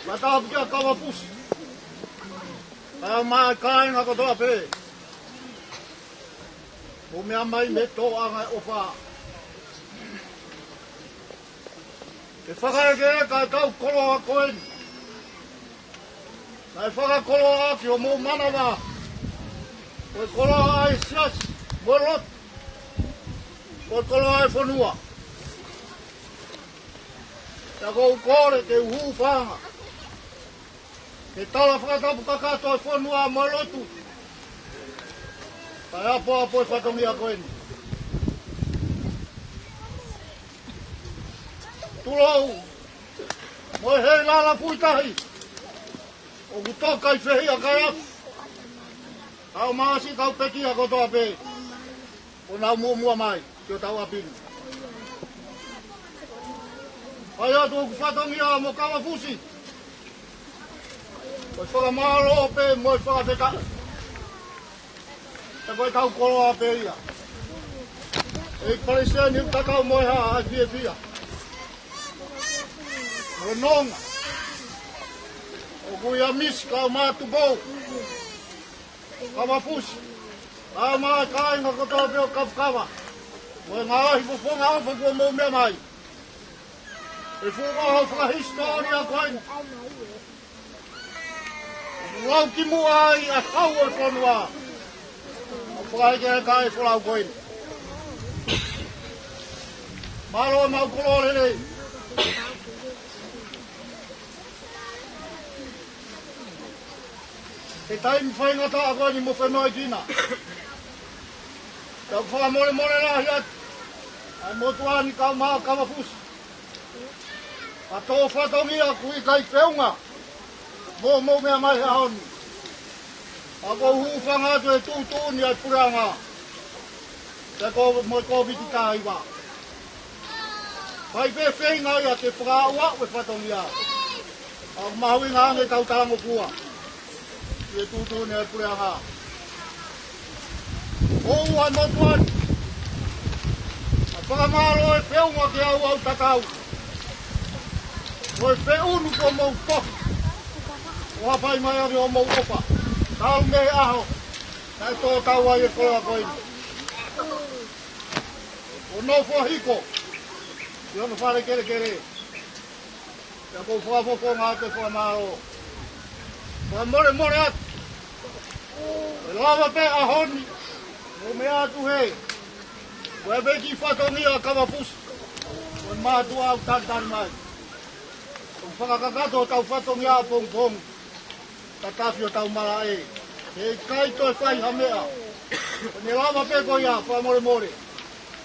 Fakatapu kia Kavafusi. Kau maʻa e kāinga kotoa pē. Mou meʻa mai mei he tōʻonga ʻo e ʻofa. Ke fakahekeheka ʻetau koloa ko eni. Naʻe fakakoloa ʻaki ʻo mou manava. Ko e koloa ʻa e siasi, mo e lotu. Ko e koloa ʻa e fonua. Pea ʻoku ou kole ke u hūfanga he tala fakatapu kakato ʻa e fonua mo e lotu. Kae ʻapoʻapo e fatongia ko eni. Tulou, mo e Heilala Fuitahi. ʻOku toka ʻi fehiʻa kae afu. Kau maʻa siʻi kau pekia kotoa pē. ʻO nau muʻomuʻa mai ki hotau ʻapi ni. Fai atu hoku fatongia mo Kavafusi. Ko e fakamālō pē mo e fakafetaʻi. He ko ʻetau koloa pē ia. ʻEiki palesiteni, ʻoku tatau mo e hā ʻa e fiefia mo e nonga. ʻOku ʻi ai ʻa Misi, kau maʻa Tupou, Kavafusi, kau maʻa e kāinga kotoa pē ʻo Kavakava, mo e ngaahi fofonga ʻofa kuo mou meʻa mai. He fuʻu ʻaho fakahisitōlia ko eni. ʻOku lau ki muʻa ai ʻa e hau ʻo e fonua. ʻOku fakahekeheka e folau ko eni. Mālō e mau koloa lelei. He taimi faingataʻa ko eni mo fenoʻi kina. Tau fakamolemole lahi atu ʻa e motuʻa ni, kau maʻa Kavafusi. Ka ko e fatongia ʻoku ʻikai feʻunga mo hoʻomou meʻa mai he ʻaho ni. Ka ʻoku ou hūfanga atu he tuʻutuʻuni ʻa e puleʻanga. Pea ko e mo e Kōviti taha hiva. Fai pē feinga ia ke fakaaʻuaʻu e fatongia. ʻOku mahuʻinga ange ʻetau talangofua ki he tuʻutuʻuni ʻa e puleʻanga. ʻOua ʻe motuʻa ni. ʻA e fakamālō e feʻunga ke auau tatau. Ko e feʻunu kuo mou tohi ʻo hapai mai ʻaki hoʻomou ʻofa. Talu mei he ʻaho naʻe tō tau ai e koloa ko eni. ʻO nofo hiko ʻi hono fale kelekele. Pea ʻoku ou fakafofonga atu e fakamālō. Fakamolemole atu. ʻE lava pē ʻaho ni, mou meʻa atu he. Ko e pē kiʻi fatongia ʻa Kavafusi. Ko e mātuʻa ʻoku talitali mai. ʻOku fakakakato hotau fatongia ʻapongipongi. Tatafi hotau malaʻe. He ʻikai toe fai ha meʻa. Ko ʻene lava pē ko ia, fakamolemole.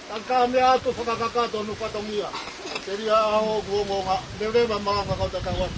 Ka ka meʻa atu fakakakato hono fatongia. Telia ʻaho ʻoku ongoongo, leleva malanga kau tatau atu.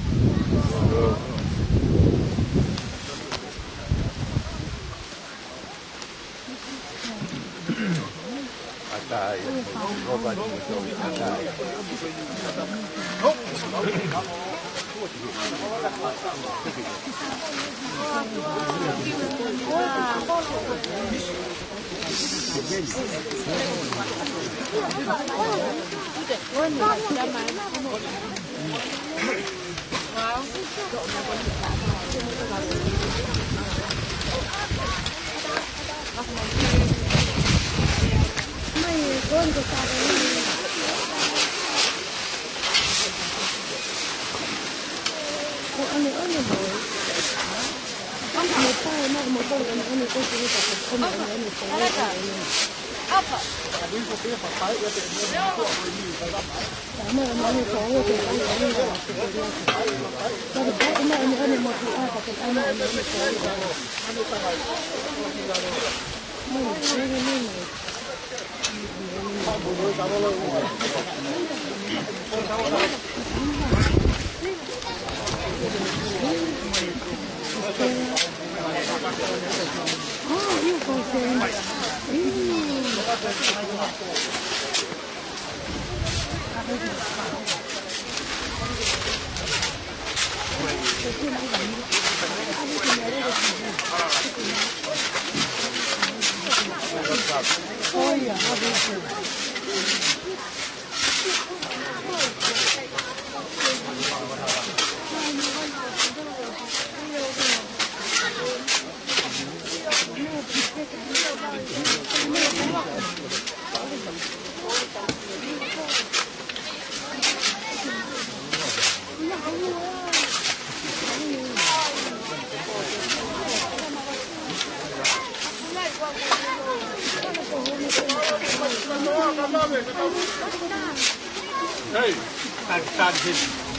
Hey, tak, tak, sini.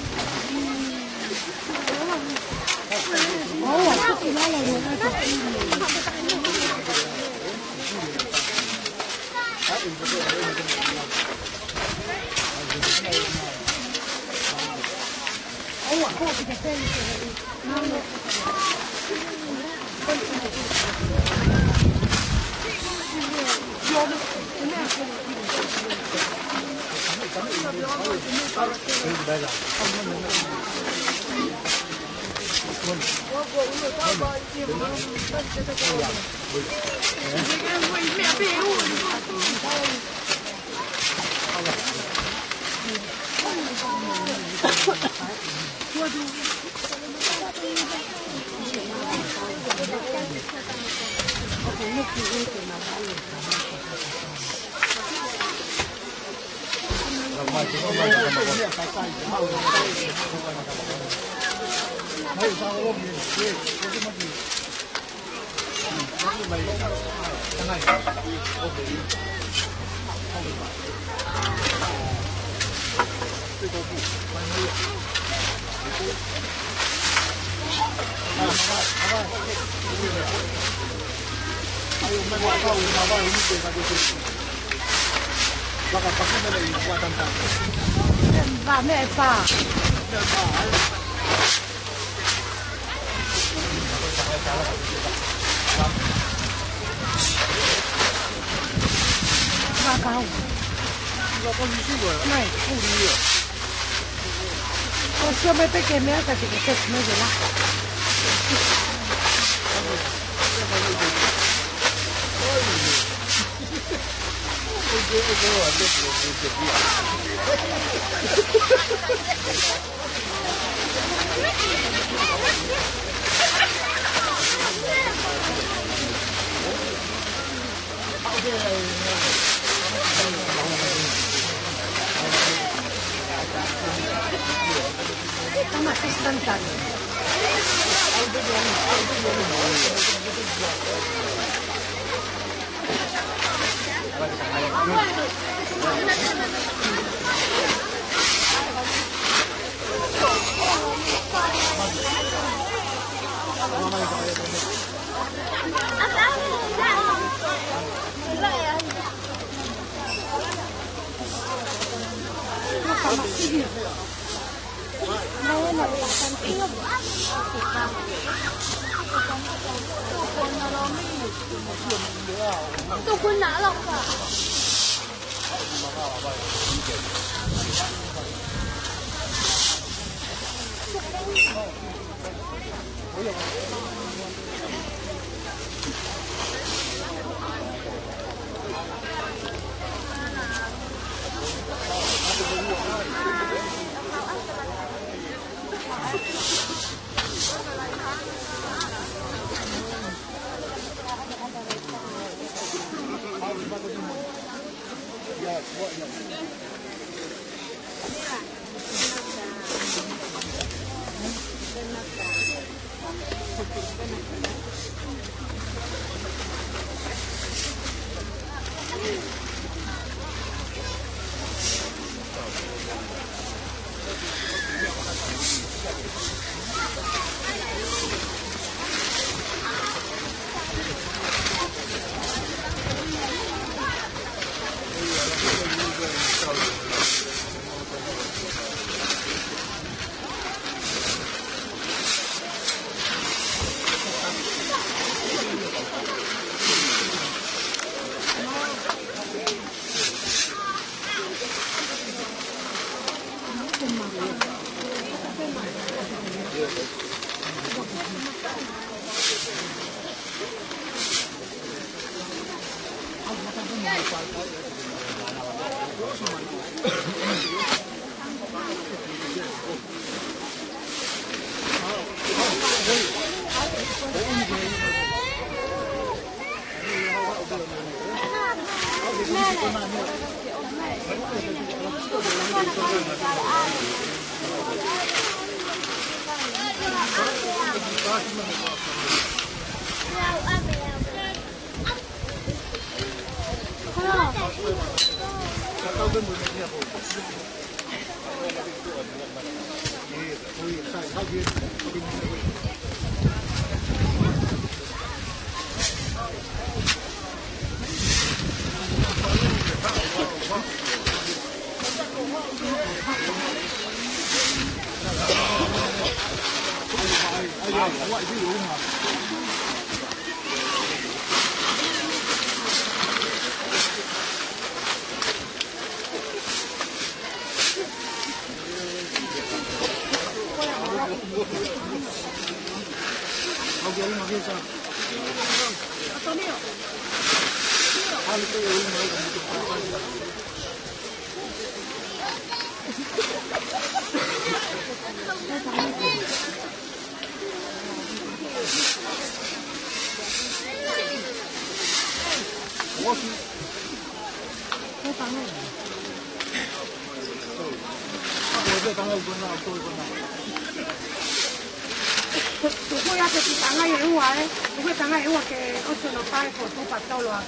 Tuku ia ke ki tangai ʻe ua, ē. Tuku ia tangai ʻe ua ke ʻosi hono pae ko tupa tolo ā.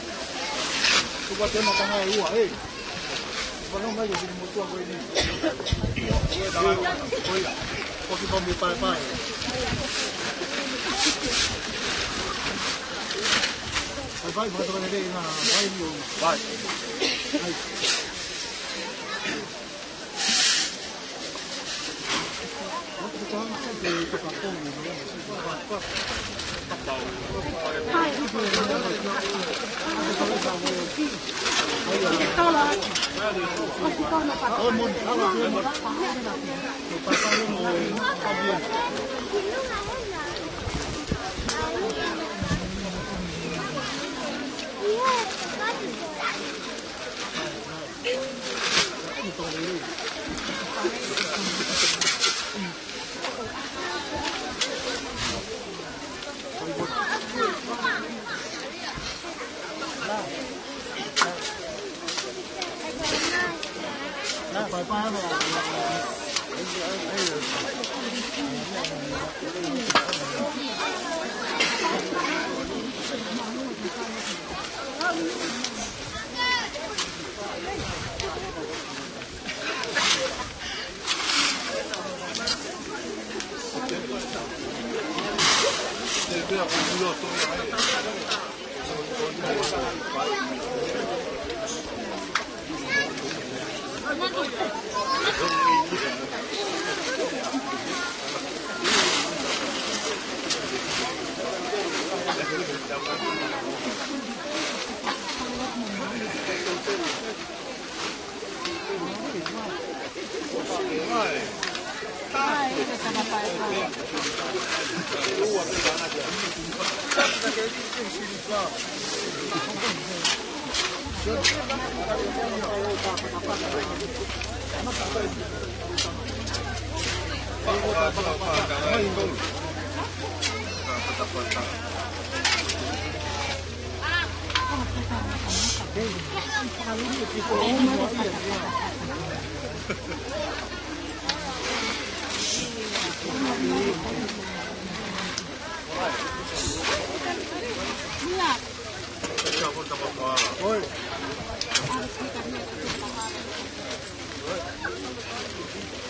Tupa tena tangai ʻe ua, ē. Tupa no mai ko ki motua ko eni. Ko ia. Ko ki pami pae pae. Pae pae, pae pae, ē, na, pae ni o. Pae. Pae.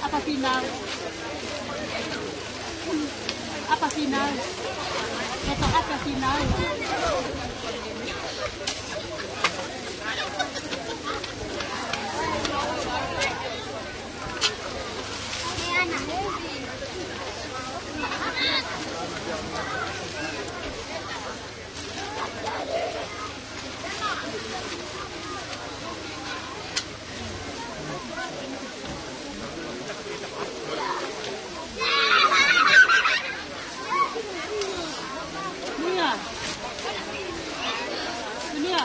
ʻApa Finau. ʻApa Finau. Ke tō ʻApa Finau. Mia. Mia.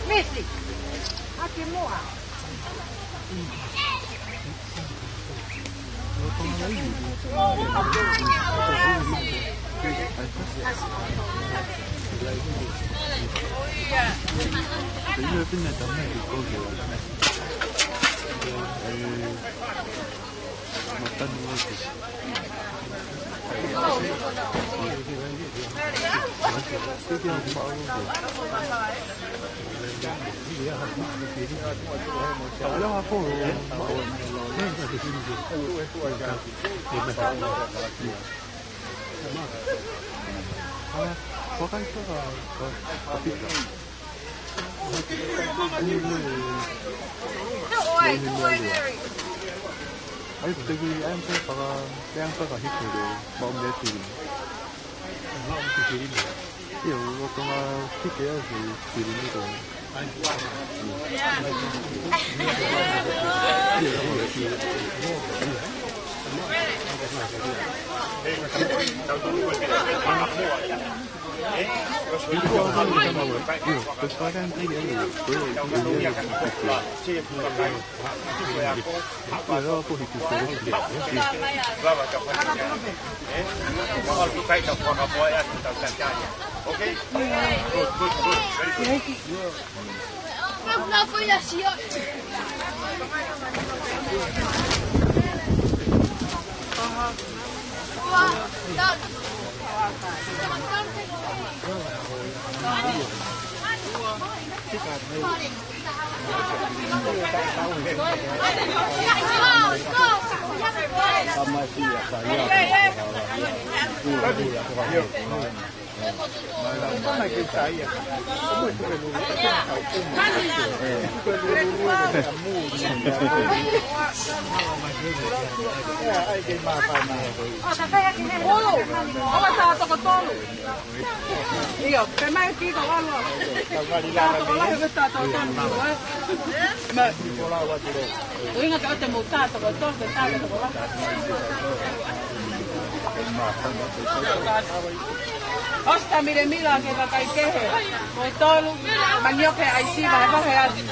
Misi, ake moa. Ai, te ki ai, te paka, te ang paka hiko le, mau me tiri. Ia, ua kama hike au he tiri ni ko. Ia, pe mai ki ka walo. Ka wali la ka me. Ka wali la ka me. Ma. Ko inga ka te mo ka to ko to ke ka to ko la. ʻOsi tā milemila ke kakai kehe. Ko tolu, manioke ʻaisi, vahevahe atu.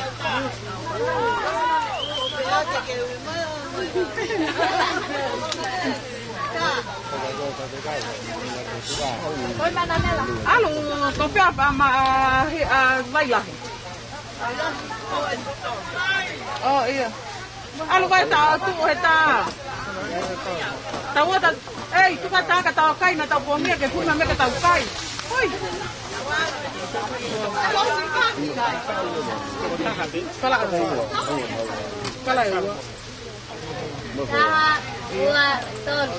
ʻAlu, ko fē pē ma, ʻa, ʻa, Vailahi. ʻŌ, ʻio. ʻAlu vai tā, tuʻu he tā. Tau ʻatā, ei, tuka tā ka tau kai, na tau pongia ke puna me ka tau kai. Oi. Kala ua. Kala ua. Taha, ua, tolu.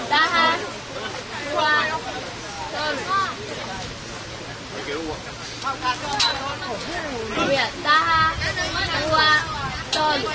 Taha, ua, tolu. Ia, taha, ua, tolu.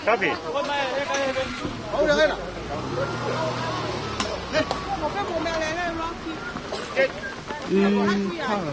Tapi. Mm, hala.